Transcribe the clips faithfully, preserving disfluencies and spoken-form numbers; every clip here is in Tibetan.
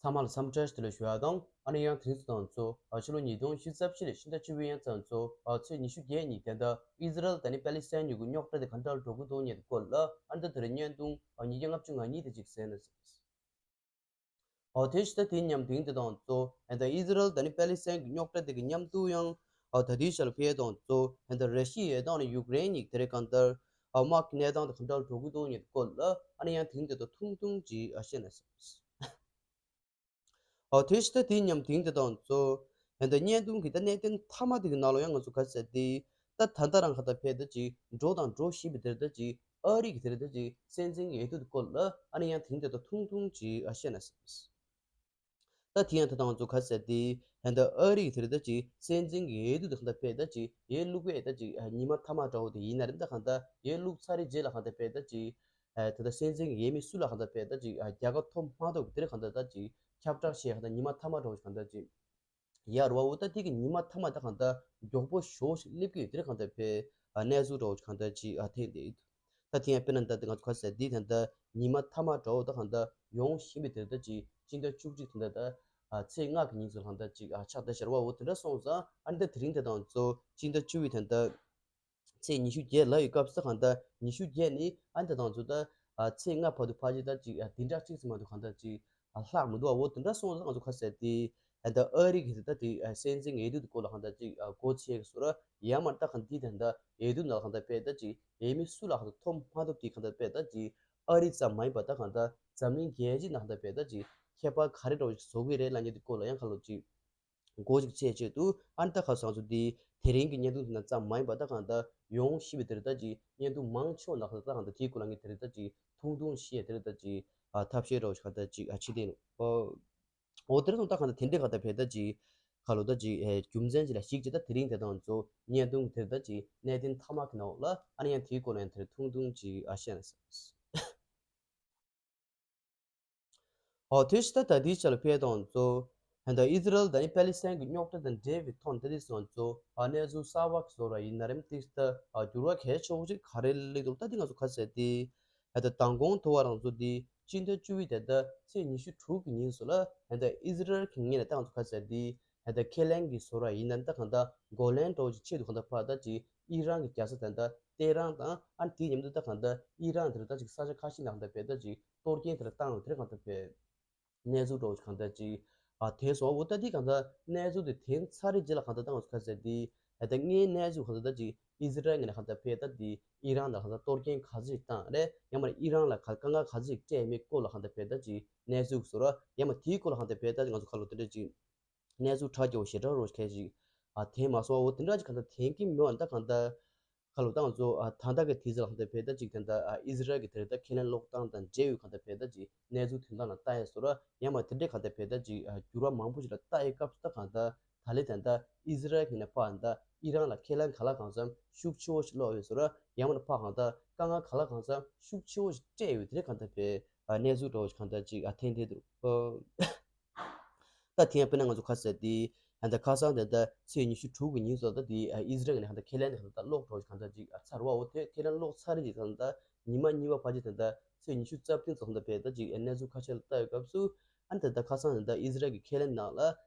ཚང་མ་ལ་འཚམས་འདྲི་བཀྲ་ཤིས་བདེ་ལེགས་ཞུ་ཡ་དང་། ཨ་ནི་ཡང་དེ་རིང་ཚོ་དང་ཚོ་ཨ་ཕྱི་ལོ་ཉིས་སྟོང་ཉི་ཤུ་རྩ་བཞི་ལོའི་ཕྱི་ཟླ་བཅུ་པའི་ཡང་ཚང་ཚོ་ཨ་ཚེས་ཉི་ཤུ་བརྒྱད་ཉིན་དེ་འདྲ་ཨི་ཟི་རལ་དང་ནི་པེ་ལི་སི་ཐན་གཉིས་ཀྱི་རྙོག་དྲ་དེ་ག་འདྲ་འགྲོ་གི་འདུག་ཉེ་དུ་སྐོར་ལ་ཨ་ནི་ད་དེ་རིང་བརྙན་ཐུང་ཨ་ཉིས་བརྒྱ་ལྔ་བཅུ་ང་གཉིས་དེ་ཅིག་གསན་ན། ཨོ་དེ་ཕྱི་ཟླ་དེའི་ཉམས་དེང་དེ་དང་གཙོ་ཨ་ད་ཨི་ཟི་རལ་དང་ནི་པེ་ལི་སི་ཐན་གྱི་རྙོག་དྲ་དེ་གི་མཉམ་དུ་ཡང་ཨ་ད་དེའི་ཞལ་ཕེ་དང་གཙོ་ཨ་ད་ར་ཤི་ཡ་དང་ནི་ཡུཀ་རེན་གཉིས་དེ་རེ་གང་ལྟར་ཨ་དམག་གི་གནས་སྟངས་དེ་གང་འདྲ་འགྲོ་གི་འདུག་ཉེ་དུ་སྐོར་ལ་ཨ་ནི་ཡང་དེང་དེ་དང་ཐུང་ཐུང་ཅིག་ཨ་བཤད་ན་བསམ། ཨོ་དེ་ཕྱི་ཟླ་དེའི་ཉམས་དེང་དེ་དང་གཙོ་ཨ་ད་བརྙན་ཐུང་གི་ད་གནད་དོན་མཐའ་མ་དེ་གི་ནང་ལ་ཡང་ང་ཚོ་ག་ཟེར་དེ་ད་ད་ལྟ་རང་ག་ད་ཕེ་ད་ཅིག་འགྲོ་དང་འགྲོ་བཞིན་པའི་དེར་ད་ཅིག་ཨ་རི་གི་དེར་ད་ཅིག་སྲིད་འཛིན་གྱི་འོས་བསྡུ་དེ་སྐོར་ལ་ཨ་ནི་ཡང་དེང་དེ་དང་ཐུང་ཐུང་ཅིག་ཨ་བཤད་ན་བསམ། ད་དེ་ཡང་ད་ལྟ་ང་ཚོ་ག་ཟེར་དེ་ཨ་ད་ཨ་རི་གི་དེར་ད་ཅིག་སྲིད་འཛིན་གྱི་འོས་བསྡུ་དེ་གང་ད་ཕེ་ད་ཅིག་ཡས་བླུག་པའི་ད་ཅིག་ཉི་མ་མཐའ་མ་འདྲ་བོ་དེ་ཡིན་ན་རེད། ད་གང་ད་ཡས་བླུག་ཚར་རེ་རྗེས་ལ་གང་ད་ཕེ་ད་ཅིག་ཨ་ད་ད་སྲིད་འཛིན་གྱི་ཡས་མི་སུ་ལ་གང་ད་ཕེ་ད་ཅིག་ཨ་རྒྱལ་ཁ་ཐོབ་མ་ཐོབ་དེར་གང་ད་ད་ཅིག་ཁྱབ་བསྒྲགས་བྱས་གང་ད་ཉི་མ་མཐའ་མ་འདྲ་བོ་གང་ད་ཅིག་ཡར་བ་འོ་ད་དེ་གི་ཉི་མ་མཐའ་མ་ད་གང་ད་མགྱོགས་པོ་ཞོ་ཞིག་སླེབས་ཀྱི་ཡོད། དེར་གང་ད་ཕེ་ཨ་གནས་ཚུལ་འདྲ་བོ་གང་ད་ཅིག་ཨ་ཐེངས་དེ་ཡིན། ད་དེ་ཡང་དཔེར་ན་ད་ང་ཚོ་ག་ཟེར་དེ་ད་ད་ཉི་མ་མཐའ་མ་འདྲ་བོ་ད་གང་ད་ཡོང་བཞིན་པའི་དེར་ད་ཅིག་སྤྱི་ཟླ་བཅུ་གཅིག་དེ་ད་ད་ཨ་ཚེས་ལྔ་གི་ཉིན་ཚོ་གང་ད་ཅིག་ཨ་ཆགས་ད་ཤར་བ་འོ་དེ་འདྲ་སོང་ཙང་ཨ་ནི་ད་དེ་རིང་དེ་དང་གཙོ་སྤྱི་ཟླ་བཅུ་པའི་ད་ད་ཚེས་ཉི་ཤུ་བརྒྱད་ལ་ཡོད་སྐབས་སུ་གང་ལྟར་ཉི་ཤུ་བརྒྱད་ནི་ཨ་ནི་ད་དང་ཚོ་ད་ཨ་ཚེས་ལྔ་བར་དུ་ཕལ་ཆེར་ད་ཅིག་ཨ་བདུན་ཕྲག་གཅིག་ཙམ་མ་གཏོགས་གང་ལྟར་ཅིག་ཨ་ལྷག་མི་འདུག་ཨ། འོ་དེ་འདྲ་སོང་ཙང་ང་ཚོ་ག་ཟེར་དེ་ཨ་ད་ཨ་རི་གི་ད་དེ་ཨ་སྲིད་འཛིན་འོས་བསྡུ་དེ་སྐོར་ལ་གང་ལྟར་ཅིག་ཨ་སྒོ་ཕྱེ་གི་སོ་ར་ཡ་མར་ད་གང་དེ་ད་ད་འོས་བསྡུ་ནང་ལ་གང་ལྟར་ཕེ་ད་ཅིག་འོས་མི་སུ་ལ་གང་ལྟར་ཐོབ་མ་ཐོབ་དེ་གང་ལྟར་ཕེ་ད་ཅིག་ཨ་རི་ཙམ་མ་ཡིན་པ་ད་གང་ལྟར་འཛམ་གླིང་རྒྱལ་སྤྱི་ནང་ལ་གང་ལྟར་ཕེ་ད་ཅིག་ཁྱད་པར་ག་རེ་འདྲ་བོ་ཞིག་བཟོ་གི་རེད་ལབ་མཁན་དེ་སྐོར་ལ་ཡང་ཁ་ལོ་ཅིག་སྒོ་ཅིག་ཕྱེ་ཆེད་དུ་ཨ་ནི་ད་ཁ་སང་ཚོ་འདི་དེ་རིང་གི་བརྙན་ཐུང་འདི་ན་ཙམ་མ་ཡིན་པ་ད་གང་ལྟར་ཡོང་བཞིན་པའི་དེ་རེད། ད་ཅིག་བརྙན་ཐུང་མང་ཆེ་བ་ནང་ལ་ད་གང་ལྟར་དེའི་སྐོར་ལ་ངས་དེ་རེད་ད་ཅིག་ཐུང་ཐུང་བཤད་དེ་རེད། ད་ཅིག་ཨ་ཐབས་ཤེས་རོགས་ཞིག་ག་ད་ཅིག་ཨ་ཕྱི་དེ་ནོ། འོ་དེ་རེད་སོང་ད་གང་ལྟར་དེ་འདྲའི་ག་ད་བས་ད་ཅིག་ཁ་ལོ་ད་ཅིག་ཨེ་རྒྱུ་མཚན་ཅིག་ལ་གཞིགས་ཅིག་ད་དེ་རིང་དེ་དང་ཚོ་བརྙན་ཐུང་དེ་རེད་ད་ཅིག་གནད་དོན་མཐའ་མ་གི་ནང་ལ་ཨ་ནི་ཡང་དེའི་སྐོར་ལ་ཡང་དེ་རེད་ཐུང་ཐུང་ཅིག་ཨ་བཤད་ན་ཟེར། ཨོ་དེ་ཕྱི་ད་ད་དེའི་ཆ་ལ་ཕེ་དང་ཚོ་ད་ཨི་ཟི་རལ་དང་ནི་པེ་ལི་སི་ཐན་གྱི་རྙོག་དྲ་དང་འབྲེལ་བའི་ཐོག་ད་དེ་སོང་ཚོ་ཨ་གནས་ཚུལ་གསར་བ་བཟོ་ར་ཡིན་ན་རེམ་ཏིག་ད་ཨ་འགྱུར་བ་གལ་ཆེ་བོ་ཅིག་ག་རེ་སླེབས་འདུག་ད་དེ་ང་ཚོ་ག་ཟེར་དེ་ད་མདང་དགོང་དུ་བ་རང་ཚོ་དེ་སྤྱི་ཟླ་བཅུ་པའི་དེ་ད་ཚེས་ཉི་ཤུ་དྲུག་གི་ཉིན་སུ་ལ་ད་ཨི་ཟི་རལ་གྱི་ངོས་ནས་ད་ང་ཚོ་ག་ཟེར་དེ་ད་ཁས་ལེན་གྱི་བཟོ་ར་ཡིན་ན་ད་གང་ད་གོ་ལན་འདྲ་བོ་ཅིག་ཆེད་དུ་གང་ད་ཕར་ད་ཅིག་ཨི་རན་གྱི་རྒྱལ་ས་དེ་ད་ཏེ་རན་དང་ཨ་ནི་དེའི་མཉམ་དུ་ད་གང་ལྟར་ཨི་རན་དེར་ད་ཅིག་ས་ཆ་ཁ་ཤས་ནང་ད་བས་ད་ཅིག་གཏོར་སྐྱོན་དེར་བཏང་ཡོད་དེར་གང་ལྟར་བས་གནས་ཚུལ་འདྲ་བོ་ཅིག་གང་ལྟར་ཅིག་ཨ་དེ་སོང་འོ་ད་དེ་གང་ལྟར་གནས་ཚུལ་དེ་དེང་ཚར་རེ་རྗེས་ལ་གང་ལྟར་ད་ང་ཚོ་ག་ཟེར་དེ་ཨ་ད་དངོས་གནས་གནས་ཚུལ་གང་ལྟར་ད་ཅིག་ཨི་ཟི་རལ་ངོས་ནས་གང་ལྟར་བས་ད་དེ་ཨི་རན་ལ་གང་ལྟར་གཏོར་སྐྱོན་ག་ཚོད་ཅིག་བཏང་རེད། ཡང་མ་ཨི་རན་ལ་ག་དཀའ་ངལ་ག་ཚོད་ཅིག་སྤྲད་མེད་སྐོར་ལ་གང་ལྟར་བས་ད་ཅིག་གནས་ཚུལ་བཟོ་ར་ཡང་མ་དེའི་སྐོར་ལ་གང་ལྟར་བས་ད་ཅིག་ང་ཚོ་ག་ལོ་དེ་འདྲ་ཅིག་གནས་ཚུལ་ཁྲ་རྒྱ་བོ་ཞེ་དྲག་རོ་ཁས་ཤིག་ཨ་དེ་མ་སོང་བ་འོ་དེ་འདྲ་ཅིག་གང་ལྟར་དེང་གི་མི་བ་ད་གང་ལྟར་ཁ་ལོ་ད་ང་ཚོ་ཨ་ད་ལྟ་གི་དུས་ཚོད་ལ་གང་ལྟར་བས་ད་ཅིག་ད་ལྟ་ཨ་ཨི་ཟི་རལ་གྱི་དེ་རེད་ད་ཁས་ལེན་ཀློག་སྟངས་དང་འབྲེལ་ཡོད་གང་ལྟར་བས་ད་ཅིག་གནས་ཚུལ་དོན་དག་ལ་ལྟ་ཡས་སོ་ར་ཡང་མ་དེ་འདྲའི་གང་ལྟར་བས་ད་ཅིག་ཨ་འགྱུར་བ་མང་པོ་ཞིག་ལ་ལྟ་ཡས་སྐབས་སུ་ད་གང་ལྟར་ད་ལེ་ད་ལྟ་ཨི་ཟི་རལ་གྱི་ནས་ཕར་ད་ཨི་རན་ལ་ཁས་ལེན་ག་ལ་གང་འཚམ་ཤུགས་ཆེ་བོ་ཞིག་སློག་ཡོད་སོ་ར་ཡང་མ་ཕར་གང་ལྟར་དཀའ་ངལ་ག་ལ་གང་འཚམ་ཤུགས་ཆེ་བོ་ཞིག་སྤྲད་ཡོད་དེ་རེད་གང་ལྟར་བས་ཨ་གནས་ཚུལ་འདྲ་བོ་ཞིག་གང་ལྟར་ཅིག་ཨ་ཐེན་ཐེན་འདུག་ད་དེ་ཡང་དཔེར་ན་ང་ཚོ་ཁ་ཟེར་དེ་ད་ལྟ་ཁ་སང་དེ་ད་ཚེས་ཉི་ཤུ་དྲུག་གི་ཉིན་སོགས་ད་དེ་ཨི་ཟི་རལ་ནས་ད་ཁས་ལེན་དེ་ད་ཀློག་འགྲོ་གང་ད་ཅིག་ཚར་བ་འོ་དེ་ཁས་ལེན་ཀློག་ཚར་རེད་ཅིག་ད་ད་ཉི་མ་གཉིས་པ་ཕལ་ཆེར་ད་ད་ཚེས་ཉི་ཤུ་རྩ་བདུན་ཙམ་ད་བས་ད་ཅིག་གནས་ཚུལ་ཁ་ཤས་ལ་ལྟ་ཡོད་སྐབས་སུ་ཨ་ནི་ད་ད་ཁ་སང་དེ་ད་ཨི་ཟི་རལ་གི་ཁས་ལེན་ནང་ལ་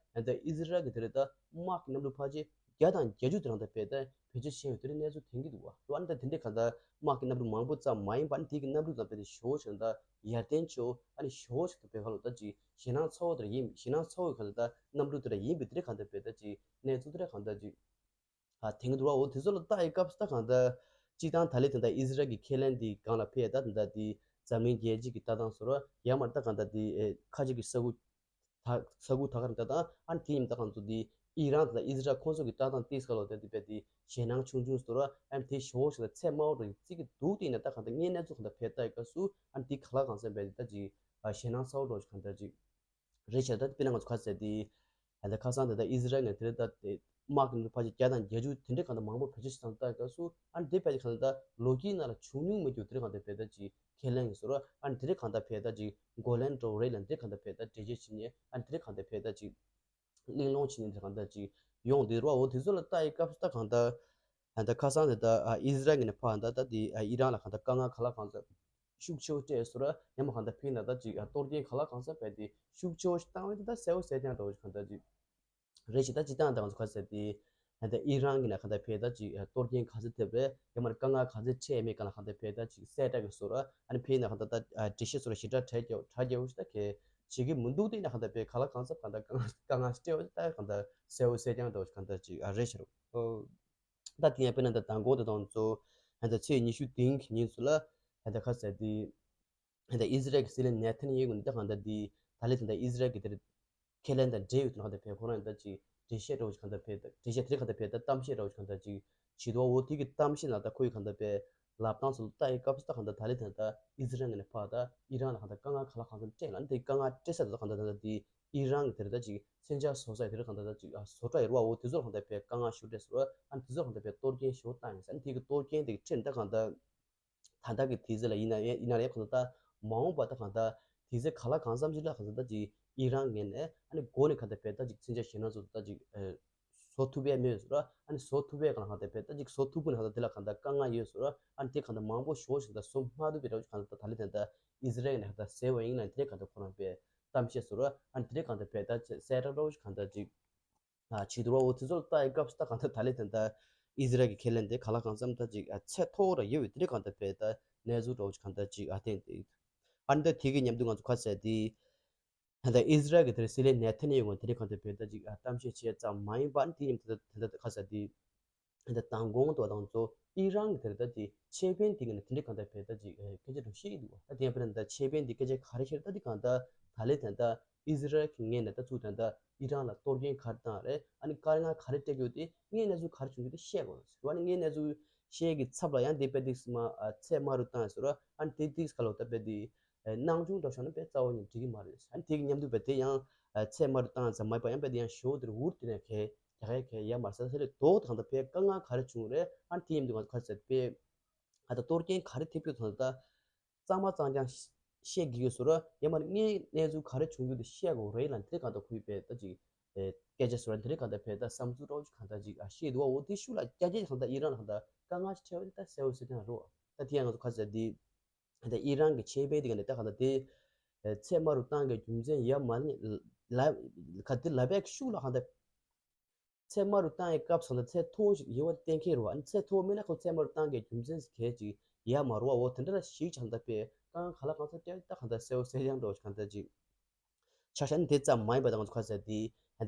ད་ཨི་ཟི་རལ་གི་དེ་རེད་ད་དམག་གི་གནམ་གྲུ་ཕལ་ཆེར་བརྒྱ་དང་བརྒྱད་ཅུ་དེ་རང་ད་བས་ད་བེད་སྤྱོད་བྱས་ཡོད་དེ་རེད་གནས་ཚུལ་ཐོན་གྱི་འདུག་བ། ཨ་ནི་ད་དེ་འདྲའི་གང་ད་དམག་གི་གནམ་གྲུ་མང་པོ་ཙམ་མ་ཡིན་པ་ཨ་ནི་དེ་གི་གནམ་གྲུ་ཙམ་བས་ད་ཞོ་ཞིག་ད་ཡར་ལྡན་ཆེའོ་ཨ་ནི་ཞོ་ཞིག་ཏུ་བོད་ཁ་ལོ་ད་ཅིག་ཞེད་སྣང་ཚ་བོ་དེ་ར་ཡིན། ཞེད་སྣང་ཚ་བོ་གང་ལ་ད་གནམ་གྲུ་དེ་ར་ཡིན་པའི་དེ་རེད་གང་ལྟར་བས་ད་ཅིག་གནས་ཚུལ་དེ་ར་གང་ལྟར་ཅིག་ཨ་དེང་གི་འདུག་བ། འོ་དེ་ཚོ་ལ་ལྟ་ཡི་སྐབས་སུ་ད་གང་ལྟར་སྤྱི་བཏང་ད་ལེ་དེ་འདྲ་ཨི་ཟི་རལ་གྱི་ཁས་ལེན་དེ་སྒང་ལ་ཕེབས་ད་དེ་འདྲ་དེ་འཛམ་གླིང་རྒྱལ་སྤྱི་གི་ལྟ་སྟངས་སོ་ར་ཡང་མ་ད་གང་ལྟར་དེ་ཁ་ཅིག་གི་ས་ཁུལ་ད་ས་ཁུལ་ད་ག་རེ་ལྟ་སྟངས་ཨ་ནི་དེ་ཡིན་ད་གང་ཚོ་དེ་ཨི་རན་དང་ཨི་ཟི་རལ་ཁོང་ཚོ་གི་ལྟ་སྟངས་དེ་སྐབས་ལ་དེ་དེ་བས་དེ་ཞེད་སྣང་ཆུང་ཆུང་སོ་ར་ཨ་ནི་དེ་ཞོ་ཞིག་ལ་ཚད་དམའ་བོ་རེ་བརྩི་གི་འདུག་དེ་ཡིན་ན་ད་གང་ལྟར་དངོས་གནས་ཚུལ་གང་ལྟར་ཕེབས་ད་ཡི་སྐབས་སུ་ཨ་ནི་དེ་ག་ལ་གང་འཚམ་བས་དེ་ད་ཅིག་ཨ་ཞེད་སྣང་ཚ་བོ་འགྲོ་ཞིག་གང་ལྟར་ཅིག་རེད་བྱས། ད་དཔེར་ན་ང་ཚོ་ཁ་ཟེར་དེ་ད་ལྟ་ཁ་སང་དེ་ད་ཨི་ཟི་རལ་ནས་དེ་རེད་ད་དེ་དམག་གི་ཕལ་ཆེར་བརྒྱ་དང་བརྒྱད་ཅུ་དེ་འདྲའི་གང་ལྟར་མང་པོ་བེད་སྤྱོད་བྱས་ཙང་ལྟ་སྐབས་སུ་ཨ་ནི་དེ་ཕལ་ཆེར་གང་ལྟར་ལོ་རྒྱུས་ནང་ལ་བྱུང་མྱོང་མེད་རྒྱུ་དེ་འདྲའི་གང་ལྟར་བས་ད་ཅིག་ཁས་ལེན་གྱི་སོ་ར་ཨ་ནི་དེ་འདྲའི་གང་ལྟར་བས་ད་ཅིག་གོ་ལན་འགྲོ་རེད་ལ་འདི་འདྲའི་གང་ལྟར་བས་ད་འགྲེལ་བརྗོད་བྱེད་ཉེ་ཨ་ནི་དེ་འདྲའི་གང་ལྟར་བས་ད་ཅིག་གླེང་སློང་བྱེད་ཉེ་དེ་གང་ལྟར་ཅིག་ཡོང་དེ་རུ་བ། འོ་དེ་ཚོ་ལ་ལྟ་ཡི་སྐབས་སུ་ད་གང་ལྟར་ད་ལྟ་ཁ་སང་དེ་ད་ཨི་ཟི་རལ་ངོས་ནས་ཕར་ད་ད་དེ་ཨི་རན་ལ་གང་ལྟར་དཀའ་ངལ་ག་ལ་གང་ལྟར་ ཤུགས་ཆེ་བོ་སྤྲད་སོང་ར། ཡང་མ་གང་ལྟར་ཕི་ན་ད་ཅིག་གཏོར་སྐྱོན་ག་ལ་གང་འཚམ་བྱས་ཏེ་ཤུགས་ཆེ་བོ་ཞིག་བཏང་བས་ད་གསལ་བོ་གསལ་རྐྱང་འདྲ་བོ་ཞིག་གང་ལྟར་ཅིག་རེད་ཞིག་ད་ཅིག་བཏང་ད་ང་ཚོ་ག་ཟེར་ཏེ། ད་ཨི་རན་གྱི་ན་གང་ལྟར་ཕི་ད་ཅིག་གཏོར་སྐྱོན་ག་ཚོད་ཐེབས་རེད། ཡང་མ་དཀའ་ངལ་ག་ཚོད་འཕྲད་མེད་ག་ལ་གང་ལྟར་ཕི་ད་ཅིག་གསལ་བསྒྲགས་ཀྱི་སོང་ར། ཨ་ནི་ཕི་ན་གང་ལྟར་ད་འགྲེལ་བཤད་སོང་ར་ཞེ་དྲག་གྲ་རྒྱས་གྲ་རྒྱས་བོ་ཞིག་ད་གལ་བྱེད་ཀྱི་མི་འདུག་དེ་ན་གང་ལྟར་ཕི་ག་ལ་གང་འཚམ་གང་ལྟར་དཀའ་ངལ་དཀའ་ངལ་ཞིག་འཕྲད་བ་ད་གང་ལྟར་གསལ་བོ་གསལ་རྐྱང་འདྲ་བོ་ཞིག་གང་ལྟར་ཅིག་རེད་ཤག་ད་དེ་ཡང་དཔེར་ན་ད་མདང་དགོང་དེ་དང་ཚོ་ད་ཚེས་ཉི་ཤུ་དེ་རིང་གི་ཉིན་སུ་ལ་ད་ཁ་ཟེར་དེ་ད་ཨི་ཟི་རལ་གྱི་སྲིད་བློན་ནེ་ཐན་ཡ་ཧུ་ནི་ད་གང་ལྟར་དེ་ད་ལས་དེ་ད་ཨི་ཟི་རལ་གྱི་དེར་ཁས་ལེན་དང་འབྲེལ་ཡོད་དུ་གང་ལྟར་ཕེ་ཁོ་རང་ད་ཅིག་འགྲེལ་བཤད་འདྲ་བོ་ཞིག་གང་ལྟར་ཕེ་ད་འགྲེལ་བཤད་དེ་གང་ལྟར་ཕེ་ད་གཏམ་བཤད་འདྲ་བོ་ཞིག་གང་ལྟར་ཅིག་བྱེད་འདུག་འོ་དེ་གི་གཏམ་བཤད་ནང་ད་ཁོ་ཡི་གང་ལྟར་ཕེ་ལབ་སྟངས་སུ་ལྟ་ཡི་སྐབས་སུ་ད་གང་ལྟར་ད་ལས་དེ་ད་ཨི་ཟི་རལ་ངོས་ནས་ཕར་ད་ཨི་རན་ལ་གང་ལྟར་དཀའ་ངལ་ག་ལ་གང་འཚམ་སྤྲད་ལ་ནི་དེ་དཀའ་ངལ་སྤྲད་ས་དེ་ད་གང་ལྟར་ད་ད་དེ། ཨི་རན་གྱི་དེར་ད་ཅིག་མཚོན་ཆ་བཟོ་ས་དེར་གང་ལྟར་ད་ཅིག་ཨ་བཟོ་གྲྭ་ཡོད་རེད་བ། འོ་དེ་ཚོར་གང་ལྟར་ཕེ་དཀའ་ངལ་ཤོར་འདྲ་སོང་ར། ཨ་ནི་དེ་ཚོར་གང་ལྟར་ཕེ་གཏོར་སྐྱོན་ཞེ་པོ་བཏང་ཡིན་ས། ཨ་ནི་དེ་གི་གཏོར་སྐྱོན་དེ་གི་ཁྲིད་ད་གང་ལྟར་ད་ལྟ་གི་དུས་ཚོད་ལ་ཡིན་ན་ཡིན་ན་ཡང་གང་ལྟར་ད་མ་འོངས་པ་ད་གང་ལྟར་དུས་ཚོད་ག་ལ་གང་འཚམ་ཅིག་ལ་གང་ལྟར་ད་ཅིག་ཨི་རན་ངོས་ནས་ཨ་ནི་འགོ་ནས་གང་ལྟར་ཕེ་ད་ཅིག་མཚོན་ཆ་ཞེ་ན་ཚོ་ད་ཅིག་ཨ་བཟོ་ཐུབ་ཡས་མེད་སོང་ར། ཨ་ནི་བཟོ་ཐུབ་ཡས་གང་ལ་གང་ལྟར་ཕེ་ད་ཅིག་བཟོ་ཐུབ་པ་ནི་གང་ལྟར་དེ་ལ་གང་ལྟར་དཀའ་ངལ་ཡོད་སོང་ར། ཨ་ནི་དེ་གང་ལྟར་མང་པོ་ཞེ་པོ་ཞིག་ད་བཟོ་མ་ཐུབ་པའི་འདྲ་བོ་ཅིག་གང་ལྟར་ད་ད་ལས་དེ་ད་ཨི་ཟི་རལ་ནས་གང་ལྟར་ཟེར་བ་ཡིན་ན་དེ་གང་ལྟར་ཁོ་རང་ཕེ་གཏམ་བཤད་སོང་ར། ཨ་ནི་དེ་གང་ལྟར་ཕེ་ད་གསལ་བསྒྲགས་འདྲ་བོ་ཞིག་གང་ལྟར་ཅིག་ཨ་བྱེད་འདུག་ར། འོ་དེ་ཚོར་ལྟ་ཡི་སྐབས་སུ་ད་གང་ལྟར་ད་ལས་དེ་ད་ཨི་ཟི་རལ་གྱི་ཁས་ལེན་དེ་ག་ལ་གང་འཚམ་ད་ཅིག་ཨ་ཚད་མཐོ་བོ་ར་ཡོད་པའི་དེ་གང་ལྟར་ཕེ་ད་གནས་ཚུལ་འདྲ་བོ་ཞིག་གང་ལྟར་ཅིག་ཨ་བསྟན་ཏེ། ཨ་ནི་ད་དེ་གི་མཉམ་དུ་ང་ཚོ་ཁ་ཟེར་དེ། ད་ལྟ་ཨི་ཟི་རལ་གྱི་དེར་སྲིད་བློན་ནེ་ཐན་ཡ་ཧུ་དེ་རིང་གང་ལྟར་ཕེ་ད་ཅིག་གཏམ་བཤད་བྱས་ཙམ་མ་ཡིན་པ་ནི་དེ་ཡིན་ད་ད་ད་ཁ་ས་དེ་ད་ལྟ་མདང་དགོང་དུ་དང་ཚོ་ཨི་རན་གྱི་དེར་ད་ཅིག་ཆེད་ཕན་དེ་ག་ནས་དེ་འདྲའི་གང་ལྟར་ཕེ་ད་ཅིག་སྐད་ཆ་འགྲོ་ཤེས་ཀྱི་འདུག་ད་དེ་ཡང་ཕེ་ད་ཆེད་ཕན་དེ་སྐད་ཆ་ག་རེ་ཤེས་ད་དེ་གང་ལྟར་ད་ལས་ད་ད་ཨི་ཟི་རལ་གྱི་ངོས་ནས་ད་ཚུགས་ད་ད་ཨི་རན་ལ་གཏོར་སྐྱོན་ག་རེ་བཏང་རེད། ཨ་ནི་དཀའ་ངལ་ག་རེ་སྤྲད་རྒྱུ་དེ་ངས་གནས་ཚུལ་ག་རེ་བྱུང་རྒྱུ་དེ་བཤད་དགོས་རེད། ཨ་ནི་ངས་གནས་ཚུལ་བཤད་ཀྱི་ཚབ་ལ་ཡང་དེ་དཔེ་དེ་སི་མ་ཚད་མ་རུ་བཏང་ཡོད་ཟེར་རོ། ཨ་ནི་དེ་དེ་སི་ཁ་ལོ་ད་དཔེ་དེ། ཨ་སྣང་ཆུང་འདྲ་བྱུང་ན་དཔེ་རྩ་བ་ནས་འགྲིག་གི་མ་རེད། ཨ་ནི་དེ་གི་མཉམ་དུ་དཔེ་དེ་ཡང་ཨ་ཚད་མ་རུ་བཏང་ཙམ་མ་ཡིན་པ་ཡང་དཔེ་དེ་ཡང་ཞོ་དེར་འུར་དེ་ནས་གས་རྒྱག་ཡ་གས་ཡ་མ་ཟ་ཟེར་ལས་དོག་དང་ད་དཔེ་དཀའ་ངལ་ག་རེ་བྱུང་རེད། ཨ་ནི་དེ་མཉམ་དུ་ང་ཚོ་ག་ཚད་དཔེ་ཨ་ད་གཏོར་སྐྱོན་ག་རེ་ཐེབས་ཀྱི་ཐོག་ད་གཙང་མ་གཙང་རྐྱང་བཤད་དགོས་ཀྱི་བཟོ་ར། ཡང་མ་ངས་གནས་ཚུལ་ག་རེ་བྱུང་རྒྱུ་དེ་བཤད་དགོས་རེད་ལ་དེ་གང་ལྟར་ཁོའི་དཔེ་ད་ཅིག་ཨེ་སྐད་ཆ་བཟོ་ར་དེ་རེད། གང་ལྟར་དཔེ་ད་བསམ་ཚུལ་རོགས་ཅིག་གང་ལྟར་ཅིག་ཨ་བཤད་འདུག་འོ་དེ་ཤུགས་ལ་རྒྱ་སྐྱེད་གང་ལྟར་ཨི་རན་ལ་གང་ལྟར་དཀའ་ངལ་ཞིག་འཕྲད་པ་དེ་ད་གསལ་བོ་གསལ་རྐྱང་རེད། ད་དེ་ཡང་ང་ཚོ་ག་ཚད་དེ། ད་ཨི་རན་གྱི་ཆེད་ཕན་དེ་ག་ནས་ད་ག་ད་དེ་ཚད་མ་རུ་བཏང་གི་རྒྱུ་མཚན་ཡ་མ་ནི་ལ་ག་དེ་ལ་བས་ཤུགས་ལ་ག་ད་ཚད་མ་རུ་བཏང་ཡི་སྐབས་སུ་ད་ཚད་མཐོ་ཞིག་ཡོད་པ་གཏན་འཁེལ་རུ་བ་ཨ་ནི་ཚད་མཐོ་མིན་ན་ཁོ་ཚད་མ་རུ་བཏང་གི་རྒྱུ་མཚན་གལ་ཅིག་ཡ་མ་རུ་བ་འོ་དེ་འདྲ་ལ་ཞིག་ཆང་ད་པས་གང་ག་ལ་གང་ཚད་སྤྲད་ད་ག་ད་གསལ་བོ་གསལ་རྐྱང་འགྲོ་ཞིག་ག་ད་ཅིག་ཆ་ཤ་ནི་དེ་ཙམ་མ་ཡིན་པ་ད་ང་ཚོ་ག་ཚད་དེ་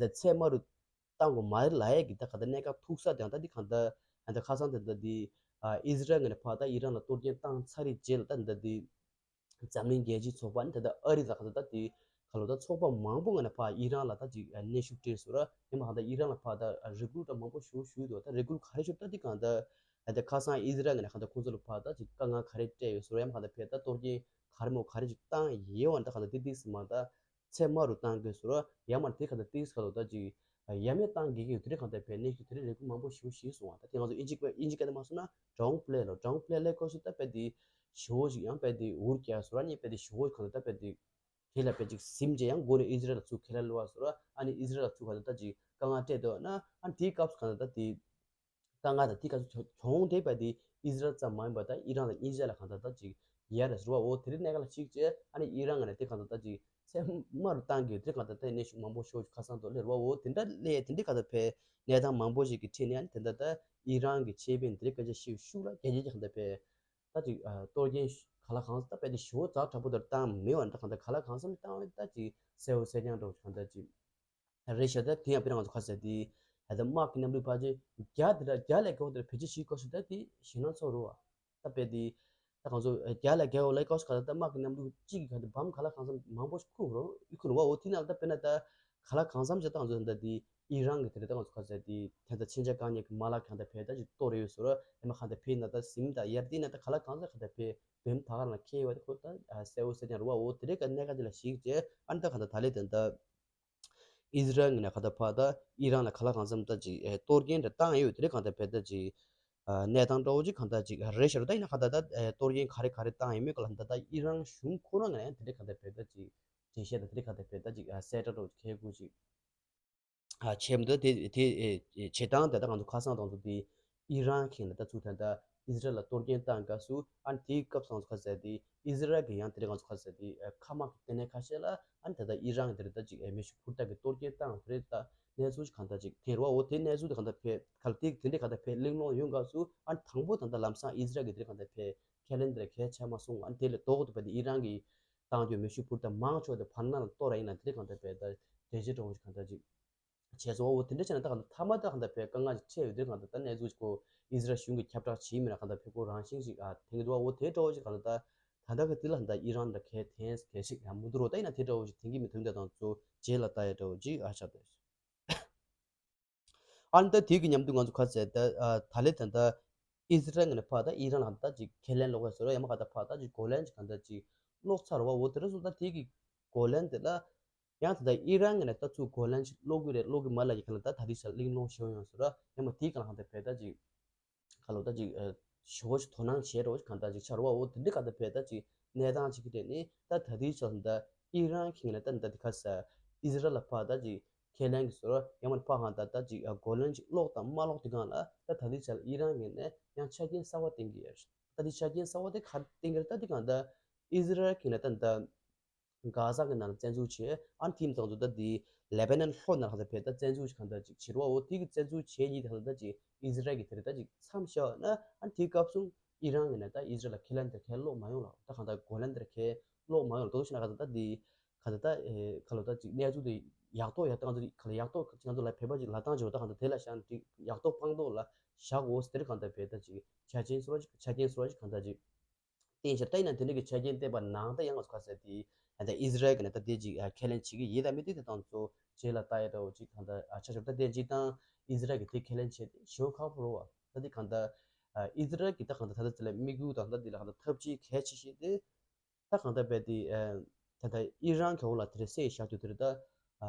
ད་ཚད་མ་རུ་བཏང་དགོས་མ་རེད་ལབ་ཡས་ཀྱི་ད་ག་ད་གནད་འགག་ཐུག་ས་དེ་ཡང་ད་འདི་གང་ལྟར་ད་ཁ་སང་དེ་ད་འདི་ཨི་ཟི་རལ་ངོས་ནས་ཕར་ད་ཨི་རན་ལ་གཏོར་སྐྱོན་བཏང་ཚར་རེད་རྗེས་ལ་ད་འདི་ད་འདི་འཛམ་གླིང་རྒྱལ་སྤྱིའི་ཚོགས་པ་ནི་ད་ལྟ་ཨ་རི་ད་ག་ད་ད་འདི་ག་ལོ་ད་ཚོགས་པ་མང་པོ་ངོས་ནས་ཕར་ཨི་རན་ལ་ད་ཅིག་གནོན་ཤུགས་སྤྲད་སོང་ར། ཡིན་པ་གང་ད་ཨི་རན་ལ་ཕར་ད་རེ་སྐུལ་ད་མང་པོ་ཞུ་ཞུས་འདུག་ད་རེ་སྐུལ་ག་རེ་ཞུ་ད་འདི་གང་ད་ད་ཁ་སང་ཨི་ཟི་རལ་ངོས་ནས་གང་ད་ཁོང་ཚོ་ལ་ཕར་ད་ཅིག་དཀའ་ངལ་ག་རེ་སྤྲད་ཡོད་སོང་ར། ཡིན་པ་གང་ད་ཕར་ད་གཏོར་སྐྱོན་ག་རེ་མོ་ག་རེ་ཅིག་བཏང་ཡོད་བ་ད་གང་ད་འདི་འདི་སི་མ་ད། ཚད་མ་རུ་བཏང་དགོས་སོ་ར། ཡང་མ་དེ་ག་ད་ཏིས་ཁ་ལོ་ད་ཅིག་ཡ་མེད་བཏང་དགོས་ཀྱི་ཡོད། དེ་རིང་ག་ད་བས་ནས་ཞུ་དེ་རིང་རེ་སྐུལ་མང་པོ་ཞུ་ཞེས་གསུངས་བ། ད་དེ་ང་ཚོ་ཨིན་ཇི་ཨིན་ཇི་སྐད་དུ་མ་སོང་ན་ཌའུན་པླེ་ལོ། ཌའུན་པླེ་ལས་ཁོ་སུ་ད་བས་དེ་ཞོ་ཞིག་ཡང་བས་དེ་འུར་རྒྱག་སོ་ར། ནི་བས་དེ་ཞོ་ག་ད་ད་བས་དེ་དེ་ལ་བས་ཅིག་སིམ་རྗེས་ཡང་མགོ་ནས་ཨི་ཟི་རལ་ལ་ཚུགས་ཁས་ལེན་ལོ་བ་སོ་ར། ཨ་ནི་ཨི་ཟི་རལ་ལ་ཚུགས་ག་ད་ད་ཅིག་དཀའ་ངལ་སྤྲད་འདུག་ན་ཨ་ནི་དེའི་སྐབས་སུ་ག་ད་ད་དེ། དཀའ་ངལ་དང་དེ་ག་ཚོད་གྱོང་དེ་བས་དེ་ཨི་ཟི་རལ་ཙམ་མ་ཡིན་པར་ད་ཨི་རན་དང་ཨིན་ཇི་ལ་གང་ལྟར་ད་ཅིག་ཡར་རེ་ཟུར་བ་འོ་དེ་རིང་གནད་འགག་ལ་གཅིག་བྱས། ཨ་ནི་ཨི་རན་ང་ནས་དེ་གང་ལྟར་ད་ཅིག་ཚད་མ་རུ་བཏང་གི་དེ་གང་ལྟར་ད་གནས་ཤུགས་མང་པོ་ཤོར་ཁ་སང་དུ་སླེབས་བ་འོ་དེ་འདྲ་སླེབས་དེ་འདྲའི་གང་ལྟར་བས་གནས་སྟངས་མང་པོ་ཞིག་གི་ཁྲིད་ནས། ཨ་ནི་དེ་འདྲ་ད་ཨི་རན་གྱི་ཆེད་ཕན་དེ་རིང་སྐད་ཆ་ཤིག་ཤུགས་ལ་རྒྱ་རྒྱ་གི་གང་ལྟར་བས་ད་ཅིག་གཏོར་སྐྱོན་ག་ལ་གང་ལྟར་བས་དེ་ཞོ་ཛ་དྲག་པོ་དེར་བཏང་མེད་བ་ད་གང་ལྟར་ག་ལ་གང་འཚམ་བཏང་བས་ད་ཅིག་གསལ་བོ་གསལ་རྐྱང་འགྲོ་གང་ལྟར་ཅིག་རེད་ཤག་ད་དེ་ཡང་དཔེར་ན་ང་ཚོ་ཁ་ཟེར་དེ་ད་དམག་གི་གནམ་གྲུ་ཕལ་ཆེར་བརྒྱ་དེ་འདྲ་བརྒྱ་ལས་བརྒལ་བ་དེ་འདྲ་བེད་སྤྱོད་བྱེད་དགོས་ཤིག་ད་དེ་ཞེད་སྣང་ཚོར་རོ། ད་དཔེ་དེ་ད་ང་ཚོ་བརྒྱ་ལས་བརྒལ་བ་ལས་ཀོ་ཤིག་ག་ད་དམག་གི་གནམ་གྲུ་གཅིག་གི་ག་དེ་བམ་ག་ལ་གང་འཚམ་མང་པོ་ཞིག་ཁུར་རོ་ཁུར་བ་འོ་དེ་ནང་ད་དཔེར་ན་ད་ག་ལ་གང་འཚམ་ཞིག་ད་ང་ཚོ་ད་དེ་ཨི་རན་གི་དེ་རེད། ད་ང་ཚོ་ཁ་ཟེར་དེ་དེ་ད་མཚོན་ཆ་བཀག་ཉར་གི་མ་ལག་གང་ད་བེད་ད་ཅིག་གཏོར་ཡོད་ཟེར་རོ། ཨེ་མ་གང་ད་བེད་ན་ད་ཟིམ་ད་ཡར་དེ་ན་ད་ག་ལ་གང་འཚམ་ག་ད་བེད་བེམ་ད་ག་ལ་ཁེལ་བ་དེ་ཁོ་ད་གསལ་བོ་གསལ་རྐྱང་རོ་བ་འོ་དེ་རེད། ག་གནད་འགག་དེ་ལ་ཞིག་བྱས་ཨ་ནི་ད་ག་ད་ད་ལེ་དེ་ད། ཨི་ཟི་རལ་ངོས་ནས་ག་ད་ཕར་ད་ཨི་རན་ལ་ག་ལ་གང་འཚམ་ད་ཅིག་ཨེ་གཏོར་སྐྱོན་འདྲ་བཏང་ཡོད། དེ་རིང་གང་ལྟར་བེད་ད་ཅིག་ཨ་གནས་སྟངས་འདྲ་བོ་ཅིག་གང་ལྟར་ཅིག་རེད་ཤག་རོ། ད་ཡིན་ན་གང་ལྟར་ད་ཨེ་གཏོར་སྐྱོན་ག་རེ་ག་རེ་བཏང་ཡོད་མེད་ག་ལ་ད་ད་ཨི་རན་གཞུང་ཁོ་རང་ངོས་ནས་ཡང་དེ་རིང་གང་ལྟར་བེད་ད་ཅིག་འགྲེལ་བཤད་དང་དེ་རིང་གང་ལྟར་བེད་ད་ཅིག་ཨ་གསལ་བསྒྲགས་འདྲ་བོ་ཅིག་ཁེལ་དགོས་ཅིག་ཨ་བྱས་མི་འདུག་དེ་དེ་ཨེ་བྱེད་སྟངས་དེ་ད་ང་ཚོ་ཁ་སང་དང་ཚོ་དེ་ཨི་རན་ཁེ་ན་ད་ཚུགས་ད་ད་ ཨི་ཟི་རལ་ལ་གཏོར་སྐྱོན་བཏང་སྐབས་སུ་ཨ་ནི་དེའི་སྐབས་སུ་ང་ཚོ་ཁ་ཟེར་དེ་ཨི་ཟི་རལ་གྱི་ཡང་དེ་རིང་ང་ཚོ་ཁ་ཟེར་དེ་མཁའ་དམག་གི་ལྟེ་གནས་ཁ་ཤས་ལ་ཨ་ནི་ད་ལྟ་ཨི་རན་དེ་རིང་ད་ཅིག་མེ་ཤུགས་འཕུར་མདའ་གི་གཏོར་སྐྱོན་བཏང་དེ་རིང་ད་གནས་ཚུལ་ཞིག་གང་ལྟར་ཅིག་ཐེངས་རེ་བ་འོ་དེ་གནས་ཚུལ་དེ་གང་ལྟར་ཕེ་གལ་ཏེ་དེ་འདྲའི་གང་ལྟར་ཕེ་གླེང་སློང་ཡོང་སྐབས་སུ་ཨ་ནི་དང་པོ་ད་ལྟ་ལམ་སང་ཨི་ཟི་རལ་གྱི་དེ་རིང་གང་ལྟར་ཕེ་ཁས་ལེན་དེ་ར་གལ་ཆེ་མ་སོང་ཨ་ནི་དེ་ལས་ལྡོག་ཏུ་བ་དེ་ཨི་རན་གྱི་བཏང་རྒྱུ་མེ་ཤུགས་འཕུར་མདའ་མང་ཆོག་དེ་བར་སྣང་ལ་གཏོར་ར་ཡིན་ན་དེ་རིང་གང་ལྟར་ཕེ་ད་འགྲེལ་བཤད་འདྲ་བོ་ཞིག་གང་ལྟར་ཅིག་བྱས་སོང་། འོ་དེ་འདྲ་བྱས་ན་ད་གང་ལྟར་མཐའ་མ་ད་གང་ལྟར་ཕའི་དཀའ་ངལ་ཅིག་འཕྲད་ཡོད་དུས་གང་ལྟར་ད་གནས་ཚུལ་ཅིག་གོ་ཨི་ཟི་རལ་གཞུང་གིས་ཁྱབ་བསྒྲགས་བྱེད་མི་ན་གང་ལྟར་ཕའི་ཁོ་རང་བཞིན་ཅིག་ཨ་དེང་གི་འདུག་འོ་དེ་འདྲ་བོ་ཅིག་གང་ལྟར་ད་ད་ལྟ་གི་དེ་ལ་གང་ལྟར་ཨི་རན་འདྲ་གལ་ཐེངས་གལ་ཞིག་ཡང་མི་འདུག་རོ། ད་ཡིན་ན་དེ་འདྲ་བོ་ཅིག་དེང་གི་མི་དོན་དེ་དང་གཙོ་རྗེས་ལ་ལྟ་ཡ་འདྲ་བོ་ཅིག་ཨ་ཆགས་ཏེ། ཨ་ནི་ད་དེ་གི་མཉམ་དུ་ང་ཚོ་ག་ཚད་ད་ཨ་ད་ལེ་ད་ད་ཨི་ཟི་རལ་ངོས་ནས་ཕར་ད་ཨི་རན་ལ་གང་ལྟར་ཅིག་ཁས་ལེན་ལོག་ག་ཟེར་རོ་ཡང་མ་གང་ལྟར་ཕར་ད་ཅིག་གོ་ལན་ཅིག་གང་ལྟར་ཅིག་སློག་ཚར་བ་འོ་དེ་རེད་སོང་ད་དེ་གི་གོ་ལན་དེ་ལ། ཡང་ད་ལྟ་ཨི་རན་ངོས་ནས་ད་ཚུར་གོ་ལན་ཞིག་སློག་གི་རེད་སློག་གི་མ་ལ་ཡི་ག་ལ་ད་ད་དེ་ཆ་གླེང་སློང་ཞིག་ཡོང་ཟེར་ར་ཡང་མ་དེའི་གང་ལ་གང་ལྟར་བས་ད་ཅིག་ག་ལོ་ད་ཅིག་ཞོ་ཞིག་དོ་སྣང་བྱེད་རོགས་གང་ལྟར་ཅིག་ཆར་བ་འོ་དེ་འདྲ་གང་ལྟར་བས་ད་ཅིག་གནས་སྟངས་ཅིག་གི་རེད་ནི་ད་ད་དེའི་ཆ་ད་ཨི་རན་གི་ངོས་ནས་ད་ད་དེ་ག་ས་ཨི་ཟི་རལ་ལ་ཕར་ད་ཅིག་ཁས་ལེན་གི་ཟེར་ར་ཡང་མ་ཕར་གང་ལྟར་ད་ཅིག་གོ་ལན་ཅིག་སློག་དང་མ་སློག་དེ་གང་ལ་ད་ད་དེའི་ཆ་ཨི་རན་ངོས་ནས་ཡང་ཆ་རྐྱེན་གསར་བ་བཏིང་གི་ཡོད་ད་དེ་ཆ་རྐྱེན་གསར་བ་དེ་ག་རེ་བཏིང་གི་རེད་ད་དེ་གང་ལྟར་ཨི་ཟི་རལ་གི་ངོས་ནས་ད་ད། གྷ་ཟ་གི་ནང་ལ་བཙན་འཛུལ་བྱས། ཨ་ནི་དེའི་ཐོག་ཏུ་ད་དེ་ལེ་བྷ་ནན་ལྷོ་ནང་ལ་ད་ཕེ་ད་བཙན་འཛུལ་གང་ལྟར་ཅིག་བྱེད་རོགས་འོ་དེ་གི་བཙན་འཛུལ་བྱས་ཡིན་ད་ད་ཅིག་ཨི་ཟི་རལ་གི་དེ་རེད་ད་ཅིག་མཚམས་བཞག་ན་ཨ་ནི་དེའི་སྐབས་སུ་ཨི་རན་གི་ནས་ད་ཨི་ཟི་རལ་ལ་ཁས་ལེན་དེ་ཁས་ལོག་མ་ཡོང་ལ་ད་གང་ལྟར་གོ་ལན་དེ་ཁས་ལོག་མ་ཡོང་ལ་དོ་ཞིག་ན་ག་ད་ད་དེ་ག་ད་ད་ཨེ་ག་ལོ་ད་ཅིག་གནས་ཚུལ་དེ་ཡག་ཐོག་ཡག་ཐོག་ག་ཚོད་ལ་ཡག་ཐོག་ང་ཚོ་ལ་ཕེ་བ་ཅིག་ལ་བཏང་ཆོག་ད་གང་ལྟར་དེ་ལ་བཞག་ན་ཅིག་ཡག་ཐོག་སྤང་ཐོག་ལ་བཞག་འོ་དེ་རེད་གང་ལྟར་ཕེ་ད་ཅིག་ཆ་རྐྱེན་སོ་ཅིག་ཆ་རྐྱེན་སོ་ཅིག་གང་ལྟར་ཅིག་བསྟན་ཤར་ད་ཡིན་ན་དེ་འདྲ་གི་ཆ་རྐྱེན་བསྟན་པ་ནང་ད་ཡང་ང་ཚོ་ག་ཟེར་དེ་ད་ཨི་ཟི་རལ་གི་ནས་ད་དེ་ཅིག་ཁས་ལེན་བྱེད་ཀྱི་ཡིན་ད་མི་དེ་དེ་དང་ཚོ་རྗེས་ལ་ལྟ་ཡ་འདྲ་བོ་ཅིག་གང་ལྟར་ཆ་ཞོར་ད་དེ་ཅིག་དང་ཨི་ཟི་རལ་གི་དེ་ཁས་ལེན་བྱེད་དེ་ཞེ་པོ་ཁག་པོ་རེད་བ། ད་དེ་གང་ལྟར་ཨི་ཟི་རལ་གི་ད་གང་ལྟར་ད་ད་དེ་ལ་དམིགས་ཡུལ་དང་ད་དེ་ལ་གང་ལྟར་ཐབས་ཇུས་གལ་ཆེ་ཤོས་དེ་ད་གང་ལྟར་རྦད་དེ་ད་ད་ཨི་རན་གི་འོག་ལ་དེ་རེ་སེ་བཞག་རྒྱུ་དེ་རེད་ད།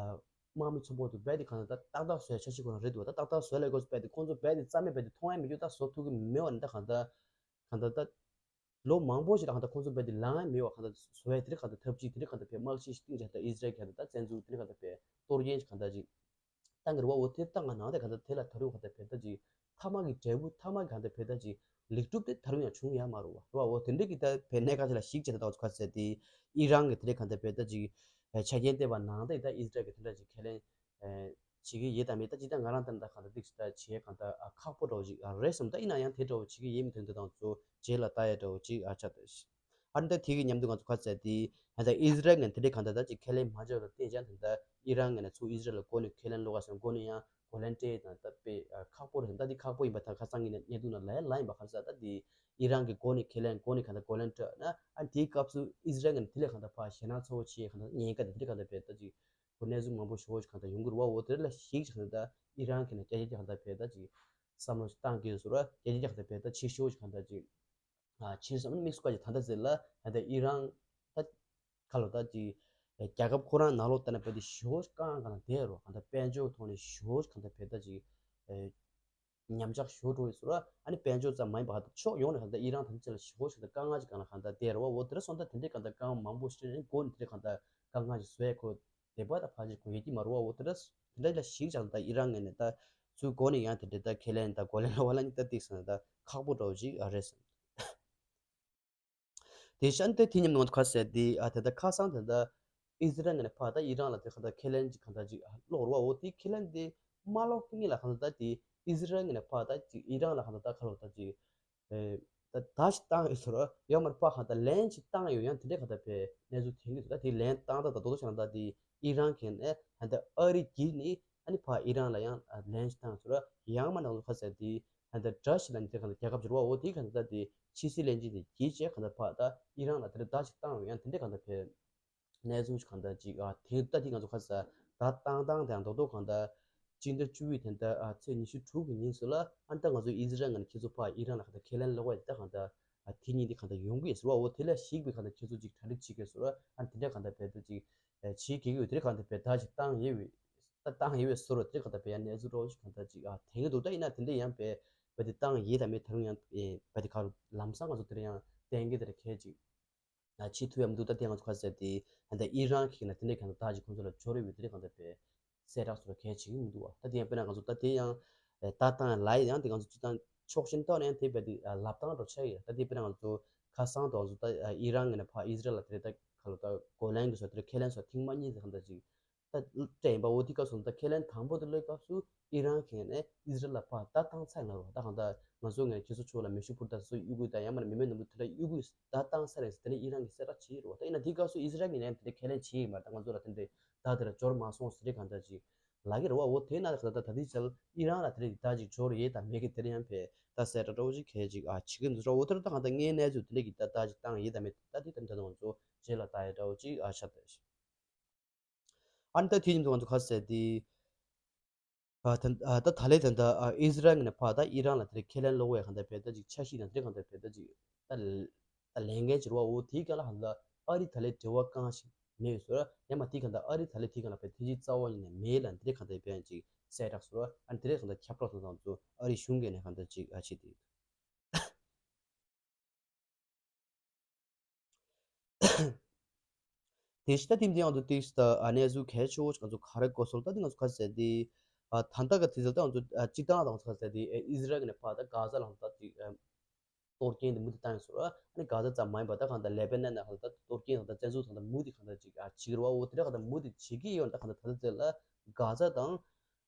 དམག་མི་ཚོ་པོ་དུ་རྦད་དེ་གང་ལྟར་ད་ཏག་ཏག་བཟོ་ཡ་ཆ་ཤས་ཁོ་རང་རེད་འདུག་བ། ད་ཏག་ཏག་བཟོ་ཡ་ལ་དགོས་སུ་རྦད་དེ་ཁོང་ཚོ་རྦད་དེ་རྩ་མེད་རྦད་དེ་མཐོང་ཡ་མི་འདུག་ད་བཟོ་ཐུབ་ཀྱི་མེད་བ་ནི་ད་གང་ལྟར་གང་ལྟར་ད། ལོ་མང་པོ་ཞིག་ལ་གང་ལྟར་ཁོང་ཚོ་རྦད་དེ་ལངས་ཡ་མེད་བ། གང་ལྟར་བཟོ་ཡ་དེ་རིང་གང་ལྟར་ཐབས་ཇུས་དེ་རིང་གང་ལྟར་བས་དམག་ཆས་ཤིག་བཏིང་བྱས་ད་ཨི་ཟི་རལ་གྱི་གང་ལྟར་ད་བཙན་འཛུལ་དེ་རིང་གང་ལྟར་བས་གཏོར་སྐྱོན་ཞིག་གང་ལྟར་ཅིག་བཏང་གི་རེད་བ། འོ་དེ་བཏང་ག་ནང་དེ་གང་ལྟར་དེ་ལ་ད་རུང་གང་ལྟར་བས་ད་ཅིག་མཐའ་མ་གི་འབྲས་བུ་མཐའ་མ་གི་གང་ལྟར་བས་ད་ཅིག་ལེགས་གྲུབ་དེ་ད་རུང་ཡང་བྱུང་ཡ་མ་རེད་བ། རེད་བ། འོ་དེ་འདྲ་གི་ད་བས་གནད་འགག་དེ་ལ་གཞིགས་བྱས་ད་ད་ཁ་ཟེར་དེ་ཨི་རན་གི་དེ་རིང་གང་ལྟར་བས་ད་ཅིག་ཆ་རྐྱེན་བསྟན་པ་ནང་དེ་ད་ཨི་ཟི་རལ་གི་དེ་འདྲ་ཅིག་ཁས་ལེན་བྱེད་ཀྱི་ཡོད་དམ་མེད་ད་ཅི་ད་ང་རང་ད་ད་གང་ལྟར་ཏིག་ཙམ་ད་བྱེད་གང་ལྟར་ཨ་ཁག་པོ་འདྲ་བོ་ཅིག་ཨ་རེད་བསམ། ད་ཡིན་ན་ཡང་དེ་འདྲ་བོ་བྱེད་ཀྱི་ཡོད་མི་དོན་དེ་དང་ཚོ་རྗེས་ལ་ལྟ་ཡ་འདྲ་བོ་ཅིག་ཨ་ཆགས་ད་ཤི། ཨ་ནི་ད་དེ་གི་མཉམ་དུ་ང་ཚོ་ཁ་ཟེར་དེ་ད་ད་ཨི་ཟི་རལ་ངོས་དེ་འདྲའི་གང་ལྟར་ད་ཅིག་ཁས་ལེན་མ་བྱས་པ་ལ་བརྟེན་ཀྱང་དེ་ད་ཨི་རན་ངོས་ནས་ཚུར་ཨི་ཟི་རལ་ལ་འགོ་ནས་ཁས་ལེན་ལོག་ག་སོང་འགོ་ནས་ཡང་གོ་ལན་སྤྲད་དང་ད་དཔེ་ཁག་པོ་རེད། ད་འདི་ཁག་པོ་ཡིན་པ་ད་ཁ་སང་གི་ནས་གནད་དོན་ནང་ལ་ཡང་ལ་ཡིན་པ་ཁ་ཟེར་ད་དེ་ཨི་རན་གྱི་འགོ་ནས་ཁས་ལེན་འགོ་ནས་གང་ལྟར་གོ་ལན་སྤྲད་ན་ཨ་དེའི་སྐབས་སུ་ཨི་ཟི་རལ་ངོས་ནས་དེ་ལས་གང་ལྟར་ཕར་ཞེད་སྣང་ཚ་བོ་བྱེད་གང་ལྟར་ཉེན་ཁ་དེ་དེ་གང་ལྟར་བས་ད་ཅིག་ཁོ་གནས་ཚུལ་མང་པོ་ཞེ་པོ་ཞིག་གང་ལྟར་ཡོང་གི་རེད་བ། འོ་དེ་ལ་གཞིགས་ཀྱི་གང་ལྟར་ཨི་རན་གྱི་ནས་རྒྱ་ཆེ་རྒྱ་གང་ལྟར་བས་ད་ཅིག་བསམ་བློ་ཞིག་བཏང་གི་ཡོད་ཟེར་བ། རྒྱ་ཆེ་རྒྱ་གང་ལྟར་བས་ད་ཆེ་ཤོས་ཞིག་གང་ལྟར་ཅིག་ཨ་ཕྱིར་བསམ་དམིགས་སུ་བཀར་གྱི་ད་ལྟ་ཟེར་ལ་ད་ལྟ་ཨི་རན་ད་ག་ལོ་ད་ཅིག་རྒྱལ་ཁབ་ཁོ་རང་ནང་ལོགས་ལྟ་ན་བས་ད་ཞེ་པོ་ཞིག་དཀའ་ངལ་གང་ལ་བསྡད་རོ། གང་ལྟར་དཔལ་འབྱོར་ཐོག་ནས་ཞེ་པོ་ཞིག་གང་ལྟར་བས་ད་ཅིག་ཉམས་ཆག་ཞེ་པོ་འགྲོ་ཡོད་ཟེར་བ། ཨ་ནི་དཔལ་འབྱོར་ཙམ་མ་ཡིན་པ་གང་ལྟར་ཕྱོགས་ཡོངས་ནས་གང་ལྟར་ཨི་རན་ད་ལྟ་ཅིག་ལ་ཞེ་པོ་ཞིག་ད་དཀའ་ངལ་ཅིག་གང་ལ་གང་ལྟར་བསྡད་རོ་བ། འོ་དེ་འདྲ་སོང་ད་དེ་འདྲའི་གང་ལྟར་དཀའ་ངལ་མང་པོ་ཞིག་འགོ་ནས་དེ་འདྲའི་གང་ལྟར་དཀའ་ངལ་ཞིག་བཟོ་ཡ་ཁོ་དེ་བ་ད་ཕ་ཅིག་གོ་ཡེ་ཀྱི་མ་རུ་བ། འོ་དེ་འདྲ་དེ་འདྲ་ལ་གཞིགས་ཀྱང་ད་ཨི་རན་ངོས་ནས་ད་ཚུར་གོ་ནས་ཡང་དེ་འདྲའི་ད་ཁས་ལེན་ད་གོ་ལེན་ལ་བ་ལ་ནི་ད་ཏིག་སོང་ད་ཁག་པོ་འདྲ་བོ་ཞིག་ཨ་རེད་སོང་། དེ་ཤན་དེ་དེ་མཉམ་དུ་ང་ཚོ་ཁ་ཟེར་དེ་ཨ་དེ་ད་ཁ་སང་དེ་ད་ཨི་ཟི་རལ་ངོས་ནས་ཕར་ད་ཨི་རན་ལ་དེ་ག་ད་ཁས་ལེན་ཅིག་ག་ད་ཅིག་ལོག་རུ་བ། འོ་དེ་ཁས་ལེན་དེ་མ་ལོག་གི་ངེས་ལ་ག་ད་ད་དེ་ཨི་ཟི་རལ་ངོས་ནས་ཕར་ད་ཅིག་ཨི་རན་ལ་ག་ད་ད་ཁ་ལོག་ད་ཅིག་ཨེ་ད་ད་ཞིག་བཏང་ཡོད་ཟེར་རོ། ཡང་མར་ཕར་ག་ད་ལན་ཞིག་བཏང་ཡོད། ཡང་དེ་འདྲའི་ག་ད་པའི་གནས་ཚུལ་ཐོན་གྱི་འདུག་ད་དེ་ལན་བཏང་ད་ད་དོ་དོ་ཆ་ན་ད་དེ་ཨི་རན་གྱི་ནས་ད་ད་ཨ་རི་གིས་ནི་ཨ་ནི་ཕར་ཨི་རན་ལ་ཡང་ལན་ཞིག་བཏང་ཟེར་རོ། ཡང་མ་ནང་ལོགས་ཁ་ཟེར་དེ་ད་ད་ར་ཤི་ལ་ནི་དེ་ག་ད་རྒྱལ་ཁབ་སྦྱོར་བ། འོ་དེ་ག་ད་ད་དེ་ཕྱི་སྲིད་བློན་ཆེན་དེ་གིས་བྱས་ག་ད་ཕར་ད་ཨི་རན་ལ་དེ་འདྲ་ད་ཞིག་བཏང་ཡོད། ཡང་དེ་འདྲའི་ག་ད་པའི་གནས་ཚུལ་གང་ལྟར་ཅིག་ཨ་དེ་ལྟ་དེ་ང་ཚོ་ཁ་ས་ད་བཏང་བཏང་དེ་ཡང་རྡོག་རྡོག་གང་ལྟར་སྤྱི་ཟླ་བཅུ་པའི་དེ་ལྟ་ཨ་ཚེས་ཉི་ཤུ་དྲུག་གི་ཉིན་སུ་ལ་ཨ་ད་ང་ཚོ་ཨི་ཟི་རལ་ངོས་ནས་ཁྱེད་ཚོ་ཕར་ཨི་རན་ལ་ག་ད་ཁས་ལེན་ལོག་པ་ཡིན་ད་གང་ལྟར་ཨ་དེ་ཉིན་དེ་གང་ལྟར་ཡོང་གི་ཡོད་ཟེར་བ། འོ་དེ་ལ་གཞིགས་པའི་གང་ལྟར་ཁྱེད་ཚོ་ཅིག་གྲ་སྒྲིག་བྱེད་དགོས་ཟེར་བ། ཨ་དེ་འདྲ་གང་ལྟར་བས་ད་ཅིག་བྱེད་དགོས་ཀྱི་ཡོད། དེ་གང་ལྟར་བས་ད་ཞིག་བཏང་ཡོད་པའི་ད་བཏང་ཡོད་པའི་བཟོ་རོ། དེ་གང་ལྟར་བས་ཡང་གནས་ཚུལ་རོ་ཞིག་གང་ལྟར་ཅིག་ཨ་དེང་གི་འདུག་ད་ཡིན་ན་དེ་འདྲ་ཡང་བས་བས་དེ་བཏང་ཡོད་ད་མེད་ད་རུང་ཡང་བས་དེ་ག་རུ་ལམ་སང་ང་ཚོ་དེ་འདྲ་ཡང་བསྟན་གི་དེ་འདྲ་གལ་ཅིག་ཨ་ཕྱི་ཐུ་ཡམ་དུ་ད་དེ་ང་ཚོ་ཁ་ཟེར་དེ་ད་ཨི་རན་གྱི་ན་དེ་འདྲའི་གང་ལྟར་ད་ཅིག་ཁོང་ཚོ་ལ་འབྱོར་ཡོད་པའི་དེ་འདྲའི་གང་ལྟར་པའི་གསལ་བསྒྲགས་སོགས་གལ་ཆེ་གི་མི་འདུག་བ། ད་དེ་ཡང་དཔེར་ན་ང་ཚོ་ད་དེ་ཡང་ད་བཏང་ལ་ཡང་དེ་ང་ཚོ་སྤྱི་བཏང་ ཕྱོགས་གཞན་དག་ནས་དེ་བས་དེ་ལབ་སྟངས་འགྲོ་ཆགས་ཡོད། ད་དེ་དཔེར་ན་ང་ཚོ་ཁ་སང་དུ་ང་ཚོ་ད་ཨི་རན་གྱི་ནས་ཕར་ཨི་ཟི་རལ་ལ་དེ་རེད། ད་ཁ་ལོ་ད་གོ་ལན་གྱི་བཟོ་དེ་རེད། ཁས་ལེན་བཟོ་ཐེངས་མ་གཉིས་ཙམ་གང་ལྟར་ཅིག་ད་སྤྲད་ཡིན་པ། འོ་དེ་སྐབས་སུ་ད་ཁས་ལེན་དང་པོ་དེ་ལོས་སྐབས་སུ་ཨི་རན་གྱི་ནས་ཨི་ཟི་རལ་ལ་ཕར་ད་བཏང་ཚར་ཡིན་ལ། རོ་ད་གང་ད་ང་ཚོ་ངས་ཁྱེད་ཚོ་ཕྱོགས་ལ་མེ་ཤུགས་འཕུར་མདའ་སོ་གཡུག་གི་ད་ཡང་མར་མི་མེད་ནོར་བུ་དེ་ལ་གཡུག་གི་ད་བཏང་ཚར་ཡིན། དེ་ནས་ཨི་རན་གྱི་གསལ་བསྒྲགས་བྱས་རོ། ད་ཡིན་ན་དེ་སྐབས་སུ་ཨི་ཟི་རལ་གྱི་ནས་དེ་འདྲ་ཁས་ལེན་བྱས་ཡིན་མ་རེད། ད་ང་ཚོ་ལ་དེ་འདྲའི་ད་དེ་ལ་འབྱོར་མ་སོང་ཟེར་རེད་གང་ད་ཅིག་ལབ་ཀྱི་རེད་བ། འོ་དེ་ན་ད་ད་ད་དེ་ཅལ་ཨི་རན་ལ་དེ་རེད་ད་ཅིག་འབྱོར་ཡོད་དང་མེད་ཀྱི་དེ་རེད། ཡང་ཕེ་ད་གསལ་བསྒྲགས་འདྲ་བོ་ཅིག་གལ་ཅིག་ཨ་བྱེད་ཀྱི་འདུག་ར། འོ་དེར་ད་གང་ད་ངའི་གནས་ཚུལ་དེ་འདྲ་གི་ད་ད་ཅིག་བཏང་ཡོད་དང་མེད་ད་དེ་ད་ད་ང་ཚོ་རྗེས་ལ་ལྟ་ཡ་འདྲ་བོ་ཅིག་ཨ་ཆགས་ད། ཨ་ནི་ད་དེ་བཞིན་དུ་ང་ཚོ་ག་ཟེར་དེ། ཨ་ད་ཨ་ད་ད་ལས་ད་ད་ཨ་ཨི་ཟི་རལ་ནས་ཕར་ད་ཨི་རན་ལ་དེ་ཁས་ལེན་ལོག་པའི་གང་ལྟར་བས་ད་ཅིག་འཆར་གཞི་དང་དེ་གང་ལྟར་བས་ད་ཅིག་ད་ད་ལས་འགན་ཅིག་རེད་བ། འོ་དེའི་སྒང་ལ་གང་ལྟར་ཨ་རི་ད་ལས་འབྲེལ་བ་གང་ཞིག་མེད་ཟེར། ཡང་མ་དེའི་གང་ལྟར་ཨ་རི་ད་ལས་དེའི་སྒང་ལ་བས་ཐེ་ཇུས་རྩ་བ་ཉིད་ནས་མེད་ལ་དེ་གང་ལྟར་བས་ཅིག་གསལ་བསྒྲགས་ཟེར། ཨ་ནི་དེ་གང་ལྟར་ཁྱབ་བསྒྲགས་སོང་ཙང་ཚོ་ཨ་རི་གཞུང་གིས་ནས་གང་ལྟར་ཅིག་ཨ་བྱེད་དེ། དེ་ཕྱི་ད་ཐིམ་དེ་ཡང་དུ་དེ་ཕྱི་ད་ཨ་གནས་ཚུལ་གལ་ཆེ་བོ་ང་ཚོ་ག་རེ་གོ་སོང་ད་དེ་ང་ཚོ་ག་ཟེར་དེ། ཨ་ད་ལྟ་ག་དེ་ཚོ་ད་ང་ཚོ་ཨ་སྤྱི་བཏང་ད་ང་ཚོ་ག་ཟེར་དེ་ཨ་ཨི་ཟི་རལ་གི་ནས་ཕར་ད་གྷ་ཛ་ལ་ད་དེ་ཨ་གཏོར་སྐྱོན་དེ་མུ་མཐུད་བཏང་ཡོད་ཟེར། ཨ་ནི་གྷ་ཛ་ཙམ་མ་ཡིན་པ་ད་གང་ལྟར་ལེ་བྷ་ནན་ནང་ད་གཏོར་སྐྱོན་ད་བཙན་འཛུལ་ད་ད་མུ་མཐུད་གང་ལྟར་ཅིག་ཨ་བྱེད་ཀྱི་རེད་བ། འོ་དེ་འདྲ་གང་ལྟར་མུ་མཐུད་བྱེད་ཀྱི་ཡོད་ད་གང་ལྟར་ད་ལྟ་ཚོད་ལ་གྷ་ཛ་དང་།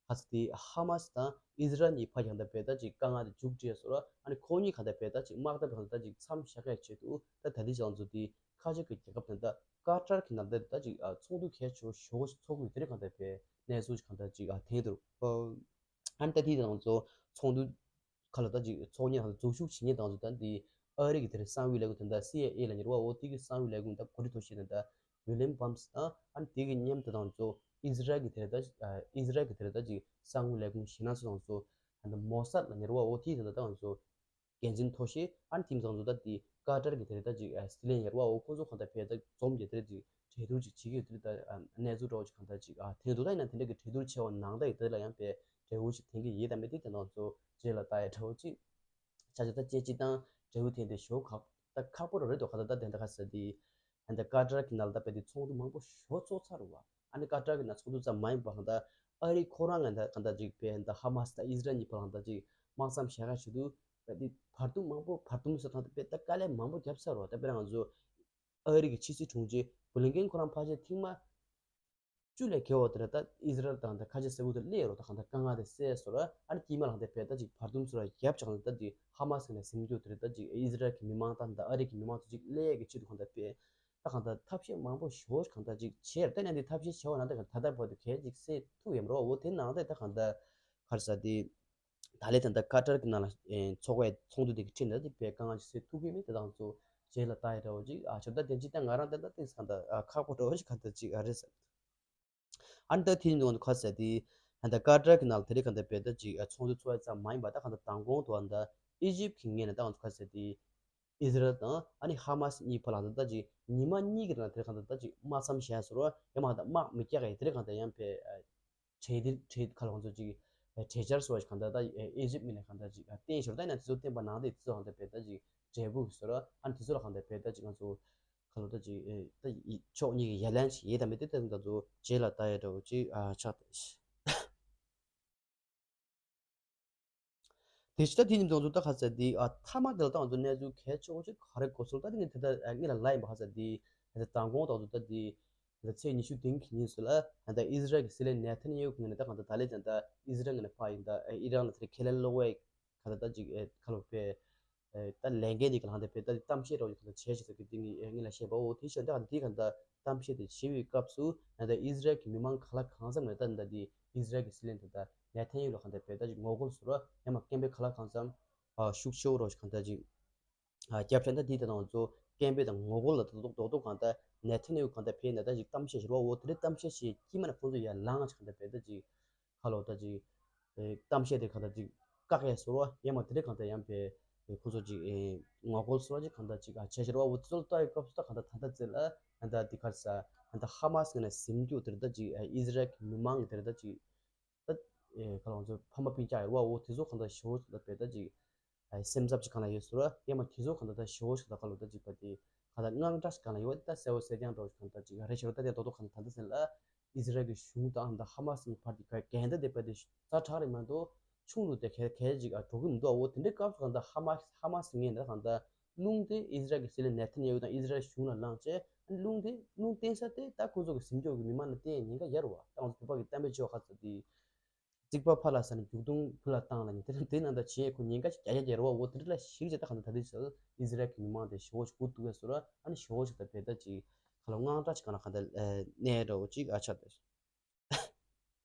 ཁ་ས་དེ་ཧ་མ་སི་དང་ཨི་ཟི་རལ་གཉིས་ཕར་ཡང་ད་བས་ད་ཅིག་དཀའ་ངལ་དེ་མཇུག་སྒྲིལ་སོང་ར། ཨ་ནི་ཁོ་གཉིས་གང་ལྟར་བས་ད་ཅིག་དམག་འཐབ་གང་ལྟར་ད་ཅིག་མཚམས་བཞག་གི་ཆེད་དུ་ད་ད་ལྟའི་ཆ་ལ་ང་ཚོ་དེ་ཁ་ཆེ་གི་རྒྱལ་ཁབ་དེ་ད་ཀ་ཏར་གྱི་ནང་ད་ད་ཅིག་ཨ་ཚོགས་འདུ་གལ་ཆེ་བོ་ཞེ་པོ་ཞིག་ཚོགས་ཀྱི་དེ་རིང་གང་ལྟར་བས་གནས་ཚུལ་ཞིག་གང་ལྟར་ཅིག་ཨ་ཐོན་འདུག་ཨ་ནི་ད་དེ་ང་ཚོ་ཚོགས་འདུ་ཁ་ལ་ད་ཅིག་ཚོགས་མཁན་དང་འཛུལ་ཞུགས་བྱེད་མཁན་དང་ཚོ་ད་འདི་ཨ་རི་གི་དེར་གསང་བའི་ལས་ཁུངས་དེ་འདྲ་སི་ཨའི་ཨེ་ལ་ཉེ་རུ་བ་འོ་དེ་གི་གསང་བའི་ལས་ཁུངས་ད་གོ་སྒྲིག་ཐོག་བྱས་ནས་ད་ཝི་ལིམ་བམ་སི་དང་ཨ་ནི་དེ་གི་མཉམ་དུ་དང་ཚོ་ཨི་ཟི་རལ་གི་དེར་ད་ཨི་ཟི་རལ་གི་དེར་ད་ཅིག་གསང་བའི་ལས་ཁུངས་ཞེ་ན་ཚོ་དང་ཚོ་ད་མོ་སད་ལ་ཉེ་རུ་བ་འོ་དེ་དེ་འདྲ་ད་ང་ཚོ་འགན་འཛིན་མཐོ་ཤོས་ཨ་ནི་དེ་ཚོ་དང་ཚོ་ད་དེ་ཀ་ཏར་གི་དེར་ད་ཅིག་སྲིད་བློན་ཉེ་རུ་བ་འོ་ཁོ་ཚོ་གང་ད་ཕེ་ད་འཛོམས་ཀྱི་དེར་ཅིག་གྲོས་བསྡུར་ཅིག་བྱེད་ཀྱི་ཡོད་དེ་ད་གནས་ཚུལ་འདྲ་བོ་ཅིག་གང་ད་ཅིག་ཨ་ཐོན་འདུག་ད་ཡིན་ན་དེ་འདྲ་གི་གྲོས་བསྡུར་བྱས་པ་ནང་ད་ཡོད་དེ་ལ་ཡང་ཕེ་འབྲས་བུ་ཞིག་ཐོན་གྱི་ཡོད་དམ་མེད་དེ་དེ་ནང་ཚོ་རྗེས་ལ་ལྟ་ཡ་འདྲ་བོ་ཅིག་ཆ་ཆ་ད་ཅེ་ཅི་དང་འབྲས་བུ་ཐོན་དེ་ཞོ་ཁག་ད་ཁག་པོ་ར་རེད་དོ། ག་ད་ད་དེ་འདྲ་ག་ཟེར་དེ་ད་ཀ་ཏར་གི་ནང་ལ་ད་ཕེ་དེ་ཚོགས་འདུ་མང་པོ་ཞོ་ཚོགས་ཚར་རུ་བ། ཨ་ནི་ཀ་ཏར་གི་ནང་ཚོགས་འདུ་ཙམ་མ་ཡིན་པ་གང་ད་ཨ་རི་ཁོ་རང་གི་ད་གང་ད་ཅིག་ཕེ་ད་ཧ་མ་སི་ད་ཨི་ཟི་རལ་གཉིས་བར་ལ་གང་ད་ཅིག་དམག་མཚམས་བཞག་ག་ཞུ་དུས་ཕེ་དེ་བར་འདུམ་མང་པོ་བར་འདུམ་ཟེར་ཐང་དེ་ཕེ་ད་དཀའ་ལས་མང་པོ་བརྒྱབ་ཚར་རུ་བ། ད་དཔེར་ན་ང་ཚོ་ཨ་རི་གི་ཕྱི་སྲིད་དྲུང་ཆེ་བུ་ལིན་ཀེན་ཁོ་རང་ཕལ་ཆེར་ཐེངས་མ་བཅུ་ལས་བརྒལ་བ་དེ་འདྲ་ད་ཨི་ཟི་རལ་དང་ད་ཁ་ཆེ་སེ་བོ་དེ་སླེབས་རོ། ད་གང་ད་དཀའ་ངལ་དེ་སེལ་སོང་ར། ཨ་ནི་དཀྱིལ་མ་ལ་དེ་ཕེ་ད་ཅིག་བར་འདུམ་སོ་ར་རྒྱབ་ཆགས་ནས་ད་ཅིག་ཧ་མ་སི་ནས་ཟིན་རྒྱུ་དེ་རེད། ད་ཅིག་ཨི་ཟི་རལ་གི་མི་མང་དང་ད་ཨ་རི་གི་མི་མང་ཚོ་ཅིག་སླེབས་ཡས་ཀྱི་ཆེད་དུ་གང་ད་ཕེ་ད་གང་ད་ཐབས་ཤེས་མང་པོ་ཞོ་གང་ད་ཅིག་བྱས་ར། ད་ནས་འདི་ཐབས་ཤེས་བྱས་བ་ན་ད་གང་ད་ད་བར་དུ་གལ་ཅིག་སེལ་ཐུབ་ཡམ་རོ། འོ་དེ་ནང་ད་ད་གང་ད་གར་ས་དེ་ད་ལས་ད་ད་ཀ་ཏར་གི་ནང་ལ་ཚོགས་པའི་ཚོགས་འདུ་དེ་གི་ཁྲིད་ན་དེ་ཕེ་དཀའ་ངལ་ཅིག་སེལ་ཐུབ་ཀྱི་མེད། དེ་དང་ཚོ་རྗེས་ལ་ལྟ་ཡ་འདྲ་བོ་ཅིག་ཨ་ཆོ་ད་དེ་ཅིག་ད་ང་རང་ད་ད་ཏིག་ས་གང་ད་ཁག་པོ་འདྲ་བོ་ཅིག་གང་ད་ཅིག་ཨ་རེད་ཟེར། ཨ་ནི་ད་དེ་ནི་ང་ཚོ་ཁ་ཟེར་དེ་ད་ཀ་ཏར་གི་ནང་ལ་དེ་རིང་གང་ད་ཕེ་ད་ཅིག་ཚོགས་འདུ་ཚོགས་ཡ་ཙམ་མ་ཡིན་པ་ད་གང་ད་མདང་དགོང་དུ་ཨ་ད་ཨི་ཇིབ་གི་ངོས་ནས་ད་ང་ཚོ་ཁ་ཟེར་དེ་ཨི་ཟི་རལ་དང་ཨ་ནི་ཧ་མ་སི་གཉིས་བར་ལ་ད་ད་ཅིག་ཉི་མ་གཉིས་ཀྱི་རིང་ལ་དེ་རིང་གང་ད་ད་ཅིག་དམག་མཚམས་བཞག་ཟེར་བ་ཡང་མ་ད་དམག་མི་རྒྱག་གི་དེ་རིང་གང་ད་ཡང་ཕེ་གྲོས་འདི་གྲོས་ཁ་ལ་ང་ཚོ་ཅིག་གྲོས་འཆར་སོགས་གང་ད་ད་ཨི་ཇིབ་ངོས་ནས་གང་ད་ཅིག་བསྟན་ཞོར་ད་ཡིན་ན་དེ་ཚོ་བསྟན་པ་ནང་དེ་དེ་ཚོ་གང་ད་ཕེ་ད་ཅིག་འབྲས་བུ་གི་ཟེར་བ་ཨ་ནི་དེ་ཚོ་ལ་གང་ད་ཕེ་ད་ཅིག་ང་ཚོ་ཁ་ལོ་ད་ཅིག་ཨེ་ད་ཡི་ཕྱོགས་གཉིས་ཀྱི་ཡ་ལན་ཞིག་ཡོད་དམ་མེད་དེ་ད་ད་ཚོ་རྗེས་ལ་ལྟ་ཡ་འདྲ་བོ་ཅིག་ཨ་ཆགས་ཏེ། དེ་ཕྱི་ད་དེ་ཉིན་ང་ཚོ་ད་ཁ་ཟེར་དེ་ཨ་མཐའ་མ་དེ་ལ་ད་ང་ཚོ་གནས་ཚུལ་གལ་ཆེ་བོ་ཅིག་ག་རེ་གོ་སོང་ད་དེ་ངས་དེ་ད་ངས་ལ་ལ་ཡིན་པ་ཁ་ཟེར་དེ་ད་མདང་དགོང་ད་ཚོ་ད་དེ་ད་ཚེས་ཉི་ཤུ་བདུན་གྱི་ཉིན་སུ་ལ་ད་ཨི་ཟི་རལ་གྱི་སྲིད་བློན་ནེ་ཐན་ཡ་ཧུ་གི་ངོས་ནས་ད་གང་ད་ད་ལས་ཀྱང་ད་ཨི་ཟི་རལ་ངོས་ནས་ཕ་ཡིན་ད་ཨི་རན་ལ་དེ་ཁས་ལེན་སློག་པའི་ཁ་ད་ད་ཅིག་ཨེ་ཁ་ལོ་པའི་ཨེ་ད་ལས་འགན་འདི་ག་ལ་ཧང་དེ་བེ་ད་གཏམ་བཤད་རོགས་ཀྱི་ཁ་ད་བྱས་ཤིག་ཟེར་གི་འདི་ངས་ངས་ལ་བཤད་པ་འོ་དེ་བཞིན་ད་འདི་ག་ད་གཏམ་བཤད་དེ་བྱེད་པའི་སྐབས་སུ་ད་ཨི་ཟི་རལ་གྱི་མི་མང་ག་ལ་གང་འཚམ་ངས་ད་ད་འདི་ཨི་ཟི་རལ་གྱི་སྲིད་བློན་དེ་ད་ནེ་ཐན་ཡ་ཧུ་ལ་ག་ད་བེ་ད་ཅིག་ངོ་རྒོལ་ཟེར་རོ་ཡང་མ་སྐད་འབོད་ག་ལ་གང་འཚམ་ཨ་ཤུགས་ཆེ་བོ་རོགས་ཀྱི་ག་ད་ཅིག་ཨ་རྒྱབ་ཕྲན་ད་འདི་ད་ང་ཚོ་སྐད་འབོད་དང་ངོ་རྒོལ་ལ་ད་རྡོག་རྡོག་རྡོག་གང་ད་ནེ་ཐན་ཡ་ཧུ་གང་ད་བེ་ནས་ད་ཅིག་གཏམ་བཤད་བྱེད་རོགས་འོ་དེ་རེད། གཏམ་བཤད་བྱེད་དཀྱིལ་མ་ནས་ཁོང་ཚོ་ཡར་ལངས་ཅིག་ག་ད་བེ་ད་ཅིག་ཁ་ལོ་ད་ཅིག་ཨེ་གཏམ་བཤད་དེ་གང་ལྟར་ཅིག་བཀག་ཡས་བཟོ་རོགས་ཡས་མ་དེ་རིང་གང་ལྟར་ཡང་པའི་ཁོ་ཚོ་ཅིག་ཨེ་ངོ་རྒོལ་བཟོ་རོགས་ཅིག་གང་ལྟར་ཅིག་ཨ་བྱས་ཤར་བ་འུ་ཚོ་ལྟ་ཡི་སྐབས་སུ་ད་གང་ལྟར་ད་ལྟ་ཚེ་ལ་ཨ་ད་འདི་གར་ས་ཨ་ད་ཧ་མ་སི་ངོས་ནས་ཟིན་རྒྱུ་དེ་རེད། ད་ཅིག་ཨེ་ཨི་ཟི་རལ་གྱི་མི་མང་གི་དེ་རེད། ད་ཅིག་ད་ཨེ་ཁ་ལོ་ཚོ་ཕ་མ་སྤུན་ཀྱག་ཡོད་བ་འུ་དེ་ཚོ་གང་ལྟར་ཞོ་ད་པའི་ད་ཅིག་ཨེ་སེམས་འཚབ་ཅིག་གང་ལ་ཡོད་ཟེར་བ་ཡས་མ་དེ་ཚོ་གང་ལྟར་ད་ཞོ་ཞིག་ད་ཁ་ལོ་ད་ཅིག་པ་དེ་གང་ལྟར་དངངས་སྐྲག་ཞིག་གང་ལ་ཡོད་ད་གསལ་བོ་གསལ་རྐྱང་འགྲོ་ཞིག་གང་ལྟར་ཅིག་རེ་ཞོ་ད་དེ་རྡོག་རྡོག་གང་ལྟར་ད་ལྟ་ཚེ་ལ། ཨི་ཟི་རལ་གྱི་གཞུང་དང་ད་ཧ་མ་སི་གཉིས་བར་གྱི་འགལ་ཟླ་དེ་བར་དེ་ཛ་དྲག་རེད་མ་གཏོགས་ ཆུང་རུ་དེ་གལ་གལ་ཅིག་ཨ་འགྲོ་གི་མི་འདུག་འོ་དེ་འདྲའི་སྐབས་སུ་གང་ལྟར་ཧ་མ་ཧ་མ་སི་ངོས་ནས་གང་ལྟར་རླུང་དེ་ཨིས་ར་ཨེལ་གྱི་སྲིད་བློན་ནེ་ཐན་ཡ་ཧུ་དང་ཨིས་ར་ཨེལ་གཞུང་ལ་བླངས་བྱས། རླུང་དེ་རླུང་བསྟན་ས་དེ་ད་ཁོ་ཚོ་གི་ཟིན་སྐྱོབ་ཀྱི་མི་མང་ལ་བརྟེན་ཉེན་ཁ་ཡོད་རེད་བ། ད་ང་ཚོ་བོད་པ་གི་གཏམ་དཔེ་བྱས་པ་ཁ་ཚ་དེ། རྩིག་པ་ཕར་ལ་ཟ་ནས་རྒྱུག་དུང་བུ་ལ་བཏང་ལ་ཉེ་དེ་དེ་ནང་ད་བྱེད་ཁོ་ཉེན་ཁ་ཞིག་རྒྱ་རྒྱ་རྒྱ་རེད་བ། འོ་དེ་འདྲ་ལ་ཞིག་བྱས་ད་གང་ལྟར་ད་དེ་ཚོ་ཨིས་ར་ཨེལ་གྱི་མི་མང་དེ་ཞེ་བོ་ཞིག་སྒུག་འདུག་གས་སོ་ར། ཨ་ནི་ཞེ་བོ་ཞིག་ད་བེ་ད་ཅིག་ཁ་ལ་དངངས་སྐྲག་ཅིག་གང་ལ་གང་ལྟར་གནས་འདྲ་བོ་ཅིག་ཨ་ཆགས་ཏེ།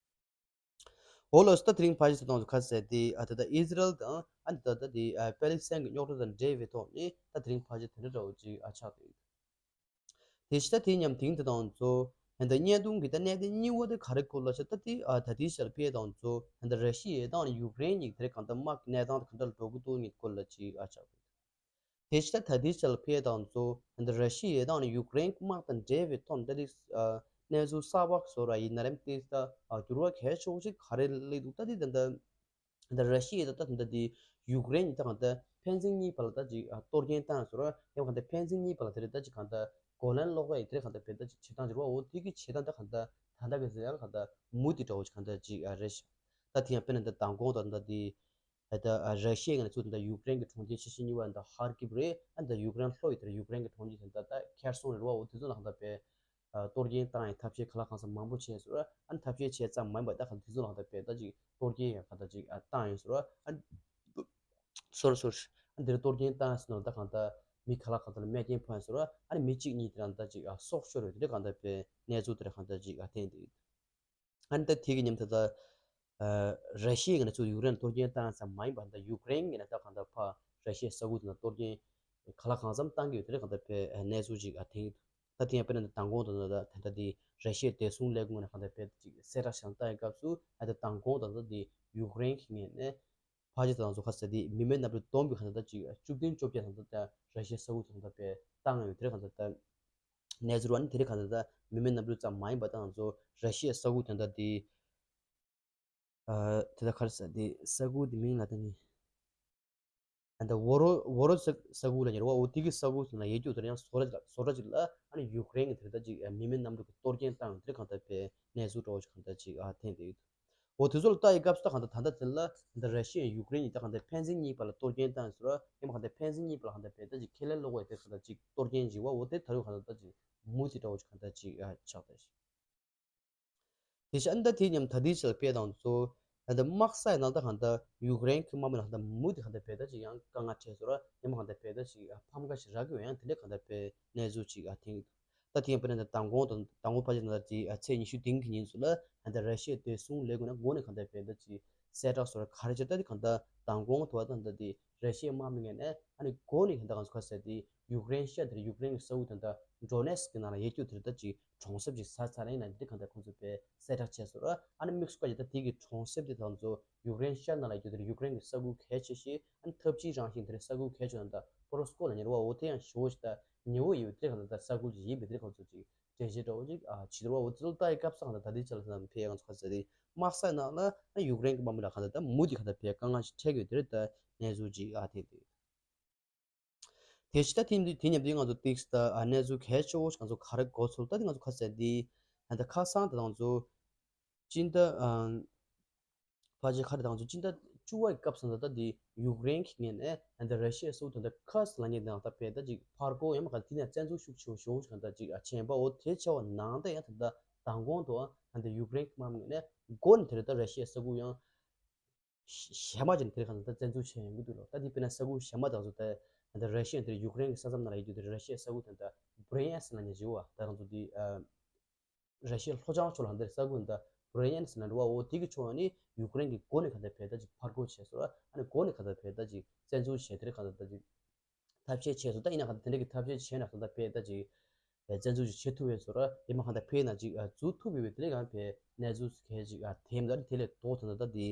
འོ་ལགས་སོ། ད་དེ་རིང་ཕལ་ཆེར་ད་དང་ཚོ་ཁ་གསལ་ཏེ་ཨ་ད་ལྟ་ཨི་ཟི་རལ་དང་ཨ་ནི་ད་ལྟ་དེ་ཨ་པེ་ལི་སི་ཐན་གྱི་རྙོག་དྲ་དང་འབྲེལ་བའི་ཐོག་ནས་ད་དེ་རིང་ཕལ་ཆེར་དེ་འདྲ་འདྲ་བོ་ཅིག་ཨ་ཆགས་ཏེ། དེ་ཕྱི་ད་དེ་མཉམ་དེང་དེ་དང་ཚོ་ཧན་ད་བརྙན་ཐུང་གི་ད་གནད་དོན་གཉིས་པ་དེ་ག་རེ་སྐོར་ལ་ཆ་ད་དེ་ཨ་ད་དེ་ཕྱི་ལ་ཕེ་དང་ཚོ་ཧན་ད་ར་ཤི་ཡ་དང་ཡུཀ་རེན་གཉིས་དེ་རེ་གང་ད་དམག་གི་གནས་སྟངས་དེ་ག་འདྲ་འགྲོ་གི་འདུག་གཉིས་སྐོར་ལ་ཅིག་ཨ་ཆགས་ཏེ། དེ་ཕྱི་ད་ད་དེ་ཕྱི་ལ་ཕེ་དང་ཚོ་ཧན་ད་ར་ཤི་ཡ་དང་ཡུཀ་རེན་དམག་དང་འབྲེལ་བའི་ཐོག་ད་དེ་ཨ་གནས་ཚུལ་གསར་པ་བཟོ་ར་ཡིན་ན་རེམ་དེ་ད་ཨ་འགྱུར་བ་གལ་ཆེ་བོ་ཅིག་ག་རེ་སླེབས་འདུག་ད་དེ་ད་ད། ད་ར་ཤི་ཡ་ད་ད་ད་འདི་ཡུཀ་རེན་གྱི་ད་གང་ལྟར་ཕན་ཚུན་གཉིས་བར་ལ་ད་ཅིག་གཏོར་སྐྱོན་བཏང་ཟེར་བ་ཡང་གང་ལྟར་ཕན་ཚུན་གཉིས་བར་ལ་དེ་རེད་ད་ཅིག་གང་ལྟར་གོ་ལན་སློག་པ་ཡི་དེ་རེད་གང་ལྟར་བེད་ད་ཅིག་བྱེད་སྟངས་ཟེར་བ་འོ་དེ་གི་བྱེད་སྟངས་ད་གང་ལྟར་ད་ལྟ་གི་ཟེར་ཡང་གང་ལྟར་མུ་མཐུད་འདྲ་བོ་ཅིག་གང་ལྟར་ཅིག་རེད་ཤག་ད་དེ་ཡང་དཔེར་ན་ད་མདང་དགོང་ད་ད་འདི་ད་ར་ཤི་ཡ་ངོས་ནས་ཚུར་ད་ཡུཀ་རེན་གྱི་གྲོང་ཁྱེར་ཆེ་ཤོས་གཉིས་པ་ད་ཧར་ཀིབ་རེད། ཨ་ད་ཡུཀ་རེན་ལྷོ་ཡི་དེ་ཡུཀ་རེན་གྱི་གྲོང་ཁྱེར་ད་ད་ཁེར་སོང་རེད་བ་འོ་དེ་ཚོ་ལ་གང་ལྟར་བེད། གཏོར་སྐྱོན་བཏང་ཡང་ཐབས་ཤེས་ག་ལ་གང་འཚམ་མང་པོ་བྱས་ཟེར་བ། ཨ་ནི་ཐབས་ཤེས་བྱས་ཙམ་མ་ཡིན་པ་ད་གང་དེ་ཚོ་ལ་གང་ལྟར་བེད་ད་ཅིག་གཏོར་སྐྱོན་ཡང་གང་ལྟར་ཅིག་བཏང་ཡོད་ཟེར་བ། ཨ་ནི་སོར་སོར་ཨ་ནི་དེར་གཏོར་སྐྱོན་བཏང་ཡོད་ཟེར་ན་ད་གང་ལྟར་མི་ག་ལ་གང་ལྟར་རྨས་སྐྱོན་ཕོག་ཡོད་ཟེར་བ། ཨ་ནི་མི་གཅིག་གཉིས་དེ་རང་ད་ཅིག་སྲོག་ཤོར་ཡོད་དེ་གང་ལྟར་བེད་གནས་ཚུལ་དེ་ར་གང་ལྟར་ཅིག་ཐོན་ཏེ་ཡོད། ཨ་ནི་ད་དེ་གི་མཉམ་དུ་ད་ར་ཤི་ཡའི་ངོས་ནས་ཚུར་ཡུཀ་རེན་ལ་གཏོར་སྐྱོན་བཏང་ཙམ་མ་ཡིན་པར་ད་ཡུཀ་རེན་གྱི་ནས་ད་གང་ལྟར་ཕར་ར་ཤི་ཡའི་ས་ཁུལ་དེ་ན་གཏོར་སྐྱོན་ག་ལ་གང་འཚམ་བཏང་གི་ཡོད་དེ་རེད་གང་ལྟར་བེད་གནས་ཚུལ་ཅིག་ཨ་ཐེངས་ད་ཐེངས་དཔེར་ན་ད་མདང་དགོང་དང་ད་ད་ད་དེ་ར་ཤི་ཡའི་བདེ་སྲུང་ལས་ཁུངས་ནས་གང་ལྟར་བེད་ཅིག་གསལ་བསྒྲགས་ཤིག་བཏང་ཡོད་སྐབས་སུ་ཨ་ད་མདང་དགོང་དང་ད་དེ་ཡུཀ་རེན་གྱི་ངོས་ནས་ཕལ་ཆེར་ད་ང་ཚོ་ཁ་ས་དེ་མི་མེད་གནམ་གྲུ་བསྡོམས་པའི་གང་ལྟར་ད་ཅིག་བཅུ་བདུན་བཅོ་བརྒྱད་དང་ད་ད་ར་ཤི་ཡའི་ས་ཁུལ་དང་ད་བེད་བཏང་ཡོད་དེ་རེད་གང་ལྟར་ད། གནས་ཚུལ་བ་ནི་དེ་རིང་གང་ལྟར་ད་མི་མེད་གནམ་གྲུ་ཙམ་མ་ཡིན་པ་ད་ང་ཚོ་ར་ཤི་ཡའི་ས་ཁུལ་དེ་འདྲ་དེ། ཨ་དེ་ད་ག་རེ་ཟེར་དེ་ས་ཁུལ་དེ་མིང་ལ་ད་ནི། ཨ་ད་ཝོ་རོ་ཝོ་རོ་ས་ས་ཁུལ་ལ་ཉེ་བ་འོ་དེ་གི་ས་ཁུལ་དེ་ན་ཡོད་རྒྱུ་དེ་ཡང་བཟོ་གྲྭ་ཅིག་ལ་བཟོ་གྲྭ་ཅིག་ལ་ཨ་ནི་ཡུཀ་རེན་གི་དེ་ད་ཅིག་མི་མེད་གནམ་གྲུ་གི་གཏོར་སྐྱོན་བཏང་ཡོད་དེ་གང་ལྟར་བའི་གནས་ཚུལ་འདྲ་བོ་ཅིག་གང་ལྟར་ཅིག་ཨ་ཐོན་བསྡད་ཡོད། འོ་དེ་ཚོ་ལ་ལྟ་ཡི་སྐབས་སུ་ད་གང་ལྟར་ད་ལྟ་དེ་ལ་ད་ར་ཤི་ཡ་ཡུཀ་རེན་གཉིས་ད་གང་ལྟར་ཕན་ཚུན་གཉིས་བར་ལ་གཏོར་སྐྱོན་བཏང་ཟེར་བ་ཡིན་པ་གང་ལྟར་ཕན་ཚུན་གཉིས་བར་ལ་གང་ལྟར་བས་ད་ཅིག་ཁས་ལེན་ལོག་པའི་དེ་གང་ལྟར་ཅིག་གཏོར་སྐྱོན་ཅིག་བ་འོ་དེ་ད་རུང་གང་ལྟར་ད་ཅིག་མུ་མཐུད་འདྲ་བོ་ཅིག་གང་ལྟར་ཅིག་ཨ་ཆགས་ད་ཤི། དེ་བཞིན་ད་དེ་མཉམ་ད་དེའི་ཆེད་ལ་དཔེ་དང་ཚོ་ད་ལྟ་དམག་ས་ཡི་ནང་ད་གང་ལྟར་ཡུཀ་རེན་གྱི་དམག་མི་ལ་གང་ལྟར་མུ་མཐུད་གང་ལྟར་བས་ད་ཅིག་ཡང་དཀའ་ངལ་འཕྲད་ཟེར་བ་ཡིན་པ་གང་ལྟར་བས་ད་ཅིག་ཕམ་ཁ་ཞིག་རག་གི་ཡོད་ཡང་དེ་འདྲ་གང་ལྟར་བས་གནས་ཚུལ་ཅིག་ཨ་ཐེངས། ད་དེ་ཡང་དཔེར་ན་ད་མདང་དགོང་དང་མདང་དགོང་ཕལ་ཆེར་ད་ལྟ་དེ་ཚེས་ཉི་ཤུ་རྩ་བདུན་གྱི་ཉིན་སུ་ལ་ད་ལྟ་ར་ཤི་ཡའི་བདེ་སྲུང་ལས་ཁུངས་ནས་འགོ་ནས་གང་ལྟར་བས་ད་ཅིག་གསལ་བསྒྲགས་སོགས་ག་རེ་བྱས་ད་དེ་གང་ལྟར་མདང་དགོང་དུ་བ་ད་ལྟ་དེ་ར་ཤི་ཡའི་དམག་མི་ངོས་ནས་ཨ་ནི་འགོ་ནས་གང་ལྟར་གང་ཚོ་ག་ཟེར་དེ་ཡུཀ་རེན་ཤར་དེར་ཡུཀ་རེན་གྱི་ས་ཁུལ་ད་ལྟ་ཌོ་ནེ་སི་ཀི་ནང་ལ་ཡོད་རྒྱུ་དེར་ད་ཅིག་གྲོང་གསེབ་ཅིག་ཟ་ཚར་ཡིན་ན་དེ་གང་ལྟར་ཁོང་ཚོས་བས་གསལ་བསྒྲགས་བྱས་སོང་ར། ཨ་ནི་དམིགས་སུ་བཀར་ཡོད་ད་དེ་གི་གྲོང་གསེབ་དེ་ད་ཚོ་ཡུཀ་རེན་ཤར་ནང་ལ་ཡོད་དེར་ཡུཀ་རེན་གྱི་ས་ཁུལ་གལ་ཆེ་ཤོས་ཨ་ནི་འཐབ་ཇུས་རང་བཞིན་དེར་ས་ཁུལ་གལ་ཆེ་ད་ལྟ་པོ་རོ་སྐོ་ལ་ཉེ་བ་འོ་དེ་ཡང་ཞེ་བོ་ཞིག་ད་ཉེ་བོ་ཡོད་དེ་གང་ལྟར་ད་ས་ཁུལ་ཅིག་ཡིན་པའི་དེ་ཁོང་ཚོ་ཅིག་འགྲེལ་བཤད་འདྲ་བོ་ཅིག་ཨ་བྱེད་འདུག་བ། འོ་དེ་ཚོ་ལྟ་ཡི་སྐབས་སུ་གང་ལྟར་ད་ལྟའི་ཆ་ལ་ད་ཕེ་ཡང་ཚོ་ག་ཟེར་དེ་དམག་ས་ནང་ལ་ཨ་ཡུཀ་རེན་གྱི་དམག་མི་ལ་གང་ལྟར་ད་མུ་མཐུད་གང་ལྟར་ཕེ་དཀའ་ངལ་ཞིག་འཕྲད་ཀྱི་ཡོད་དེ་རེད་ད་གནས་ཚུལ་ཅིག་ཨ་ཐེ་དེ། དེ་ཕྱི་ད་དེ་དེ་མཉམ་དུ་ང་ཚོ་ཏིག་ད་ཨ་གནས་ཚུལ་གལ་ཆེ་བོ་ཞིག་ང་ཚོ་ག་རེ་གོ་ཚུལ་ད་དེ་ང་ཚོ་ག་ཟེར་དེ་ཨ་ད་ཁ་སང་ད་ང་ཚོ་སྤྱི་ཟླ་ཨ་ཕལ་ཆེར་ཁ་རེ་ད་ང་ཚོ་སྤྱི་ཟླ་བཅུ་པའི་སྐབས་སུ་ད་ལྟ་དེ་ཡུཀ་རེན་གྱི་ངོས་ནས་ཨ་ད་ར་ཤི་ཡའི་སྲོག་དོན་དུ་ཁ་ས་ལ་ཉེ་དང་ད་བས་ད་ཅིག་ཕར་རྒོལ་ཡང་མ་ག་དེ་ནས་བཙན་འཛུལ་ཤུགས་ཆེ་བོ་ཞེ་བོ་ཞིག་གང་ལྟར་ཅིག་ཨ་བྱས་པ་འོ་དེ་ཆེ་བ་ནང་ད་ཡང་ད་ལྟ་མདང་དགོང་དུ་ཨ་ད་ཡུཀ་རེན་གྱི་དམག་མི་ངོས་ནས་མགོ་ནས་དེ་རེད་ད་ར་ཤི་ཡའི་ས་ཁུལ་ཡང་གཞན་པ་ཅིག་ནས་དེ་རེད་གང་ལྟར་ད་བཙན་འཛུལ་བྱས་ཡོང་གི་འདུག་ལོ། ད་དེ་དཔེར་ན་ས་ཁུལ་གཞན་པ་དང་ཚོ་ད་ད་ར་ཤི་ཡ་དེ་རེད་ཡུཀ་རེན་གྱི་ས་མཚམས་ནང་ལ་ཡོད་རྒྱུ་དེ་རེད་ར་ཤི་ཡའི་ས་ཁུལ་དེ་ད་བྷི་རེན་ཡ་སི་ལ་ཉེ་ཅིག་བ་ད་ང་ཚོ་དེ་ཨ། ར་ཤི་ཡའི་ལྷོ་བྱང་ཕྱོགས་ལ་འདིར་ས་ཁུལ་འདི་བྷི་རེན་ཡ་ནས་ཟེར་ན་འགྲོ་བ་འོ་དེ་གི་ཕྱོགས་ནས་ཡུཀ་རེན་གྱི་འགོ་ནས་ག་འདྲ་བས་ད་ཅིག་ཕར་རྒོལ་བྱས་སོང་། ཨ་ནི་འགོ་ནས་ག་འདྲ་བས་ད་ཅིག་བཙན་འཛུལ་བྱས་དེར་ག་འདྲ་ད་ཅིག་ཐབས་ཤེས་བྱས་སོང་། ད་ཡིན་ན་ག་འདྲ་དེ་འདྲ་གི་ཐབས་ཤེས་བྱས་ན་ག་འདྲ་བས་ད་ཅིག་བཙན་འཛུལ་ཅིག་བྱེད་ཐུབ་པས་སོང་། ཡིན་མ་ག་འདྲ་བས་ན་ཅིག་འཛུལ་ཐུབ་པའི་དེ་འདྲ་གང་བས་གནས་ཚུལ་གལ་ཅིག་དེ་མ་ད་དེ་ལས་ལྡོག་ད་ད་ད་དེ་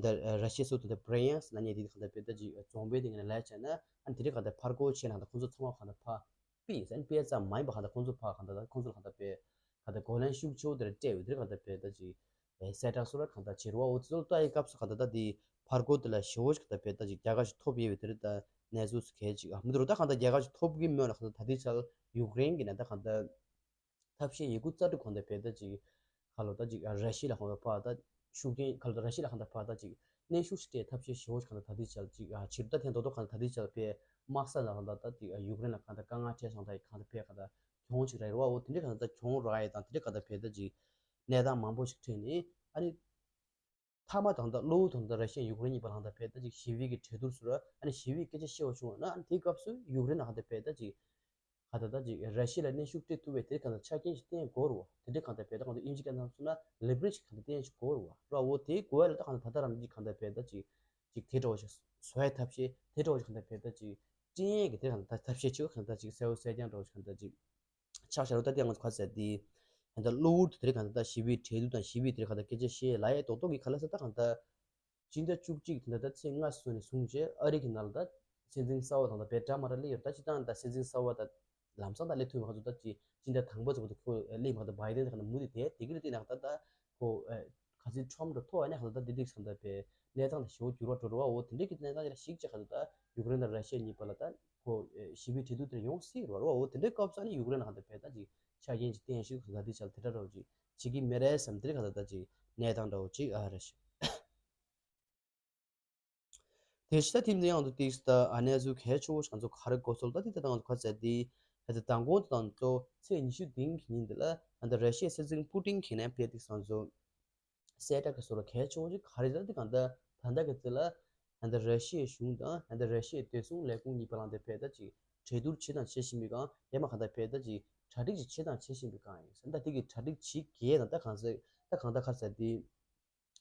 ད་ར་ཤི་ཡ་སུ་ད་ད་བྷི་རེན་ཡ་ཟེར་ན་ཉེ་དེ་ག་འདྲ་བས་ད་ཅིག་རྫོང་དཔོན་དེ་ངས་ལས་བྱས་ན་ཨ་ནི་དེ་འདྲ་ག་འདྲ་ཕར་རྒོལ་བྱས་ན་ག་འདྲ་ཁོང་ཚོ་ཚང་མ་ག་འདྲ་ཕར། པི་ཡིས་ཨན་པེ་ཙམ་མ་ཡིན་པ་གང་ལྟར་ཁོང་ཚོ་ཕར་གང་ལྟར་ཁོང་ཚོ་ལ་གང་ལྟར་པེ་གང་ལྟར་གོ་ལན་ཤུགས་ཆེ་བོ་དེ་འདྲ་སྤྲད་ཡོད་དེ་གང་ལྟར་པེ་ད་ཅིག་གསལ་བསྒྲགས་སོགས་ལ་གང་ལྟར་བྱེད་རོགས་འོ་ཚོ་ལྟ་ཡི་སྐབས་སུ་གང་ལྟར་ད་དེ་ཕར་རྒོལ་དེ་ལ་ཞེ་བོ་ཞིག་གང་ལྟར་པེ་ད་ཅིག་རྒྱལ་ཁ་ཞིག་ཐོབ་ཡོད་པའི་དེ་རེད། ད་གནས་ཚུལ་སུ་གལ་ཅིག་ཨ་མི་འདུག་རོ། ད་གང་ལྟར་རྒྱལ་ཁ་ཞིག་ཐོབ་ཀྱི་མེད་ལ་གང་ལྟར་ད་དེ་ཆ་ལ་ཡུཀ་རེན་གྱི་ནས་ད་གང་ལྟར། ཐབས་ཤེས་ཡི་གུ་རྩ་གྲུབ་གང་ལྟར་བས་ད་ཅིག་ཁ་ལོ་ད་ཅིག་ར་ཤི་ལ་གང་ལྟར་ཕར་ད་ཤུགས་རྐྱེན་ཁ་ལོ་ད་ར་ཤི་ལ་གང་ལྟར་ཕར་ད་ཅིག་ གནོན་ཤུགས་ཤིག་སྤྲད་ཐབས་ཤེས་ཞེ་པོ་ཞིག་གང་ལྟར་ད་ལྟའི་ཆར་ཅིག་ཨ་བྱེད་ད་ཐེངས་རྡོག་རྡོག་གང་ལྟར་ད་ལྟའི་ཆར་པའི་དམག་ས་ལ་གང་ལྟར་ད་ཅིག་ཨ་ཡུཀ་རེན་ལ་གང་ལྟར་དཀའ་ངལ་འཕྲད་སོང་། ད་གང་ལྟར་པའི་གང་ལྟར་གྱོང་ཅིག་རག་ཡོད་རེད་བ། འོ་དེ་འདྲའི་གང་ལྟར་ད་གྱོང་རག་ཡས་དང་དེ་འདྲའི་གང་ལྟར་པའི་ད་ཅིག་གནས་སྟངས་མང་པོ་ཞིག་འཕྲད་ནས། ཨ་ནི་མཐའ་མ་དང་ད་གློ་བུར་དུ་ད་ར་ཤི་ཡ་ཡུཀ་རེན་གཉིས་བར་ལ་ད་ཕེ་ད་ཅིག་ཞི་བའི་གི་གྲོས་བསྡུར་ཟེར་བ། ཨ་ནི་ཞི་བའི་སྐད་ཆ་བཤད་པ་བྱུང་བ་ན། ཨ་ནི་དེའི་སྐབས་སུ་ཡུཀ་རེན་ལ་གང་ལྟར་ཕེ་ད་ཅིག་གང་ལྟར་ད་ཅིག་ར་ཤི་ཡ་ལ་གནོན་ཤུགས་སྤྲད་ཐུབ་པའི་དེ་གང་ལྟར་ཆ་རྐྱེན་ཞིག་བསྟན་དགོས་རེད་བ། དེ་འདྲའི་གང་ལྟར་ཕེ་ད་གང་ལྟར་དབྱིན་ཇི་སྐད་ནང་གསུངས་ན་ལེ་བ་རེཇ་གང་ལྟར་བསྟན་ཞིག་དགོས་རེད་བ། ར་འོ་དེའི་དགོས་ཡ་ལ་ད་གང་ལྟར་ད་ལྟ་རང་ཅིག་གང་ལྟར་ཕེ་ད་ཅིག་ཅིག་དེ་འདྲ་བ་ཞིག་བཟོ་ཡ་ཐབས་ཤེས། དེ་འདྲ་བ་ཞིག་གང་ལྟར་ཕེ་ད་ཅིག་སྤྲད་ཡས་ཀྱི་དེ་གང་ལྟར་ཐབས་ཤེས་ཅིག་གང་ལྟར་ཅིག་གསལ་པོ་གསལ་རྐྱང་འདྲ་བ་ཞིག་གང་ལྟར་ཅིག་ཆགས་བཞག་རོགས། ད་ལྟའི་ང་ཚོ་ག་ཟེར་དེ། ད་གློ་བུར་དུ་དེ་རིང་གང་ལྟར་ད་ཞི་བའི་གྲོས་བསྡུར་དང་ཞི་བའི་དེ་རིང་གང་ལྟར་སྐད་ཆ་བཤད་ལབ་ཡས་རྡོག་རྡོག་གི་ག་ལ་ཟེར། ད་གང་ལྟར་སྤྱི་ཟླ་བཅུ་གཅིག་དེ་འདྲ་ད་ཚེས་ལྔ་སོང་ནས་བཟུང་བྱས་ཨ་རི་གི་ནང་ལ་ད་སྲིད་འཛིན་གསར་པ་དང་ད་དཔེ་འདྲ་མ་འདྲ་སླེབས་ཡོད་རེད། ད་སྤྱིར་བཏང་ད་སྲིད་འཛིན་གསར་པ་ད་ལམ་སང་ད་སླེབས་ཐུབ་མ་ཁ་ཚོ་ད་ཅི་སྤྱི་ཟླ་དང་པོ་ཚོ་ད་ཁོ་སླེབས་མ་ད་བྷའི་ཌེན་དེ་གང་ལྟར་མུ་མཐུད་དེ་དེ་གི་རེད། དེ་ནང་ད་ད་ཁོ་ག་ཚོད་ཁྲོམ་འགྲོ་ཐོག་ཨ་ནི་གང་ལྟར་ད་དེ་དེ་གང་ལྟར་པའི་གནས་སྟངས་ད་ཞེ་པོ་འགྱུར་བ་འགྲོ་རེད་བ། འོ་དེ་འདྲའི་གི་གནས་སྟངས་ཅིག་ལ་གཞིགས་བྱས་གང་ལྟར་ད་ཡུཀ་རེན་དང་ར་ཤི་ཡ་གཉིས་བར་ལ་ད། ཁོ་ཞི་བའི་གྲོས་བསྡུར་དེར་ཡོང་སྲིད་རེད་བ། འོ་དེ་འདྲའི་སྐབས་སུ་ཨ་ནི་ཡུཀ་རེན་ལ་གང་ལྟར་ཕེ་ད་ཅིག་ཆ་རྐྱེན་ཅིག་བསྟན་ཞིག་ད་ལྟའི་ཆར་དེ་འདྲ་འདྲ་བོ་ཅིག་བྱེད་ཀྱི་མེད་རེད་བསམ། དེ་འདྲའི་གང་ལྟར་ད་ཅིག་གནས་སྟངས་འདྲ་བོ་ཅིག་ཨ་རེད་ཤག་དེ་ཕྱི་ད་ཐིམ་དེ་ཡང་དུ་ཏིག་ད་ཨ་གནས་ཚུལ་གལ་ཆེ་བོ་ཞིག་ང་ཚོ་ག་རེ་གོ་སོང་ད་དེ་ད་ང་ཚོ་ག་ཚད་དེ་ད་ལྟ་མདང་དགོང་དང་གཙོ་ཚེས་ཉི་ཤུ་བདུན་གྱི་ཉིན་འདི་ལ་ད་ལྟ་ར་ཤི་ཡའི་སྲིད་འཛིན་པུ་ཏིན་གྱིས་ནས་ཕེ་ཏིག་ང་ཚོ། གསལ་བསྒྲགས་ཀྱི་བཟོ་འདྲ་གལ་ཆེ་བོ་ཞིག་ག་རེ་རེད་ད། དེ་གང་ལྟར་ད་ལྟ་གི་ཚེ་ལ་ད་ལྟ་ར་ཤི་ཡའི་གཞུང་དང་ད་ལྟ་ར་ཤི་ཡའི་བདེ་སྲུང་ལས་ཁུངས་གཉིས་བར་ལ་དེ་ཕེ་ད་ཅིག་གྲོས་བསྡུར་བྱེད་དང་བྱེད་བཞིན་པའི་སྒང་། ཡང་མ་གང་ལྟར་ཕེ་ད་ཅིག་གྲ་སྒྲིག་ཅིག་བྱེད་དང་བྱེད་བཞིན་པའི་སྒང་ཡིན་ཟེར། ད་དེ་གི་གྲ་སྒྲིག་བྱེད་དགོས་དང་ད་གང་ཟེར་ད་གང་ལྟར་ག་ཟེར་དེ་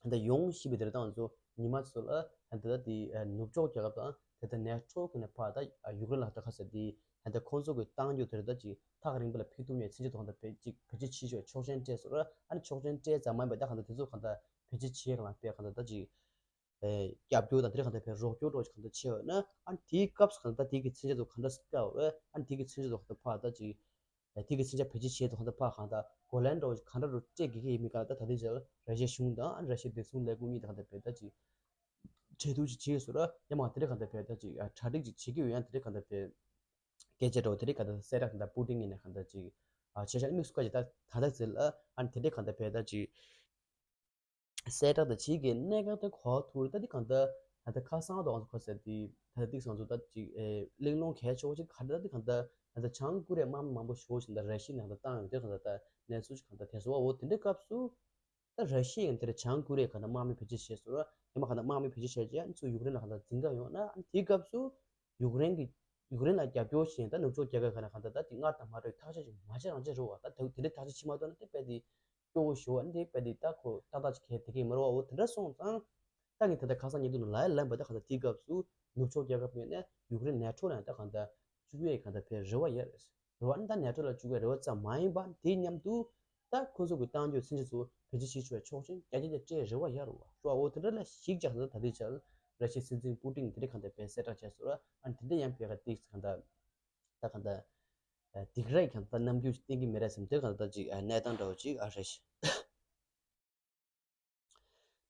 ད་ལྟ་ཡོང་བཞིན་པའི་དེ་རེད། ད་ང་ཚོ་ཉི་མ་ཚོ་ལ་ད་ལྟ་དེ་ནུབ་ཕྱོགས་རྒྱལ་ཁབ་དང་དེ་ལྟར་ནེ་ཊོ་གི་ནས་ཕར་ད་ཡུཀ་རེན་ལ་ད་ག་ཟེར་དེ། ད་ལྟ་ཁོང་ཚོ་གི་བཏང་རྒྱུ་དེར་ད་ཅིག་ཐག་རིང་པོ་ལ་ཕེབས་ཐུབ་མཁན་ཚན་ཆུང་ཐོག་ད་བེད་ཅིག་བེད་སྤྱོད་བྱེད་ཆོག་ཆོག་མཆན་སྤྲད་སོང་ར། ཨ་ནི་ཆོག་མཆན་སྤྲད་ཙམ་མ་ཡིན་པ་ད་གང་ལྟར་དེ་ཚོ་གང་ལྟར་བེད་སྤྱོད་བྱེད་གང་ལ་དཔེ་གང་ལྟར་ད་ཅིག་ཨེ་རྒྱབ་སྐྱོར་དང་དེ་རིགས་གང་ལྟར་བེད་རོགས་སྐྱོར་འདྲ་བོ་ཅིག་གང་ལྟར་བྱས་ཡོད་ན། ཨ་ནི་དེའི་སྐབས་སུ་གང་ལྟར་དེ་གི་ཚན་ཆུང་ཐོག་གང་ལྟར་བཀལ་བ་རེད། ཨ་ནི་དེ་གི་ཚན་ཆུང་ཐོག་གང་ལྟར་ཕར་ད་ཅིག་ཨེ་དེ་གི་ཚན་ཆུང་བེད་སྤྱོད་བྱེད་ཐོག་གང་ལྟར་ཕར་གང་ལྟར་གོ་ལན་འདྲ་བོ་ཅིག་གང་འདྲ་རུ་སྤྲད་དགོས་ཀྱི་ཡིན་མིན་གང་ལྟར་ད་ལྟའི་ཆར་ར་ཤི་ཡའི་གཞུང་དང་ཨ་ནི་ར་ཤི་ཡའི་བདེ་སྲུང་ལས་ཁུངས་གཉིས་ད་གང་ལྟར་བེད་ད་ཅིག་གྲོས་བསྡུར་ཅིག་བྱས་སོང་ར། ཡང་མ་དེ་རིགས་གང་ལྟར་བེད་ད་ཅིག་ཨ་གྲ་སྒྲིག་ཅིག་བྱེད་ཀྱི་ཡོད། ཡང་དེ་རིགས་གང་ལྟར་བེད། སྐད་ཆ་འདྲ་བོ་དེ་རིགས་ག་ད་གསལ་བསྒྲགས་དང་པུ་ཏིན་གྱིས་ནས་ག་ད་ཅིག་ཨ་བྱས་ཤག་དམིགས་སུ་བཀར་གྱི་ད་ད་ལྟ་ཚེ་ལ་ཨ་ནི་དེ་འདྲས་ག་ད་བས་ད་ཅིག་གསལ་བསྒྲགས་དང་བྱེད་ཀྱི་གནད་འགག་དེ་གོ་ཐུག་རེད། ད་འདི་ག་ད་ད་ལྟ་ཁ་སང་དང་ཁ་ཟེར་དེ་ད་ལྟ་ཏིག་སང་ཚོ་ད་ཅིག་ཨེ་གླེང་སློང་གལ་ཆེ་བོ་ཅིག་ག་ད་ད་འདི་ག་ད་ད་ལྟ་བྱང་ཀོ་རི་ཡའི་དམག་མི་མང་པོ་ཞིག་ད་ར་ཤི་ཡའི་ནང་ད་བཏང་ཡོང་དེ་ག་ད་ད་གནས་ཚུལ་ཅིག་ག་ད་དེ་ཚོ་བ་འོ་དེ་འདྲའི་སྐབས་སུ། ད་ར་ཤི་ཡས་དེར་བྱང་ཀོ་རི་ཡས་གང་ལྟར་དམག་མི་བེད་སྤྱོད་བྱས་སོང་ར། ཡང་མ་གང་ལྟར་དམག་མི་བེད་སྤྱོད་བྱས་རྗེས་ཨ་ནི་ཚུར་ཡུཀ་རེན་ལ་གང་ལྟར་འཛིང་ག་ཡོང་ན། ཨ་ནི་དེའི་སྐབས་སུ་ཡུཀ་རེན་གྱི་ཡུཀ་རེན་ལ་རྒྱབ་སྐྱོར་བྱེད་ཡས་ད་ནུབ་ཕྱོགས་རྒྱལ་ཁབ་ཁག་ནས་གང་ལྟར་ད་དེ་སྔར་དང་མ་འདྲ་བའི་ཐག་གཅོད་ཅིག་མ་བྱས་རང་བྱས་རེད་བ། ད་དེ་དེ་འདྲའི་ཐག་གཅོད་བྱེད་མ་ཐུབ་ན་དེ་དཔེ་དེ་སྐྱོ་བོ་ཞེ་བ། ཨ་ནི་དེ་དཔེ་དེ་ད་ཁོ་ཏག་ཏག་ཅིག་གལ་དེ་གས་མ་རེད་བ། འོ་དེ་འདྲ་སོང་ཙང་ད་ངས་ད་ལྟ་ཁ་སང་ཉིན་དུ་ནང་ལ་ཡ་ལབ་པ་ད་གང་ལྟར་དེའི་སྐབས་སུ་ནུབ་ཕྱོགས་རྒྱལ་ཁབ་ངོས་ནས་ཡུཀ་རེན་ནེ་ཊོ་ལ་ཡང་ད་གང་ལྟར་བཅུག་ཡས་གང་ལྟར་བས་རེ་བ་ཡོད་རེད། རེད་བ། ཨ་ནི་ད་ནེ་ཊོ་ལ་བཅུག་པའི་རེ་བ་ཙམ་མ་ཡིན་པ་དེའི་མཉམ་དུ་ད་ཁོ་ཚོ་གི་བཏང་རྒྱུ་ཚན་ཆུང་ཚོ་བེད་སྤྱོད་བྱེད་ཆོག་པའི་ཆོག་མཆན་རྒྱ་རྒྱ་རྒྱ་སྤྲད་རེ་བ་ཡོད་རེད་བ། རེད་བ། འོ་དེ་འདྲ་ལ་གཞིགས་བྱས་ད་ད་ལྟའི་ཆར་ར་ཤི་ཡའི་སྲིད་འཛིན་པུ་ཏིན་དེ་འདྲ་གང་ལྟར་བས་གསལ་བསྒྲགས་བྱས་སོང་ར། ཨ་ནི་དེ་འདྲ་ཡང་བས་ག་ཏིག་གང་ལྟར་ད་གང་ལྟར་སྡིགས་ར་གང་ལྟར་རྣམ་འགྱུར་ཅིག་བསྟན་གྱི་མེད་རེད་བསམ། དེ་གང་ལྟར་ཅིག་གནས་སྟངས་འདྲ་བོ་ཅིག་ཨ་རེད།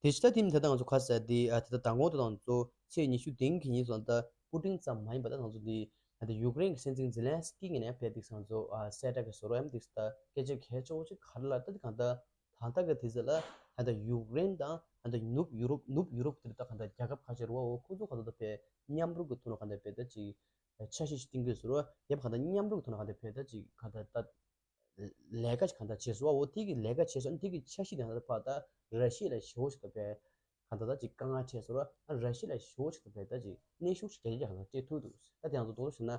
དེ་ཕྱི་ད་ཐིམ་ད་ལྟ་ང་ཚོ་ཁ་ཟེར་དེ་ཨ་ད་ལྟ་མདང་དགོང་དུ་ང་ཚོ་ཚེས་ཉི་ཤུ་བདུན་གྱི་ཉིན་སོང་ད་པུ་ཏིན་ཙམ་མ་ཡིན་པ་ད་ང་ཚོ་དེ་ད་ལྟ་ཡུཀ་རེན་གྱི་སྲིད་འཛིན་ཛེ་ལན་སི་ཀི་ངོས་ནས་ཕེབས་ཏེ་ང་ཚོ་ཨ་གསལ་བསྒྲགས་ཀྱི་བཟོ་འདྲ་ཡང་ཏིག་ད་སྐད་ཆ་གལ་ཆེ་བོ་ཅིག་ག་རེ་ལབ་ད་དེ་གང་ལྟར་ད་ལྟ་གི་དུས་ཚོད་ལ་ད་ལྟ་ཡུཀ་རེན་དང་ད་ལྟ་ནུབ་ཡུ་རོབ་ནུབ་ཡུ་རོབ་དེ་ད་གང་ལྟར་རྒྱལ་ཁབ་ཁ་ཤས་རེད་བ། འོ་ཁོ་ཚོ་གང་ལྟར་ད་ཕེ་མཉམ་རུབ་ཀྱི་ཐོག་ནས་གང་ལྟར་ཕེ་ད་ཅིག་འཆར་གཞི་ཞིག་བཏིང་དགོས་ཟེར་བ། ཡང་གང་ལྟར་མཉམ་རུབ་ཀྱི་ཐོག་ནས་གང་ལྟར་ཕེ་ད་ཅིག་གང་ལྟར་ད། ལས་ཀ་ཞིག་གང་ལྟར་བྱས་སོང་བ། འོ་དེ་གི་ལས་ཀ་བྱས་སོང་། དེ་གི་འཆར་གཞི་དེ་གང་ལྟར་ཕར་ད་ར་ཤི་ཡ་ལ་ཞེ་པོ་ཞིག་ད་ཕར་གང་ལྟར་ད་ཅིག་དཀའ་ངལ་འཕྲད་སོང་ར། ཨ་ར་ཤི་ཡ་ལ་ཞེ་པོ་ཞིག་ད་ཕར་ད་ཅིག་གནོན་ཤུགས་ཞིག་རྒྱ་ཆེ་གང་ལྟར་སྤྲད་ཐུབ་འདུག་ད་དེ་ང་ཚོ་རྡོག་རྡོག་བྱས་ན་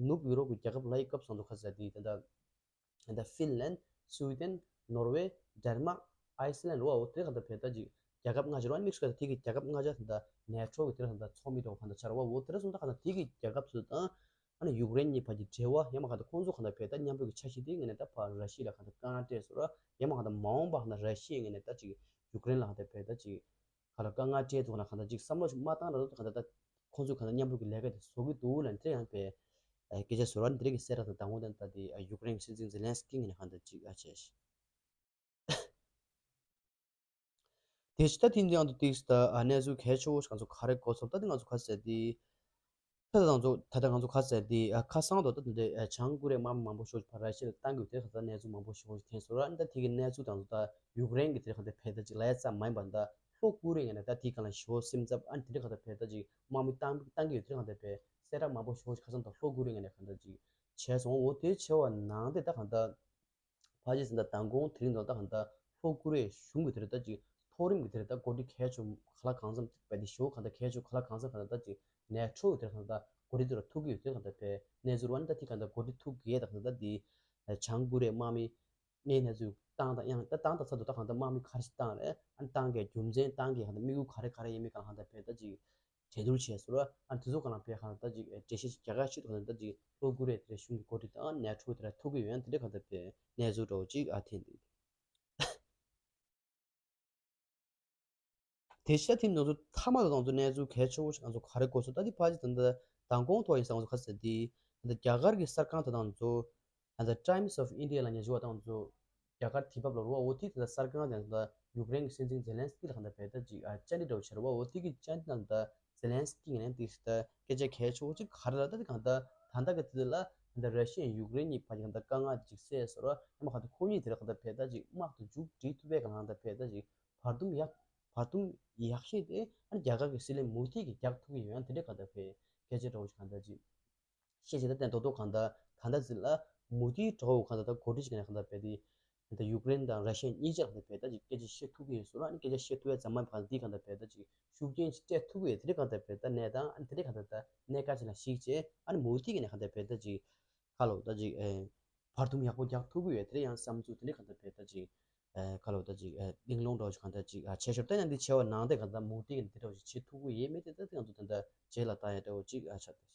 ནུབ་ཡུ་རོབ་ཀྱི་རྒྱལ་ཁབ་ལ་ཡི་སྐབས་སུ་ང་ཚོ་ག་ཟེར་དེ་ད་ད་ད་ཧྥིན་ལན། སུའི་ཏན། ནོར་ཝེ། ཌེན་མཱག། ཨའི་སི་ལན་ར་བ། འོ་དེ་གང་ལྟར་ཕར་ད་ཅིག་རྒྱལ་ཁབ་ལྔ་ཆ་ར། དམིགས་སུ་བཀར་དེ་གི་རྒྱལ་ཁབ་ལྔ་ཆ་ད་ནེ་ཊོ་གི་དེ་གང་ལྟར་ཚོགས་མི་འདྲ་བོ་གང་ལྟར་ཆགས་ར་བ། འོ་དེ་འདྲ་སོང་ད་གང་ལྟར་དེ་གི་རྒྱལ་ཁབ་ཚོ་དང་། ཨ་ནི་ཡུཀ་རེན་གཉིས་བར་གྱི་འབྲེལ་བ་ཡང་མ་གང་ལྟར་ཁོང་ཚོ་གང་ལྟར་ཕར་ད་མཉམ་རུབ་ཀྱི་འཆར་གཞི་དེ་ངོས་ནས་ད་ཕར་ར་ཤི་ཡ་ལ་གང་ལྟར་དཀའ་ངལ་སྤྲད་སོང་ར། ཡང་མ་གང་ལྟར་མ་འོངས་པ་གང་ལྟར་ར་ཤི་ཡའི་ངོས་ནས་ད་ཅིག་ཡུཀ་རེན་ལ་གང་ལྟར་ཕར་ད་ཅིག་ག་ལ་དཀའ་ངལ་སྤྲད་འདུག་ན་གང་ལྟར་ཅིག་བསམ་བློ་ཞིག་མ་བཏང་ར་འདུག་གང་ལྟར་ད་ཁོང་ཚོས་གང་ལྟར་མཉམ་རུབ་ཀྱི་ལས་ཀ་དེ་བཟོ་གི་འདུག་ལབ་དེ་ཡང་ཕར་སྐད་ཆ་བཟོ་ར། དེ་རིང་གི་གསལ་བསྒྲགས་དང་མདང་དགོང་དེ་ད་དེ་ཡུཀ་རེན་གྱི་སྲིད་འཛིན་ཛེ་ལན་སི་ཀི་ངོས་ནས་གང་ལྟར་ཅིག་ཨ་བྱས། དེ་ཕྱི་ད་ཐེངས་འདི་ཡང་དུ་ཏིག་ད་ཨ་གནས་ཚུལ་གལ་ཆེ་བོ་ཞིག་ང་ཚོ་ག་རེ་གོ་སོང་ད་དེ་ང་ཚོ་ག་ཟེར་དེ། ད་ད་ང་ཚོ་ད་ད་ང་ཚོ་ག་ཟེར་དེ་ཨ་ཁ་སང་དུ་ད་དེ་འདྲའི་ཨ་བྱང་ཀོ་རི་ཡའི་དམག་མི་མང་པོ་ཞིག་ཕར་ར་ཤི་ཡ་ལ་བཏང་དགོས་དེ་ག་ད་གནས་ཚུལ་མང་པོ་ཞིག་ཐོན་སོང་ར། ད་དེ་གི་གནས་ཚུལ་དང་ད་ཡུཀ་རེན་གྱི་དེ་ག་ད་ཕར་ད་ཅིག་ལབ་ཡ་ཙམ་མ་ཡིན་པ་ད་ ལྷོ་ཀོ་རི་ཡ་ནས་ད་དེའི་སྒང་ལ་ཞེ་པོ་སེམས་འཚབ། ཨ་ནི་དེ་འདྲ་གང་ལྟར་བས་ད་ཅིག་དམག་མི་བཏང་བཏང་གི་ཡོད། དེ་འདྲ་གང་ལྟར་བས་གསལ་བསྒྲགས་མང་པོ་ཞེ་པོ་ཞིག་ཁ་སང་དང་ལྷོ་ཀོ་རི་ཡ་ནས་གང་ལྟར་ཅིག་བྱས་སོང་། འོ་དེ་བྱས་པ་ནང་དེ་ད་གང་ལྟར་ཕལ་ཆེར་ཟིན་ད་མདང་དགོང་དེ་རིང་དང་ད་གང་ལྟར་ལྷོ་ཀོ་རི་ཡའི་གཞུང་གི་དེ་རེད་ད་ཅིག་མཐོ་རིམ་གྱི་དེ་རེད་ད་འགོ་ཁྲིད་གལ་ཆེ་ག་ལ་གང་འཚམ་བས་དེ་ཞེ་པོ་གང་ལྟར་གལ་ཆེ་ག་ལ་གང་འཚམ་གང་ལྟར་ད་ཅིག་ནེ་ཊོ་གི་དེ་རེད་གང་ལྟར་འགོ་ཁྲིད་དེ་ར་ཐུག་གི་ཡོད། དེ་གང་ལྟར་བས་གནས་ཚུལ་བ་ནི་ད་དེ་གང་ལྟར་འགོ་ཁྲིད་ཐུག་གི་ཡོད། ད་གང་ལྟར་དེ་བྱང་ཀོ་རི་ཡའི་དམག་མི་གནས་གནས་ཚུལ་བཏང་དང་ཡང་ད་བཏང་དང་ཚར་འདུག་ད་གང་ལྟར་དམག་མི་ག་རེ་ཞིག་བཏང་རེད། ཨ་ནི་བཏང་གི་རྒྱུ་མཚན་བཏང་གི་གང་ལྟར་དམིགས་ཡུལ་ག་རེ་ག་རེ་ཡིན་མིན་གང་ལྟར་བས་ད་ཅིག་གྲོས་བསྡུར་བྱས་སོང་ར། ཨ་ནི་དེ་ཚོ་གང་ལ་བས་གང་ལྟར་ཅིག་འགྲེལ་བཤད་ཅིག་རྒྱ་གར་ཆེད་དུ་གང་ལྟར་ཅིག་ལྷོ་ཀོ་རི་ཡའི་དེ་རེད་གཞུང་གི་འགོ་ཁྲིད་དང་ནེ་ཊོ་དེ་ར་ཐུག་གི་ཡོད། ཨ་ནི་དེ་འདྲ་གང་ལྟར་བས་གནས་ཚུལ་འདྲ་བོ་ཅིག་ཨ་ཐེན་འདུག་དེ་ཤ་ཐིམ་ང་ཚོ་མཐའ་མ་དང་ང་ཚོ་གནས་ཚུལ་གལ་ཆེ་བོ་ཞིག་ང་ཚོ་ག་རེ་གོ་སོང་། ད་དེ་ཕལ་ཆེར་ད་ལྟ་མདང་དགོང་ཐོག་ཡིན་ས་ང་ཚོ་ག་ཟེར་དེ་ད་ལྟ་རྒྱ་གར་གྱི་གསར་ཁང་དེ་དང་ང་ཚོ་ད་ལྟ་Times of India ལ་ཉན་ཞུ་བ་དང་ང་ཚོ་རྒྱ་གར་དུས་བབ་ལ་རུ་བ་འོ་ཐིག་དེ་ལ་གསར་ཁང་དེ་ད་ཡུཀ་རེན་གྱི་སྲིད་འཛིན་ཛེ་ལན་སི་ཀི་ལ་གང་ལྟར་བས་ད་ཅིག་ཨ་བཅར་འདྲི་འདྲ་བོ་བྱས་རུ་བ་འོ་ཐིག་གི་བཅར་འདྲི་ནང་ད་ཛེ་ལན་སི་ཀི་ངོས་ནས་དེ་ད་སྐད་ཆ་གལ་ཆེ་བོ་ཅིག་ག་རེ་ལ་ད་དེ་གང་ལྟར་ད་ལྟ་གི་དུས་ལ་ད་ལྟ་ར་ཤི་ཡ་ཡུཀ་རེན་གཉིས་བར་གྱི་གང་ལྟར་དཀའ་ངལ་དེ་ཅིག་སེལ་སོང་ར། ཡང་མ་གང་ལྟར་ཁོ་གཉིས་དེ་ལ་གང་ལྟར་བས་ད་ཅིག་དམག་ཏུ་མཇུག་སྒྲིལ་ཐུབ་པའི་གང་ལྟར་བས་ད་ཅིག་བར་འདུམ་ཡག་བར་འདུམ་ཡག་ཤོས་དེ་ཨ་ནི་རྒྱ་གར་གྱི་སྲིད་བློན་མོ་དྷི་གིས་རྒྱག་ཐུབ་ཀྱི་ཡོད། ཨ་ནི་དེ་འདྲ་གང་ལྟར་བས་སྐད་ཆ་འདྲ་བོ་ཞིག་གང་ལྟར་ཅིག་བཤད་བྱས་ད་བསྟན་ཏོག་ཏོག་གང་ལྟར་ད་ལྟ་ཟིན་ལ་མོ་དྷི་འདྲ་བོ་གང་ལྟར་ད་འགོ་ཁྲིད་ཅིག་ནས་གང་ལྟར་བས་དེ་ད་ཡུཀ་རེན་དང་ར་ཤི་ཡ་གཉིས་ཆར་གང་ལྟར་བས་ད་ཅིག་སྐད་ཆ་བཤད་ཐུབ་ཀྱི་ཡོད་སོང་ལ། ཨ་ནི་སྐད་ཆ་བཤད་ཐུབ་ཡ་ཙམ་མ་གང་ལྟར་འདི་གང་ལྟར་བས་ད་ཅིག་ཤུགས་རྐྱེན་ཅིག་སྤྲད་ཐུབ་ཀྱི་ཡོད། དེ་འདྲ་གང་ལྟར་བས་ད་གནས་སྟངས་ཨ་ནི་དེ་འདྲ་གང་ལྟར་ད་གནད་འགག་ཅིག་ལ་གཞིགས་བྱས་ཨ་ནི་མོ་དྷི་གི་ནས་གང་ལྟར་བས་ད་ཅིག་ཁ་ལོ་ད་ཅིག་ཨེ་བར་འདུམ་ཡག་པོ་རྒྱག་ཐུབ་ཀྱི་ཡོད། དེ་འདྲ་ཡང་བསམ་ཚུལ་དེ་འདྲ་གང་ལྟར་བས་ད་ཅིག་ཨེ་ཁ་ལོ་ད་ཅིག་ཨེ་གླེང་སློང་འདྲ་བོ་ཞིག་གང་ལྟར་ཅིག་ཨ་བྱས་ཤོར་ད་ཡང་འདི་བྱས་པ་ནང་དེ་གང་ལྟར་མོ་དྷི་གི་འདི་འདྲ་བོ་ཞིག་བྱེད་ཐུབ་ཀྱི་ཡོད་མེད་དེ་ད་དེ་ང་ཚོ་ད་ལྟ་རྗེས་ལ་ལྟ་ཡ་འདྲ་བོ་ཅིག་ཨ་ཆགས་ད་ཤག་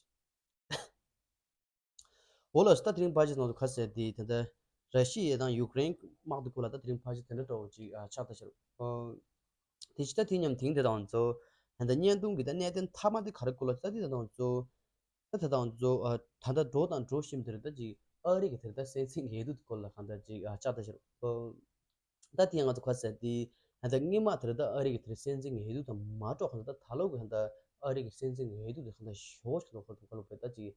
འོ་ལགས་སོ། ད་དེ་རིང་ཕལ་ཆེར་ང་ཚོ་ག་ཟེར་དེ་ད་ལྟ་ར་ཤི་ཡ་དང་ཡུཀ་རེན་དམག་དེ་སྐོར་ལ་ད་དེ་རིང་ཕལ་ཆེར་དེ་འདྲ་འདྲ་བོ་ཅིག་ཨ་ཆགས་ད་ཤག་དེ་ཕྱི་ད་དེ་མཉམ་དེང་དེ་དང་ང་ཚོ་ད་ལྟ་བརྙན་ཐུང་གི་ད་གནད་དོན་མཐའ་མ་དེ་ག་རེ་སྐོར་ལ་ད་དེ་ད་ང་ཚོ་ད་ད་ད་ང་ཚོ་ཨ་ད་ད་འགྲོ་དང་འགྲོ་བཞིན་དེ་རེད། ད་ཅིག་ཨ་རི་གི་དེ་ད་སྲིད་འཛིན་འོས་བསྡུ་དེ་སྐོར་ལ་གང་ལྟར་ཅིག་ཨ་ཆགས་ད་ཤག་ད་དེ་ང་ཚོ་ག་ཟེར་དེ་ད་ལྟ་སྔོན་མ་དེ་རེད། ད་ཨ་རི་གི་དེ་སྲིད་འཛིན་འོས་བསྡུ་དང་མ་འགྲོ་གང་ལྟར་ད་ད་ལོ་གི་གང་ལྟར་ཨ་རི་གི་སྲིད་འཛིན་འོས་བསྡུ་དེ་གང་ལྟར་ཞོ་ཞིག་ལོ་ཁོ་ཐུག་ག་ལོ་བས་ད་ཅིག་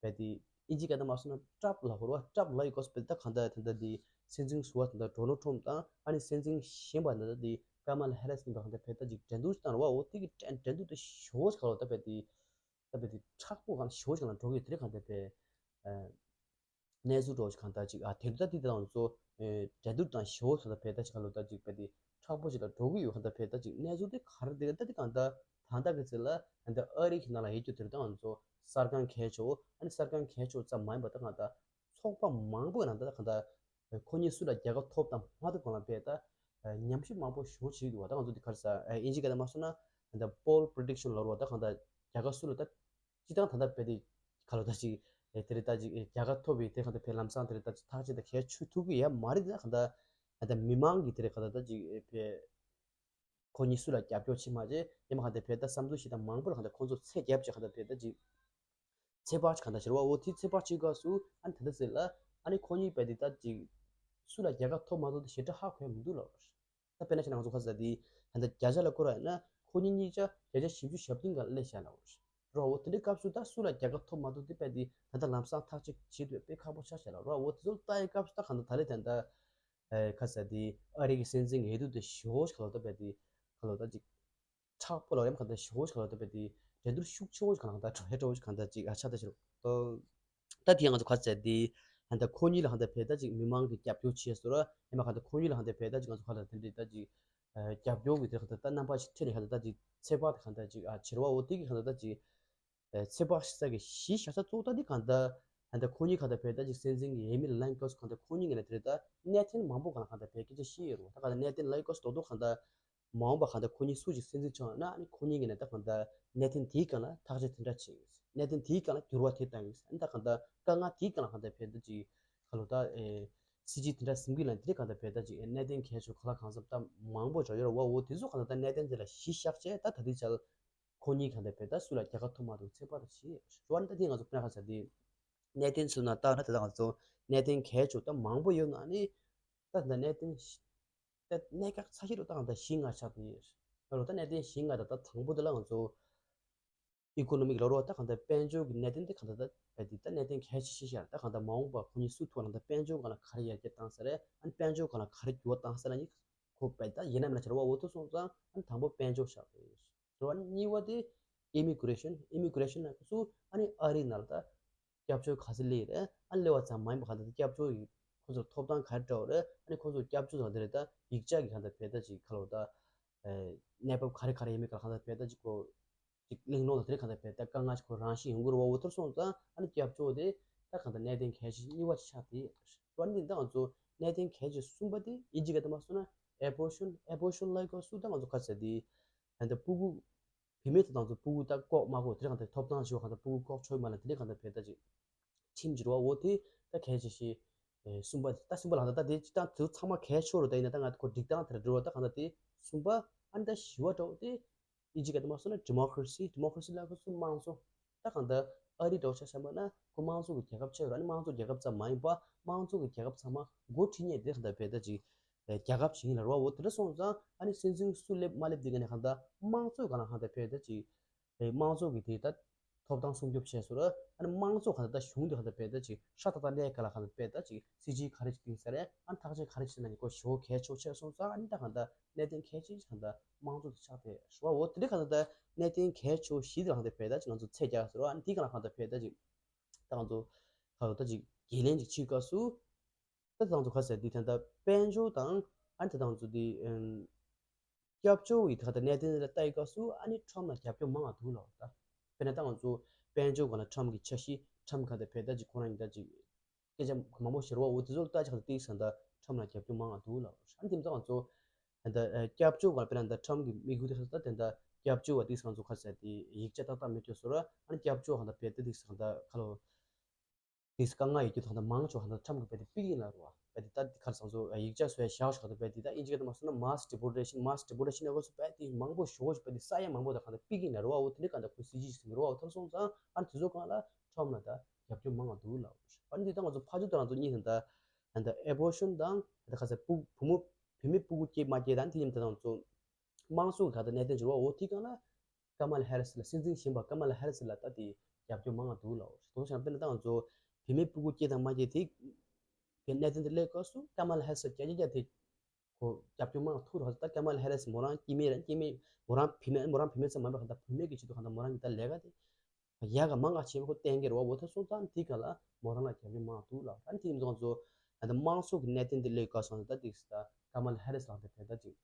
བས་དེ་ཨིན་ཇི་སྐད་ནང་མ་སོང་ན་ཊམ་ལབ་དགོས་རེད་བ། ཊམ་ལབ་ཡོད་གོ་སྤེལ་ད་གང་ལྟར་ད་ལྟ་དེ་སྲིད་འཛིན་ཟུར་པ་ད་ལྟ་ཌོ་ནལ་ཊམ་དང་ཨ་ནི་སྲིད་འཛིན་གཞོན་པ་ད་ལྟ་དེ་ཀ་མ་ལ་ཧེ་རིས་ཡིན་པ་གང་ལྟར་བས་ད་ཅིག་འགྲན་བསྡུར་ཞིག་བཏང་རེད་བ། འོ་དེ་གི་འགྲན་འགྲན་བསྡུར་དེ་ཞོ་ཞིག་ག་ལོ་ད་བས་དེ་ད་བས་དེ་མཁྲེགས་པོ་གང་ཞོ་ཞིག་ལ་འགྲོ་གི་དེ་རེད། གང་ལྟར་བས་ཨ་གནས་ཚུལ་འདྲ་བོ་ཞིག་གང་ལྟར་ཅིག་ཨ་དེ་འདྲ་ད་དེ་ད་ང་ཚོ་ཨེ་འགྲན་བསྡུར་དང་ཞོ་ཞིག་ད་བས་ད་ཅིག་ག་ལོ་ད་ཅིག་བས་དེ་མཁྲེགས་པོ་ཞིག་ལ་འགྲོ་གི་ཡོད། གང་ལྟར་བས་ད་ཅིག་གནས་ཚུལ་དེ་ག་རེ་དེ་ད་དེ་གང་ལྟར་ད་ལྟ་གི་ཚེ་ལ་ད་ལྟ་ཨ་རི་གི་ནང་ལ་ཡོད་རྒྱུ་དེ་རེད། ད་ང་ཚོ་གསར་ཁང་གལ་ཆེ་བོ་ཨ་ནི་གསར་ཁང་གལ་ཆེ་བོ་ཙམ་མ་ཡིན་པ་ད་གང་ལྟར་ཚོགས་པ་མང་པོའི་ནང་ད་གང་ལྟར་ཁོ་གཉིས་སུ་ལ་རྒྱལ་ཁ་ཐོབ་དང་མ་ཐོབ་གང་ལ་བས་ད་ཉམས་ཞིབ་མང་པོ་ཞེ་པོ་བྱེད་ཀྱི་འདུག་བ། ད་ང་ཚོ་འདི་ག་རེ་ཟ་ཨིན་ཇི་སྐད་ནང་མ་སོང་ན་ད་ལྟ་པོལ་པི་རི་ཌིག་ཤན་ལབ་རེད་བ། ད་གང་ལྟར་རྒྱལ་ཁ་སུ་ལ་ད་སྤྱི་བཏང་ད་ལྟ་བས་དེ་ག་ལོ་ད་ཅིག་ཨེ་དེ་རེད་ད་ཅིག་ཨེ་རྒྱལ་ཁ་ཐོབ་པའི་དེ་གང་ལྟར་བས་ལམ་སང་དེ་རེད་ད་ཅིག་ཐག་གཅོད་ད་གལ་ཆོད་ཐུབ་ཀྱི་ཡོད་མ་རེད། ད་གང་ལྟར་ད་ལྟ་མི་མང་གི་དེ་རེད་གང་ལྟར་ད་ཅིག་ཨེ་བས་ཁོ་གཉིས་སུ་ལ་རྒྱབ་སྐྱོར་བྱེད་མ་བྱེད་ཡང་མ་གང་ལྟར་བས་ད་བསམ་ཚུལ་ཞིག་དང་མང་པོ་ལ་གང་ལྟར་ཁོང་ཚོ་ཚད་རྒྱབ་བྱས་གང་ལྟར་བས་ད་ཅིག་ཚོད་དཔག་ཅིག་གང་ལྟར་བྱེད་རེད་བ། འོ་དེ་ཚོད་དཔག་བྱེད་སྐབས་སུ་ཨ་ནི་ད་ལྟ་ཟེར་ལ་ཨ་ནི་ཁོ་གཉིས་བས་དེ་ད་ཅིག་སུ་ལ་རྒྱལ་ཁ་ཐོབ་མ་ཐོབ་དེ་ཞེ་དྲག་ཧ་གོ་ཡ་མི་འདུག་ལབ་རེད། ད་དཔེར་ན་ཆ་ནས་ང་ཚོ་ག་ཟེར་དེ་ད་ལྟ་བརྒྱ་ཆ་ལ་བཀོད་ར་ཡིན་ན་ཁོ་གཉིས་གཉིས་ཆ་བརྒྱ་ཆ་བཞི་བཅུ་ཞེ་བདུན་སྒང་སླེབས་བཞག་ལབ་རེད། འོ་དེ་འདྲའི་སྐབས་སུ་ད་སུ་ལ་རྒྱལ་ཁ་ཐོབ་མ་ཐོབ་དེ་བས་དེ་ད་ལྟ་ལམ་སང་ཐག་གཅོད་བྱེད་འདོད་དཔེ་ཁག་པོ་ཆགས་བཞག་ལབ་རེད་བ། འོ་དེ་ཚོ་ལྟ་ཡི་སྐབས་སུ་ད་གང་ལྟར་ད་ལས་ད་ལྟ་ཨེ་ག་ཟེར་དེ་ཨ་རི་གི་སྲིད་འཛིན་འོས་བསྡུ་དེ་ཞེ་པོ་ཞིག་ག་ལོ་ད་བས་དེ་ག་ལོ་ད་ཅིག་མཁྲེགས་པོ་ལ་ཡང་གང་ལྟར་ཞེ་པོ་ཞིག་ག་ལོ་ད་བས་དེ་འགྲན་བསྡུར་ཤུགས་ཆེ་བོ་ཞིག་གང་ལ་གང་ལྟར་འགྲོ་ཡ་འདྲ་བོ་ཞིག་གང་ལྟར་ཅིག་ཨ་ཆགས་ད་ཤག་ལོ། ད་དེ་ང་ཚོ་ག་ཟེར་དེ་ད་ལྟ་ཁོ་གཉིས་ལ་གང་ལྟར་བས་ད་ཅིག་མི་མང་གི་རྒྱབ་སྐྱོར་བྱས་སོང་ར། ཡང་མ་གང་ལྟར་ཁོ་གཉིས་ལ་གང་ལྟར་བས་ད་ཅིག་ང་ཚོ་ག་ལ་དེ་འདྲའི་ད་ཅིག་ཨ་རྒྱབ་སྐྱོར་གྱི་དེ་གང་ལྟར་ད་རྣམ་པ་ཞིག་འཕྲད་ནས་གང་ལྟར་ད་ཅིག་ཚོད་དཔག་དེ་གང་ལྟར་ཅིག་ཨ་བྱེད་རེད་བ། འོ་དེ་གི་གང་ལྟར་ད་ཅིག་ཨ་ཚོད་དཔག་ཞིག་ས་གི་གཞི་བཞག་ས་གཙོ་བོ་ད་དེ་གང་ལྟར་ད་ལྟ་ཁོ་གཉིས་གང་ལྟར་བས་ད་ཅིག་སྲིད་འཛིན་གྱི་འོས་མི་ལ་ལངས་སྐབས་སུ་གང་ལྟར་ཁོ་གཉིས་ཀྱི་ནས་དེ་རེད་ད་གནད་དོན་མང་པོ་གང་ལ་གང་ལྟར་བས་སྐད་ཆ་བཤད་ཡོད་རེད་བ། ད་གང་ལྟར་གནད་དོན་ལ་ཡི་སྐབས་སུ་རྡོག་རྡོག་གང་ལྟར་མ་འོངས་པ་གང་ལྟར་ཁོ་གཉིས་སུ་ཞིག་སྲིད་འཛིན་བྱུང་ན་ཨ་ནི་ཁོ་གཉིས་ཀྱི་ནས་ད་གང་ལྟར་གནད་དོན་དེའི་སྒང་ལ་ཐག་གཅོད་དེ་འདྲ་བྱེད་ཡོད། གནད་དོན་དེའི་སྒང་ལ་འགྱུར་བ་དེ་བཏང་ཡོད། ཨ་ནི་ད་གང་ལྟར་དཀའ་ངལ་དེའི་སྒང་ལ་གང་ལྟར་བས་ད་ཅིག་ག་ལོ་ད་ཨེ་སྲིད་སྤྱི་དེ་འདྲ་ཟིན་གི་ལ་དེ་གང་ལྟར་བས་ད་ཅིག་ཨེ་གནད་དོན་གལ་ཆེ་ག་ལ་གང་འཚམ་ད་མང་པོ་འདྲ་ཡོད་རེད་བ། འོ་དེ་ཚོ་གང་ལྟར་ད་གནད་དོན་དེ་ལ་གཞི་བཞག་བྱས་ད་ད་ལྟའི་ཆར་ཁོ་གཉིས་གང་ལྟར་བས་ད་སུ་ལ་རྒྱལ་ཁ་ཐོབ་མ་ཐོབ་ཚོད་དཔག་ད་བྱེད་ཡོད་རེད་བ། ཨ་ནི་ད་དེ་ང་ཚོ་དཔེར་ན་ག་ཟེར་དེ་གནད་དོན་ཚོ་ན་ད་ད་ད་ང་ཚོ་གནད་དོན་གལ་ཆེ་ད་མང་པོ་ཡོད་ན་ནི་ད་ད་གནད་དོན་ད་གནད་འགག་ཆེ་ཤོས་རུ་ད་གང་ལྟར་བཞི་ལྔ་ཆགས་བསྡད་ཡོད་རེད་བ། ད་གནད་དོན་བཞི་ལྔ་ད་ད་དང་པོ་དེ་ལ་ང་ཚོ་ཨི་ཀོ་ནོ་མིག་ལབ་རོགས་ད་གང་ལྟར་དཔལ་འབྱོར་གྱི་གནད་དོན་དེ་གང་ལྟར་ད་བས་དེ་ད་གནད་དོན་གལ་ཆེ་ཤོས་ཤར་ད་གང་ལྟར་མ་འོངས་པ་ཁོ་གཉིས་སུ་ཐུག་ན་ད་དཔལ་འབྱོར་སྒང་ལ་ག་རེ་ཡར་རྒྱས་བཏང་ས་རེད། ཨ་ནི་དཔལ་འབྱོར་སྒང་ལ་ག་རེ་འགྱུར་བ་བཏང་ས་རེད། ཨ་ནི་ ཁོ་བས་ད་ཡིན་ན་མིན་ན་བྱ་བ་འོ་དེ་སོང་ཙང་ཨ་ནི་དང་པོ་དཔལ་འབྱོར་བཞག་རེད། རེད་བ། གཉིས་པ་དེ་ཨི་མི་གྷི་རེ་ཤན། ཨི་མི་གྷི་རེ་ཤན་ལ་སུ་ཨ་ནི་ཨ་རི་ནང་ལ་ད་སྐྱབས་བཅོལ་ག་ཚོད་སླེབས་རེད། ཨ་ནི་སླེབས་པ་ཙམ་མ་ཡིན་པ་ག་ད་ད་སྐྱབས་བཅོལ་གྱི་ཁོ་ཚོར་ཐོབ་ཐང་ག་རེ་འདྲ་བ་རེད། ཨ་ནི་ཁོ་ཚོར་སྐྱབས་བཅོལ་དང་དེ་རེད་ད་ཡིག་ཆ་གི་ག་ད་བས་ད་ཅིག་ག་ལོ་ད་གནས་བབ་ག་རེ་ག་རེ་ཡིན་མིན་ག་ལ་ག་ད་བས་ད་ཅིག་ཁོ་ཅིག་གླེང་སློང་དང་དེ་རིགས་གང་དང་བས་ད་དཀའ་ངལ་ཞིག་ཁོ་རང་བཞིན་ཡོང་གི་རེད་བ། འོ་ཐུར་སོང་ཙང་ཨ་ནི་སྐྱབས་བཅོལ་དེ་ད་གང་ལྟར་གནད་དོན་གལ་ཆེ་གཉིས་པ་ཆགས་དེ་ཡོད་རེད། འདི་ད་ང་ཚོ་གནད་དོན་གལ་ཆེ་གསུམ་པ་དེ་ཨིན་ཇི་སྐད་དུ་མ་སོང་ན་ཨེ་བོར་ཤན། ཨེ་བོར་ཤན་ལབ་སྐབས་སུ་ད་ང་ཚོ་ག་ཚད་དེ་ད་ལྟ་སྤུ་གུ་བུད་མེད་དེ་ད་ང་ཚོ་སྤུ་གུ་ད་ལྐོག་མ་ལྐོག་དེ་རིགས་གང་དང་ཐོབ་ཐང་ཞིག་གང་དང་སྤུ་གུ་ལྐོག་འཕྲོད་མ་ལ་དེ་རིགས་གང་དང་བས་ད་ཅིག་ཁྲིམས་ཀྱི་རེད་བ། འོ་དེ་ད་གལ་ཆེ་ཤེས། ཨེ་གསུམ་པ་ད་གསུམ་པ་ལ་ད་ད་དེ་ཅི་ད་དེ་ཚང་མ་གལ་ཆེ་རུ་ད་ཡིན་ན་ད་ང་ཁོ་སྒྲིག་སྟངས་དེར་འགྲོ་བ་ད་གང་ད་དེ་གསུམ་པ་ཨ་ནི་ད་བཞི་བ་འདྲ་བོ་དེ་ཨིན་ཇི་སྐད་དུ་མ་སོང་ན་ཌི་མོ་ཀ་རེ་སི། ཌི་མོ་ཀ་རེ་སི་ལབ་སྐབས་སུ་དམངས་གཙོ། ད་གང་ད་ཨ་རི་འདྲ་བོ་ཆ་བཞག་པ་ན་ཁོ་དམངས་གཙོ་གི་རྒྱལ་ཁབ་ཆགས་ཡོད་ར། ཨ་ནི་དམངས་གཙོ་རྒྱལ་ཁབ་ཙམ་མ་ཡིན་པ་དམངས་གཙོ་གི་རྒྱལ་ཁབ་ཚང་མ་འགོ་ཁྲིད་མཁན་དེ་གང་ད་བས་ད་ཅིག་རྒྱལ་ཁབ་ཅིག་ཡིན་ལ་རེད་བ། འོ་དེ་འདྲ་སོང་ཙང་ཨ་ནི་སྲིད་འཛིན་སུ་སླེབས་མ་སླེབས་དེ་ག་ནས་གང་ད་དམངས་གཙོའི་སྒང་ལ་གང་ད་བས་ད་ཅིག་དམངས་གཙོ་གི་དེ་ད་ཐོབ་ཐང་སྲུང་སྐྱོབ་བྱས་སོང་ར། ཨ་ནི་དམངས་གཙོ་ག་ད་ད་གཞུང་དེ་ག་ད་བས་ད་ཅིག་ཧྲ་ཏག་ཏག་ལས་ག་ལ་ག་ད་བས་ད་ཅིག་སྲིད་ཇུས་ག་རེ་ཅིག་བཏིང་ས་རེད། ཨ་ནི་ཐག་གཅོད་ག་རེ་ཅིག་ན་ནི་ཁོ་ཞོ་གལ་ཆེ་ཆེ་སོང་ཙང་ཨ་ནི་ད་ག་ད་གནད་དོན་གལ་ཆེ་ག་ད་དམངས་གཙོ་དེ་ཆགས་ཏེ་ཞུ་བ། འོ་དེ་འདྲ་ག་ད་ད་གནད་དོན་གལ་ཆེ་བཞི་དེ་ག་ད་བས་ད་ཅིག་ང་ཚོ་ཚད་རྒྱག་ཟེར་བ། ཨ་ནི་དེ་ག་ལ་ག་ད་བས་ད་ཅིག་ད་ང་ཚོ་ག་ད་ད་ཅིག་འགན་ལེན་ཅིག་བྱེད་སྐབས་སུ། ད་དང་ཚོ་ཁ་ཟེར་འདི་ད་ལྟ་དཔལ་འབྱོར་དང་ཨ་ནི་ད་དང་ཚོ་འདི་ཨམ། སྐྱབས་བཅོལ་བའི་ད་ལྟ་གནད་དོན་ལ་ལྟ་ཡི་སྐབས་སུ་ཨ་ནི་ཁྲམ་ལ་རྒྱབ་སྐྱོར་མང་བ་འདུག་ལབ་ད། དཔེར་ན་ད་ང་ཚོ་དཔལ་འབྱོར་སྒང་ལ་ཁྲམ་གྱི་འཆར་གཞི་ཁྲམ་ག་ད་བས་ད་ཅིག་ཁོ་རང་ཡིན་ད་ཅིག་སྐད་ཆ་མང་པོ་ཤེར་བ་འོ་དེ་ཚོ་ལ་ལྟ་ཅིག་ག་ད་ཏིག་ས་ད་ཁྲམ་ལ་རྒྱབ་སྐྱོར་མང་བ་འདུག་ལབ། ཨ་ནི་དེ་ད་ང་ཚོ་ད་ལྟ་སྐྱབས་བཅོལ་སྒང་ལ་དཔེར་ན་ད་ཁྲམ་གྱི་དམིགས་ཡུལ་དེ་ད་ལྟ་དེ་ད་སྐྱབས་བཅོལ་བ་ཏིག་ས་ང་ཚོ་ཁ་ཟེར་དེ་ཡིག་ཆ་ཏག་ཏག་མེད་ཀྱོ་སོ་ར། ཨ་ནི་སྐྱབས་བཅོལ་ག་ད་བས་ད་ཏིག་ས་ག་ད་ཁ་ལོ། དེ་དཀའ་ངལ་ཡོད་རྒྱུ་དང་ད་མང་ཆོག་གང་ལྟར་ཁྲམ་གྱི་བས་དེ་པིག་ཡིན་ལ་རུ་བ། བས་དེ་ད་དེ་ཁར་སང་ཚོ་ཡིག་ཆ་བཟོ་ཡ་བཞག་ཆོག་གང་ལྟར་བས་དེ་ད་ཨིན་ཇི་སྐད་དུ་མ་སོང་ན་mass deportation། mass deportation ཡ་གོ་སུ་བས་དེ་མང་པོ་ཞོག་བས་དེ་ས་ཡ་མང་པོ་ད་གང་ལྟར་པིག་ཡིན་ལ་རུ་བ། འོ་དེ་འདྲ་གང་ལྟར་ཁོ་སྲིད་ཇུས་ཟིན་རུ་བ། འོ་ཐར་སོང་ཙང་ཨ་ནི་དེ་ཚོ་གང་ལ་ཁྲམ་ལ་ད་རྒྱབ་སྐྱོར་མང་བ་འདུག་ལ། ཨ་ནི་དེ་ད་ང་ཚོ་ཕ་ཇུ་ད་ང་ཚོ་གཉིས་ད་ད་ད་ཨེ་བོར་ཤན་དང་ད་ཁ་ས་བུ་བུ་མོ་བུད་མེད་སྤུ་གུ་སྐྱེས་མ་སྐྱེས་དང་དེ་ཡིན་ད་ང་ཚོ། དམངས་གཙོ་གི་ག་ད་གནད་དོན་བྱུང་བ་འོ་དེ་གང་ལ་ཀ་མ་ལ་ཧེ་རི་སི་ལ་སྲིད་འཛིན་གཞོན་པ་ཀ་མ་ལ་ཧེ་རི་སི་ལ་ད་དེ་རྒྱབ་སྐྱོར་མང་བ་འདུག་ལ། དོ་ཞང་དཔེར་ན་ད་ང་ཚོ་བུད་མེད་སྤུ་གུ་སྐྱེས་དང་མ་སྐྱེས་དེ་གི་གནད་དོན་དེ་སླེབས་སྐབས་སུ་ཀ་མ་ལ་ཧེ་རི་སི་རྒྱ་རྒྱ་རྒྱ་དེ་ཁོ་རྒྱབ་སྐྱོར་མང་བ་ཐུག་རོགས་ད་ཀ་མ་ལ་ཧེ་རི་སི་མོ་རང་སྐྱེས་དམན་རང་སྐྱེས་དམན་མོ་རང་བུད་མེད་མོ་རང་བུད་མེད་ཙམ་མ་འབད་ག་ད་བུད་མེད་ཀྱི་ཆེད་དུ་ག་ད་མོ་རང་གི་ད་ལས་ཀ་དེ་ཡག་ག་མང་ག་བྱེད་པ་ཁོ་གཏན་འཁེལ་རོགས་འོ་ཐར་སོང་ཙང་དེ་ག་ལ་མོ་རང་ལ་རྒྱབ་སྐྱོར་མང་བ་འདུག་ལ། ཨ་ནི་དེ་ཡིན་ཙང་ང་ཚོ་ད་དམངས་གཙོ་གི་གནད་དོན་དེ་སླེབས་སྐབས་སུ་ད་དེ་ད་ཀ་མ་ལ་ཧེ་རི་སི་ལ་ད་དེ་ད་ཅིག་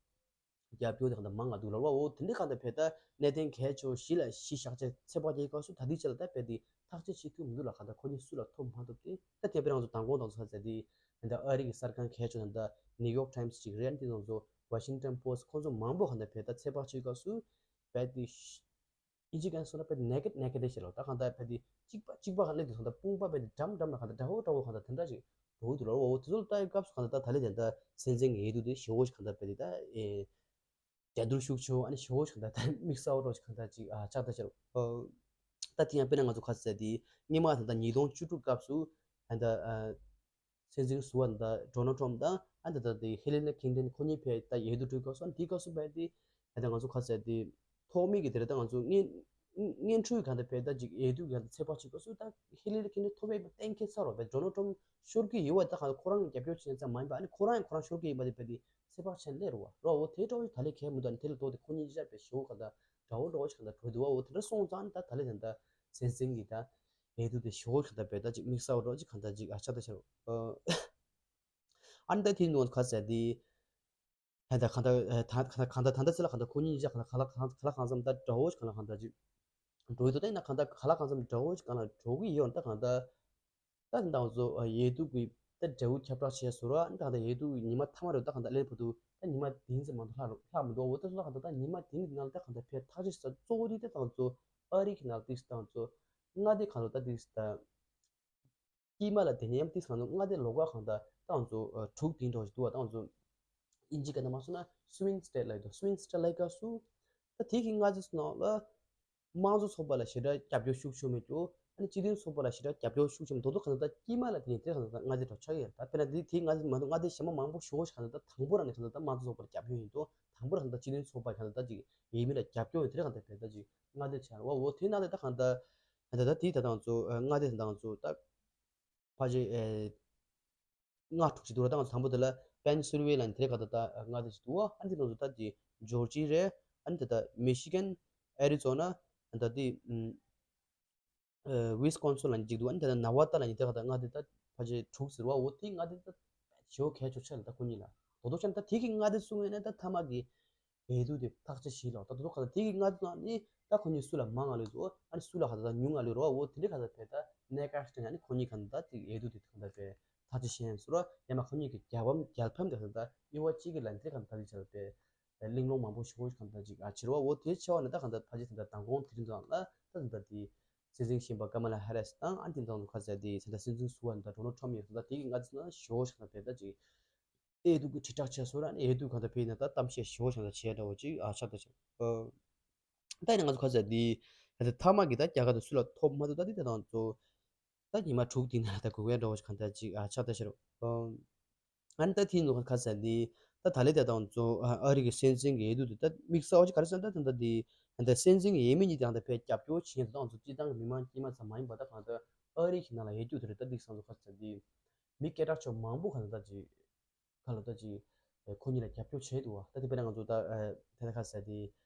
རྒྱབ་སྐྱོར་དེ་གང་ལྟར་མང་ང་འདུག་ལ་བ། འོ་དེ་འདྲའི་གང་ལྟར་བས་ད་གནད་དོན་གལ་ཆེ་བ་བཞི་ལ་བཞི་བཞག་ཆ་ཚད་དཔག་བྱེད་སྐབས་སུ་ད་ལྟའི་ཆ་ལ་ད་བས་དེ་ཐག་གཅོད་བྱེད་ཐུབ་མི་འདུག་ལ། གང་ལྟར་ཁོ་གཉིས་སུ་ལ་ཐོབ་མ་ཐོབ་དེ་ད་དེ་བས་རང་ཚོ་མདང་དགོང་དང་ཚོ་ཚ་ཚ་དེ་ད་ཨ་རི་གི་གསར་ཁང་གལ་ཆེ་ན་ད་ནིའུ་ཡོག་ཊའིམ་སི་ཅིག་རེད། ཨ་ནི་དེ་ཚོ་ཚོ་ཝ་ཤིང་ཊོན་པོ་སི་ཁོང་ཚོ་མང་པོ་གང་ལྟར་བས་ད་ཚད་དཔག་བྱེད་སྐབས་སུ་བས་དེ་ཨིན་ཇི་སྐད་སོང་ན་བས་དེ་ནེ་ཀེཌ་ནེ་ཀེཌ་ཞེས་ལ་ད་གང་ལྟར་བས་དེ་གཅིག་པ་གཅིག་པ་གང་ལྟར་དེ་གང་ལྟར་དཔུང་པ་བས་དེ་འགྲམ་འགྲམ་ལ་གང་ལྟར་འདྲ་བོ་འདྲ་བོ་གང་ལྟར་དེ་འདྲ་ཞིག་འགྲོ་གི་འདུག་ལ། འོ་དེ་ཚོ་ལ་ལྟ་བའི་སྐབས་སུ་གང་ལྟར་ད་ད་ལས་དེ་ད་སྲིད་འཛིན་གྱི་འོས་བསྡུ་དེ་ཞེ་པོ་ཞིག་གང་ལྟར་བས་དེ་ད་ཨེ། རྒྱ་དུར་ཤུགས་ཆེ་བ་ཨ་ནི་ཞེ་པོ་ཞིག་གང་ལྟར་ད་དམིགས་བསལ་བ་འདྲ་ཞིག་གང་ལྟར་ཅིག་ཨ་ཆགས་ད་ཆགས་རོགས། ད་དེ་ཡང་དཔེར་ན་ང་ཚོ་ཁ་ཟེར་དེ་སྔོན་མ་ད་ད་ཉིས་སྟོང་བཅུ་དྲུག་སྐབས་སུ་ད་ད་སྲིད་འཛིན་ཟུར་པ་ད་ཌོ་ནལ་ཊམ་དང་ཨ་ད་ད་དེ་ཧི་ལ་རི་ཁིན་ཊོན་ཁོ་གཉིས་ཕེ་ད་འོས་བསྡུ་གྲོལ་སྐབས་སུ་ཨ་ནི་དེའི་སྐབས་སུ་བས་དེ་ད་ད་ང་ཚོ་ཁ་ཟེར་དེ་ཐོག་མའི་གི་དེ་རེད། ད་ང་ཚོ་སྔོན་སྔོན་འགྲོའི་གང་ལྟར་བས་ད་ཅིག་འོས་བསྡུ་གང་ལྟར་ཚད་དཔག་བྱེད་སྐབས་སུ་ད་ཧི་ལ་རི་ཁིན་ཊོན་ཐོབ་པའི་གཏན་འཁེལ་ཚར་རོགས། བས་ཌོ་ནལ་ཊམ་ཤོར་གི་ཡོད་པ་ད་གང་ལྟར་ཁོ་རང་གི་རྒྱབ་སྐྱོར་བྱེད་མཁན་ཙམ་མ་ཡིན་པ་ཨ་ནི་ཁོ་རང་ཡང་ཁོ་རང་ཤོར་གི་ཡིན་པ་དེ་བས་དེ་ཚད་དཔག་བྱས་ནས་སླེབས་རོགས་རོགས། འོ་དེ་འདྲ་བོ་ཞིག་ད་ལས་གལ་མི་འདུག་ཨ་ནི་དེ་ལ་ལྟོས་ཏེ་ཁོ་གཉིས་ཅིག་བས་ཞེ་པོ་གང་ལྟར་འདྲ་བོ་འདྲ་བོ་ཞིག་གང་ལྟར་གྲོལ་འདུག་བ། འོ་དེ་འདྲ་སོང་ཙང་ཨ་ནི་ད་ད་ལས་ད་ད་སྲིད་འཛིན་གྱི་ད་འོས་བསྡུ་དེ་ཞེ་པོ་གང་ལྟར་བས་ད་ཅིག་དམིགས་བསལ་བ་འདྲ་བོ་ཅིག་གང་ལྟར་ཅིག་ཨ་ཆགས་ད་ཆགས་རོགས། ཨ་ནི་ད་དེ་ནང་ཁ་ཟེར་དེ། ད་ད་གང་ལྟར་ད་གང་ལྟར་གང་ལྟར་ད་ལྟ་ཚེ་ལ་གང་ལྟར་ཁོ་གཉིས་ཀྱི་གང་ལ་གང་ལ་གང་ལ་གང་འཚམ་ད་འདྲ་བོ་ཞིག་གང་ལ་གང་ལྟར་ཅིག་འགྲོ་ཡི་འདུག་ད་ཡིན་ན་གང་ལྟར་གང་ལ་གང་འཚམ་འདྲ་བོ་ཞིག་གང་ལ་འགྲོ་གི་ཡོད་ད་གང་ལྟར། ད་ད་ང་ཚོ་འོས་བསྡུ་གི་ད་འབྲས་བུ་ཁྱབ་བསྒྲགས་བྱས་ཟེར་བ་ད་གང་ལྟར་འོས་བསྡུ་གི་ཉི་མ་མཐའ་མ་རེད། ད་གང་ལྟར་ལན་བུ་དུ་ད་ཉི་མ་བདུན་ཙམ་མ་གཏོགས་ལྷག་ལྷག་མི་འདུག་འོ་ད་ད་གང་ལྟར་ད་ཉི་མ་བདུན་གི་ནང་ལ་ད་གང་ལྟར་ཕེ་ཐག་གཅོད་བྱས་གཙོ་བོ་དེ་ད་ང་ཚོ་ཨ་རི་གི་ནང་ཏིག་ད་ང་ཚོ་མངའ་སྡེ་གང་ལ་ད་ཏིག་ད། དཀྱིལ་མ་ལ་དེ་ནས་ཡང་ཏིག་ང་ཚོ་མངའ་སྡེ་ལོགས་ཀ་གང་ལྟར་ད་ང་ཚོ་དྲུག་དེ་འདྲ་ཞིག་འདུག་བ། ད་ང་ཚོ་ཨིན་ཇི་སྐད་ནང་མ་སོང་ན་སུ་ཝིང་སི་ཊེཊ་ལབ་འདུག་སུ་ཝིང་སི་ཊེཊ་ལབ་སྐབས་སུ་ད་དེ་གི་མངའ་སྡེ་ཚོ་ནང་ལ་དམངས་གཙོ་ཚོགས་པ་ལ་ཞེ་དྲག་རྒྱབ་སྐྱོར་ཤུགས་ཆེ་མེད་ཀྱོ། ཨ་ནི་སྤྱི་མཐུན་ཚོགས་པ་ལ་ཞེ་དྲག་རྒྱབ་སྐྱོར་ཤུགས་ཆེ་མེད་མདོག་མདོག་གང་ལྟར་ད་དཀྱིལ་མ་ལ་དེ་ནས་དེ་གང་ལྟར་ད་མངའ་སྡེ་འདྲ་ཆགས་ཡོད། ད་དཔེར་ན་དེ་དེ་མངའ་སྡེ་མ་གཏོགས་མངའ་སྡེ་གཞན་པ་མང་པོ་ཞེ་པོ་ཞིག་གང་ལྟར་ད་དང་པོ་རང་ནས་གང་ལྟར་ད་དམངས་གཙོ་ཚོགས་པ་ལ་རྒྱབ་སྐྱོར་ཡིན་འདུག་དང་པོ་རང་ད་སྤྱི་མཐུན་ཚོགས་པ་གང་ལ་ད་ཅིག་ཡིན་མིན་ལ་རྒྱབ་སྐྱོར་དེ་རེ་གང་ལྟར་བས་ད་ཅིག་མངའ་སྡེ་ཆགས་རེད་བ། འོ་དེ་ནང་ལ་ད་གང་ལྟར་ད་ད་དེ་ད་ང་ཚོ་མངའ་སྡེ་ད་ང་ཚོ་ད་ཕལ་ཆེར་ལྔ་དྲུག་ཅིག་འདུག་ར། ད་ང་ཚོ་དང་པོ་དེ་ལ་ པེན་སིལ་ཝེ་ལ་ནི་དེ་ག་ད་ད་མངའ་སྡེ་ཞིག་འདུག་བ། ཨ་ནི་དེ་ནང་དུ་ད་དེ་ཇོར་ཇི་རེད། ཨ་ནི་དེ་ད་མི་ཤི་གན། ཨེ་རི་ཛོ་ན། ཨ་ནི་ད་དེ་ཨ་ཝིས་ཀོན་སིན་ལ་ནི་གཅིག་འདུག་ཨ་ནི་དེ་ད་ནེ་བ་ད་ལ་ནི་དེ་ག་ད་མངའ་སྡེ་ད་ཕལ་ཆེར་དྲུག་ཟེར་བ། འོ་དེ་མངའ་སྡེ་ད་ཞེ་པོ་གལ་ཆེ་ཆགས་ལ་ད་ཁོ་གཉིས་ལ་དོ་དོ་ཆ་ནི་ད་དེ་གི་མངའ་སྡེ་གསུང་ཡོད་ན་ད་མཐའ་མ་གི་འོས་བསྡུ་དེ་ཐག་ཆོད་བྱེད་ལ། ད་དོ་དོ་ག་ད་དེ་གི་མངའ་སྡེ་ནང་ནི་ད་ཁོ་གཉིས་སུ་ལ་མང་ང་ལོས་འདུག་ཨ་ནི་སུ་ལ་ག་ད་ད་ཉུང་ང་ལོས་རོ། འོ་དེ་འདྲ་ག་ད་བས་ད་གནད་འགག་ཞིག་ཡང་ནི་ཁོ་གཉིས་ག་ད་ད་དེ་འོས་བསྡུ་དེ་ག་ད་བས་ཐག་ཆོད་བྱེད་ཡིན་ཟེར་རོ། ཡང་ན་ཁོ་གཉིས་ཀྱི་རྒྱལ་ཕམ་རྒྱལ་ཕམ་དེ་ག་ད་ད་ཨི་བ་གཅིག་གི་ལ་འདི་ག་ད་ད་དེ་བྱ་བས་གླེང་སློང་མང་པོ་ཞིག་ག་ད་ཅིག་ཨ་བྱེད་རོ། འོ་དེ་ཆེ་བ་ནི་ད་ག་ད་ཕ་ཅི་ད་ད་མདང་དགོང་དེ་རིང་ཙམ་ལ་ད་ད་ད་དེ་སྲིད་འཛིན་གཞོན་པ་ཀ་མ་ལ་ཧེ་རིས་དང་། ཨ་ནི་དེ་ཙམ་ལ་ཁ་ཟེར་དེ་ད་ད་སྲིད་འཛིན་ཟུར་པ་ད་ཌོ་ནལ་ཊམ་ཡོད་ད་དེ་གི་མངའ་སྡེ་ནང་ཞེ་པོ་ཞིག་ད་བས་ད་ཅིག་འོས་བསྡུ་གི་དྲིལ་བསྒྲགས་བྱས་སོང་ར་ནི་འོས་བསྡུ་ག་ད་བས་ན་ད་གཏམ་བཤད་ཞེ་པོ་ཞིག་ད་བྱས་འདྲ་བོ་ཅིག་ཨ་ཆགས་ད་ཆགས། ད་ཡིན་ན་ང་ཚོ་ཁ་ཟེར་དེ་ད་ད་མཐའ་མ་གི་ད་རྒྱལ་ཁ་ད་སུ་ལ་ཐོབ་མ་ཐོབ་ད་དེ་ད་དང་ཚོ་ད་ཉི་མ་དྲུག་དེ་ནང་ད་གོ་བའི་འདྲ་བོ་ཞིག་ག་ད་ཅིག་ཨ་ཆགས་ད་ཤེར། ཨ་ནི་ད་དེའི་ནང་ཁ་ཟེར་དེ་ད་ད་ལེ་ད་དང་ཚོ་ཨ་རི་གི་སྲིད་འཛིན་གི་འོས་བསྡུ་དེ་ད་དམིགས་བསལ་བ་ཅིག་ག་རེ་ཟེར་ན་ད་ད་དེ་ད་སྲིད་འཛིན་གི་འོས་མི་གཉིས་དེ་ད་བས་རྒྱབ་སྐྱོར་བྱེད་ད་དང་ཚོ་སྤྱི་བཏང་གི་མི་མང་དཀྱུས་མ་ཙམ་མ་ཡིན་པ་ད་གང་ད་ཨ་རི་གི་ནང་ལ་འོས་བསྡུ་དེ་རེད། ད་དམིགས་བསལ་ཚོ་ཁ་ཟེར་དེ་མི་སྐད་གྲགས་ཆེ་མང་པོ་ག་ད་ད་ཅིག་ཁ་ལོ་ད་ཅིག་ཨེ་ཁོ་གཉིས་ལ་རྒྱབ་སྐྱོར་བྱས་འདུག་བ། ད་དེ་དཔེར་ན་ང་ཚོ་ད་ཨེ་དེ་ན་ཁ་ཟེར་དེ་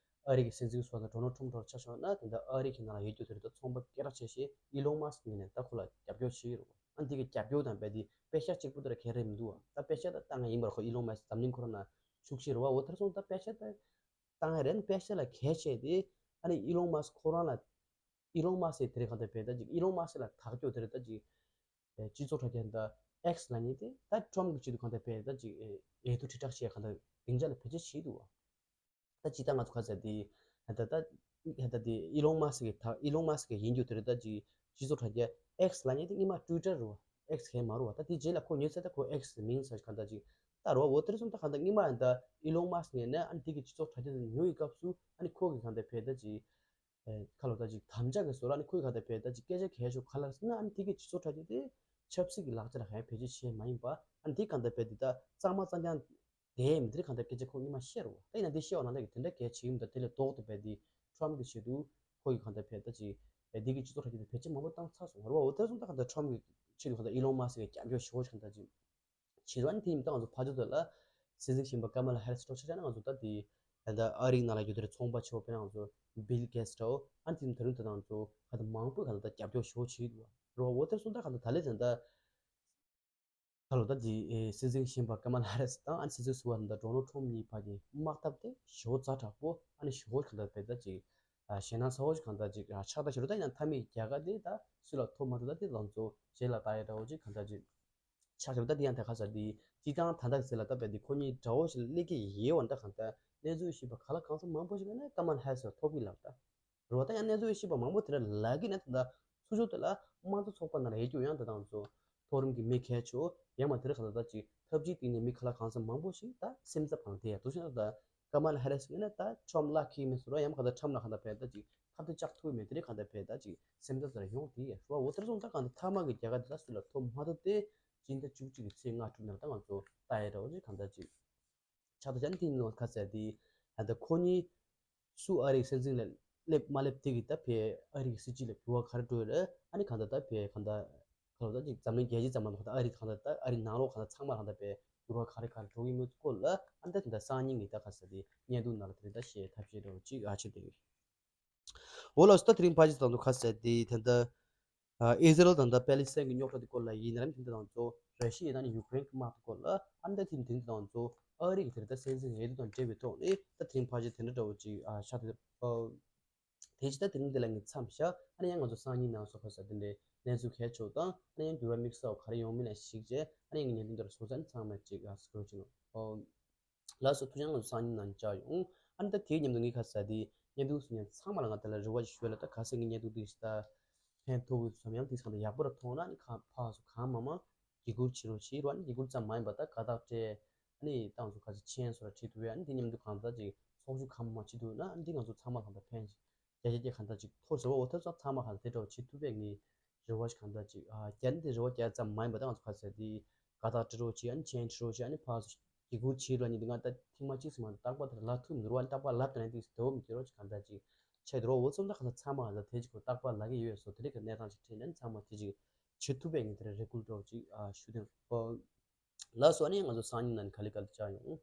ཨ་རི་གི་སྲིད་འཛིན་ཟུར་པ་ཌོ་ནལ་ཊམ་འདྲ་ཆ་བཞག་ན་དེ་འདྲ་ཨ་རི་གི་ནང་ལ་ཡོད་རྒྱུ་དེ་རེད། ད་ཚོང་པ་སྐད་གྲགས་ཆེ་ཤོས་ཨི་ལོན་མཱ་སི་ཀི་ངོས་ནས་ད་ཁོ་ལ་རྒྱབ་སྐྱོར་བྱེད་ཀྱི་རེད། ཨ་འདི་གི་རྒྱབ་སྐྱོར་དང་རྦད་དེ་པེ་ཤག་གཅིག་པུ་དེ་ར་ག་རེ་མི་འདུག་བ། ད་པེ་ཤག་ད་བཏང་ཡ་ཡིན་པར་ཁོ་ཨི་ལོན་མཱ་སི་ཀི་འཛམ་གླིང་ཁོ་རང་ན་ཤུགས་ཆེ་རེད་བ། འོ་དེར་སོང་ད་པེ་ཤག་ད་བཏང་ཡ་རེད། པེ་ཤག་ལ་གལ་ཆེ་དེ་ཨ་ནི་ཨི་ལོན་མཱ་སི་ཀི་ཁོ་རང་ལ་ཨི་ལོན་མཱ་སི་ཀི་དེ་རེད། གང་ལྟར་བས་ད་ཅིག་ཨི་ལོན་མཱ་སི་ཀི་ལ་ཐག་གཅོད་དེ་རེད། ད་ཅིག་སྤྱི་ཚོགས་དྲ་རྒྱ་ད་ཨེགས་ལ་ནི་དེ་ད་ཊམ་གི་ཆེད་དུ་གང་ལྟར་བས་ད་ཅིག་འོས་བསྡུ་དྲིལ་བསྒྲགས་བྱེད་གང་ལྟར་སྡིངས་ཆ་ལ་བེད་སྤྱོད་བྱེད་འདུག་བ། ད་ཅི་ད་ང་ཚོ་ཁ་ཟེར་དེ་ད་ད་ད་དེ་ཨི་ལོན་མཱ་སི་ཀི་ད་ཨི་ལོན་མཱ་སི་ཀི་ཡིན་རྒྱུ་དེ་རེད། ད་ཅིག་སྤྱི་ཚོགས་དྲ་རྒྱ་ཨེགས་ལ་ནི་དེ་སྔོན་མ་ཊུའི་ཊར་རེད་བ། ཨེགས་གས་མ་རེད་བ། ད་དེ་རྗེས་ལ་ཁོ་ཉོས་ཚེ་ད་ཁོ་ཨེགས་མིང་ཟེར་གང་ལྟར་ཅིག་ད་རེད་བ། འོ་དེར་སོང་ད་གང་ལྟར་སྔོན་མ་ད་ཨི་ལོན་མཱ་སི་ཀི་ངོས་ནས་ཨ་ནི་དེ་གི་སྤྱི་ཚོགས་དྲ་རྒྱ་དེ་ཉོ་ཡི་སྐབས་སུ་ཨ་ནི་ཁོ་གི་གང་ལྟར་བས་ད་ཅིག་ཁ་ལོ་ད་ཅིག་དམ་བཅའ་གི་བཟོ་ལ་ནི་ཁོའི་ག་ད་བས་ད་ཅིག་སྐད་ཆ་གལ་ཆེ་ག་ལ་ཟེར་ན། ཨ་ནི་དེ་གི་སྤྱི་ཚོགས་དྲ་རྒྱ་དེ་ཆབ་སྲིད་ཀྱི་ལག་ཆ་ལ་གང་ཡང་བེད་སྤྱོད་བྱེད་མ་ཡིན་པ། ཨ་ནི་དེ་ག་ད་བས་དེ་ད་གཙང་མ་གཙང་རྐྱང་དེ་མི་དེ་ག་ད་སྐད་ཆ་ཁོ་ཉི་མ་བཤད་རོ། ད་ཡིན་ན་དེ་བཤད་བ་ན་ད་གི་དེ་འདྲ་གལ་ཆེ་ཡིན་ད། དེ་ལས་ལྡོག་ཏུ་བས་དེ་ཊམ་གི་ཆེད་དུ་ཁོ་གི་ག་ད་བས་ད་ཅིག་དེ་གི་སྤྱི་ཚོགས་དྲ་རྒྱ་དེ་བེད་སྤྱོད་མང་པོ་བཏང་ཚར་སོང་རོ། འོ་དེ་སོང་ད་ག་ད་ཊམ་གི་ཆེད་དུ་ག་ད་ཨི་ལོན་མཱ་སི་ཀི་རྒྱབ་སྐྱོར་ཞེ་པོ་ཞིག་ག་ད་ཅིག་བྱེད་རོགས་ནི་དེ་ཡིན་ད་ང་ཚོ་ཕ་ཇོ་དེ་ལ་སྲིད་འཛིན་གཞོན་པ་ཀ་མ་ལ་ཧེ་རི་སི་འདྲ་ཆ་བཞག་ན་ང་ཚོ་ད་དེ་ད་ལྟ་ཨ་རིའི་ནང་ལ་ཡོད་དེ་རེད། ཚོང་པ་ཆེ་བོ་དཔེར་ན་ང་ཚོ་བིལ་གེ་ཊི་སི་འདྲ་བོ། ཨ་ནི་དེ་ཚོ་ད་རུང་ད་ང་ཚོ་ད་ལྟ་མང་པོས་ག་ད་ད་རྒྱབ་སྐྱོར་ཞེ་པོ་བྱེད་ཀྱི་འདུག་རོ། འོ་དེར་སོང་ད་ག་ད་ད་ལས་ད་ད་ད་ལོ་ད་དེ་སྲིད་འཛིན་གཞོན་པ་ཀ་མ་ལ་ཧེ་རི་སི་དང་ཨ་ནི་སྲིད་འཛིན་ཟུར་པ་ད་ཌོ་ནལ་ཊམ་གཉིས་བར་གྱི་དམག་འཐབ་དེ་ཞེ་པོ་ཛ་དྲག་པོ། ཨ་ནི་ཞེ་པོ་ག་ད་བས་ད་ཅིག་ཞེད་སྣང་ཚ་བོ་ཞིག་ག་ད་ཅིག་ཆགས་ད་ཤི་རོ། ད་ཡིན་ན་མཐའ་མའི་རྒྱལ་ཁ་དེ་ད་སུ་ལ་ཐོབ་མ་ཐོབ་ད་དེ་ང་ཚོ་རྗེས་ལ་ལྟ་ཡ་འདྲ་བོ་ཅིག་ག་ད་ཅིག་ཆགས་ཆགས་ད་དེ་ཡང་དེ་ཁ་ས་དེ་སྤྱི་བཏང་ད་ལྟ་ཟེར་ལ་ད་བས་དེ་ཁོ་གཉིས་འདྲ་བོ་ཞིག་སླེབས་ཀྱི་ཡོད་བ། ད་གང་ལྟར་གནས་ཚུལ་ཤེས་པ་ག་ལ་གང་ས་མང་པོ་ཞིག་ནས་ཀ་མ་ལ་ཧེ་རི་སི་ཐོབ་ཀྱི་ལབ་ད་རེད་བ། ད་ཡང་གནས་ཚུལ་ཤེས་པ་མང་པོ་དེ་འདྲ་ལབ་ཀྱི་ན་ད་ད་སུ་ཞིག་དེ་ལ་དམངས་གཙོ་ཚོགས་པ་ནང་ལ་ཡོད་རྒྱུ་ཡང་ད་ད་ང་ཚོ་མཐོ་རིམ་གྱི་མི་གལ་ཆེ་བོ་ཡང་མ་དེ་ར་གང་ལྟར་ད་ཅིག་ཐབས་ཇུས་སྟེང་ནས་མི་ག་ལ་གང་ས་མང་པོ་ཞིག་ད་སེམས་འཚབ་གང་དེ་ཡ་དུ་ཞིག་ན་ད་ཀ་མ་ལ་ཧེ་རི་སི་ཡིན་ན་ད་ཊམ་ལ་ཁེལ་མི་སོ་ར་ཡང་གང་ལྟར་ཊམ་ལ་གང་ལྟར་བས་ད་ཅིག་ཁ་གཏད་བཅག་ཐུབ་མེད་དེ་རེད། གང་ལྟར་བས་ད་ཅིག་སེམས་འཚབ་ཙམ་ཡོང་དེ་ཡ་རུ་བ། འོ་དེར་སོང་ད་གང་ལྟར་མཐའ་མ་གི་རྒྱལ་ཁ་དེ་ད་སུ་ལ་ཐོབ་མ་ཐོབ་དེ་སྤྱི་ཟླ་བཅུ་གཅིག་གི་ཚེས་ལྔ་དྲུག་ནང་ད་ང་ཚོ་ལྟ་ཡ་འདྲ་བོ་ཅིག་གང་ལྟར་ཅིག་ཆགས་ད་ཅན་དེ་ནོ་ཁ་ཟེར་དེ་ད་ལྟ་ཁོ་གཉིས་སུ་ཨ་རིའི་སྲིད་འཛིན་ལ་སླེབས་མ་སླེབས་དེ་གི་ད་བས་ཨ་རིའི་སྲིད་སྤྱི་ལ་འགྱུར་བ་ག་རེ་འགྲོ་ཡོད་རེད། ཨ་ནི་གང་ལྟར་ད་བས་གང་ལྟར་ཁ་ལོ་ད་ཅིག་འཛམ་གླིང་རྒྱལ་སྤྱི་ཙམ་མ་གཏོགས་ད་ཨ་རི་གང་ལྟར་ད་ཨ་རི་ནང་ལོགས་གང་ལྟར་ཚང་མ་གང་ལྟར་བས་འགྱུར་བ་ག་རེ་ག་རེ་འགྲོ་གི་མོད་སྐོར་ལ་ཨ་ནི་ད་དེ་འདྲ་སང་ཉིན་གི་ད་ཁ་ཟེར་དེ་བརྙན་ཐུང་ནང་ལ་དེ་རིང་ད་བཤད་ཐབས་ཤེས་འདྲ་བོ་ཅིག་ཨ་ཆེ་དེ། འོ་ལགས་སོ། ད་དེ་རིང་ཕ་ཇི་དང་དུ་ཁ་ཟེར་དེ་དེ་འདྲ་ཨ་ཨི་ཟི་རལ་དང་ད་པེ་ལི་སི་ཐན་གི་རྙོག་དྲ་དེ་སྐོར་ལ་ཡིན་ནའང་དེ་འདྲ་དང་ཚོ་ར་ཤི་ཡ་དང་ནི་ཡུ་ཀེ་རེན་གི་དམག་དེ་སྐོར་ལ་ཨ་ནི་ད་དེ་རིང་དེ་འདྲ་དང་ཚོ་ཨ་རི་གི་དེ་འདྲ་ད་སྲིད་འཛིན་འོས་བསྡུ་དང་འབྲེལ་བའི་ཐོག་ནས་ད་དེ་རིང་ཕ་ཇི་དེ་འདྲ་འདྲ་བོ་ཅིག་ཨ་ཤ་དེ་ཨ། དེ་ཕྱི་ད་དེ་རིང་འདི་ལ་ངས་མཚམས་བཞག་ཨ་ནི་ཡང་ང་ཚོ་སང་ཉིན་ནང་སོ་ཁ་ས་དེ་འདྲའི་གནས་ཚུལ་གལ་ཆེ་བ་དང་ཨ་ནི་ཡང་འགྱུར་བ་དམིགས་བསལ་བ་ག་རེ་ཡོང་མིན་ལ་གཞིགས་བྱས་ཨ་ནི་ཡང་ངས་བརྙན་ཐུང་འདི་ལ་སོང་ཙང་ཚང་མ་ཅིག་ཨ་སྐུར་བྱེད་ནོ། ཨོ། ལགས་སོ། ཐུགས་རྗེ་ཆེ། ང་ཚོ་སང་ཉིན་ནང་བཅར་ཡོང་། ཨ་ནི་ད་དེའི་མཉམ་དུ་ངས་ཁ་ས་དེ་བརྙན་ཐུང་སུ་ཉན་ཚང་མ་ལ་ང་དེ་ལ་རེ་བ་ཞུ་ལ་ད་ག་སེ་ངའི་བརྙན་ཐུང་འདི་ཞིག་ད་ཕན་ཐོགས་ཡོད་བསམ་ཡང་དེ་སང་ད་ཡག་པོ་ར་མཐོང་ན་ཨ་ནི་ཁ་ཕར་སུ་གང་མང་མང་། འཇིགས་སྐུལ་བྱེད་རོགས་བྱེད་རོགས། ཨ་ནི་འཇིགས་སྐུལ་ཙམ་མ་ཡིན་པ་ད་དགའ་རྟགས་སྤྲད། ཨ་ནི་ཏང་སུ་ཁ་ཅིག་མཆན་སོགས་ལ་བྲིས་ཐུབ་ཡ། ཨ་ནི་དེ་མཉམ་དུ་གང་ལྟར་ཅིག་ཚོགས་ཞུགས་གང་མང་བྱེད་ཐུབ་ན་ཨ་ནི་དེ་ང་ཚོ་ཚང་མ་གང་ལྟར་ཕན་ཞིག་རྒྱ་ཆེ་རྒྱ་གང་ལྟར་ཅིག་ཐོབ་ཟེར་བ། འོ་ཐབས་ཚང་ཚང་མ་གང་ལྟར་དེ་འདྲ་བ་བྱེད་ཐུབ་པའི་ངའི་རེ་བ་ཞིག་གང་ལྟར་ཅིག་ཨ་རྒྱ་ནི་དེ་རེ་བ་རྒྱ་ཙམ་མ་ཡིན་པ་ད་ང་ཚོ་ཁ་ཟེར་དེ་དགའ་རྟགས་སྤྲད་རོགས་བྱེད། ཨ་ནི་མཆན་བྲིས་རོགས་བྱེད། ཨ་ནི་ཕར་སུ་འཇིགས་སྐུལ་བྱེད་རོགས། ཨ་ནི་དེ་ང་ད་ཐེངས་མ་གཅིག་ཙམ་མ་རྟག་པར་དེ་ལབ་ཐུབ་མི་འདུག་ཨ་ནི་རྟག་པར་ལབ་དང་ནི་དེ་དེ་བ་མི་སྐྱེ་རོགས་ཅིག་གང་ལྟར་ཅིག་ཆེད་དུ་རོགས། འོ་ཚོ་ད་གང་ལྟར་ཚང་མ་གང་ལྟར་དེ་ཅིག་གོ་རྟག་པར་ལབ་ཀྱི་ཡོད་སོ། དེ་རིགས་ཀྱི་གནས་སྟངས་ཅིག་འཕྲད་ནས་ཚང་མ་དེ་ཅིག་བྱེད་ཐུབ་པའི་ངས་དེ་རེ་རེ་སྐུལ་འདྲ་བོ་ཅིག་ཨ་ཞུ་དོན། ལགས་སོ། ཨ་ནི་ང་ཚོ་སང་ཉིན་ནང་ག་ལེ་ག་ལེ་བཅར་ཡོང་།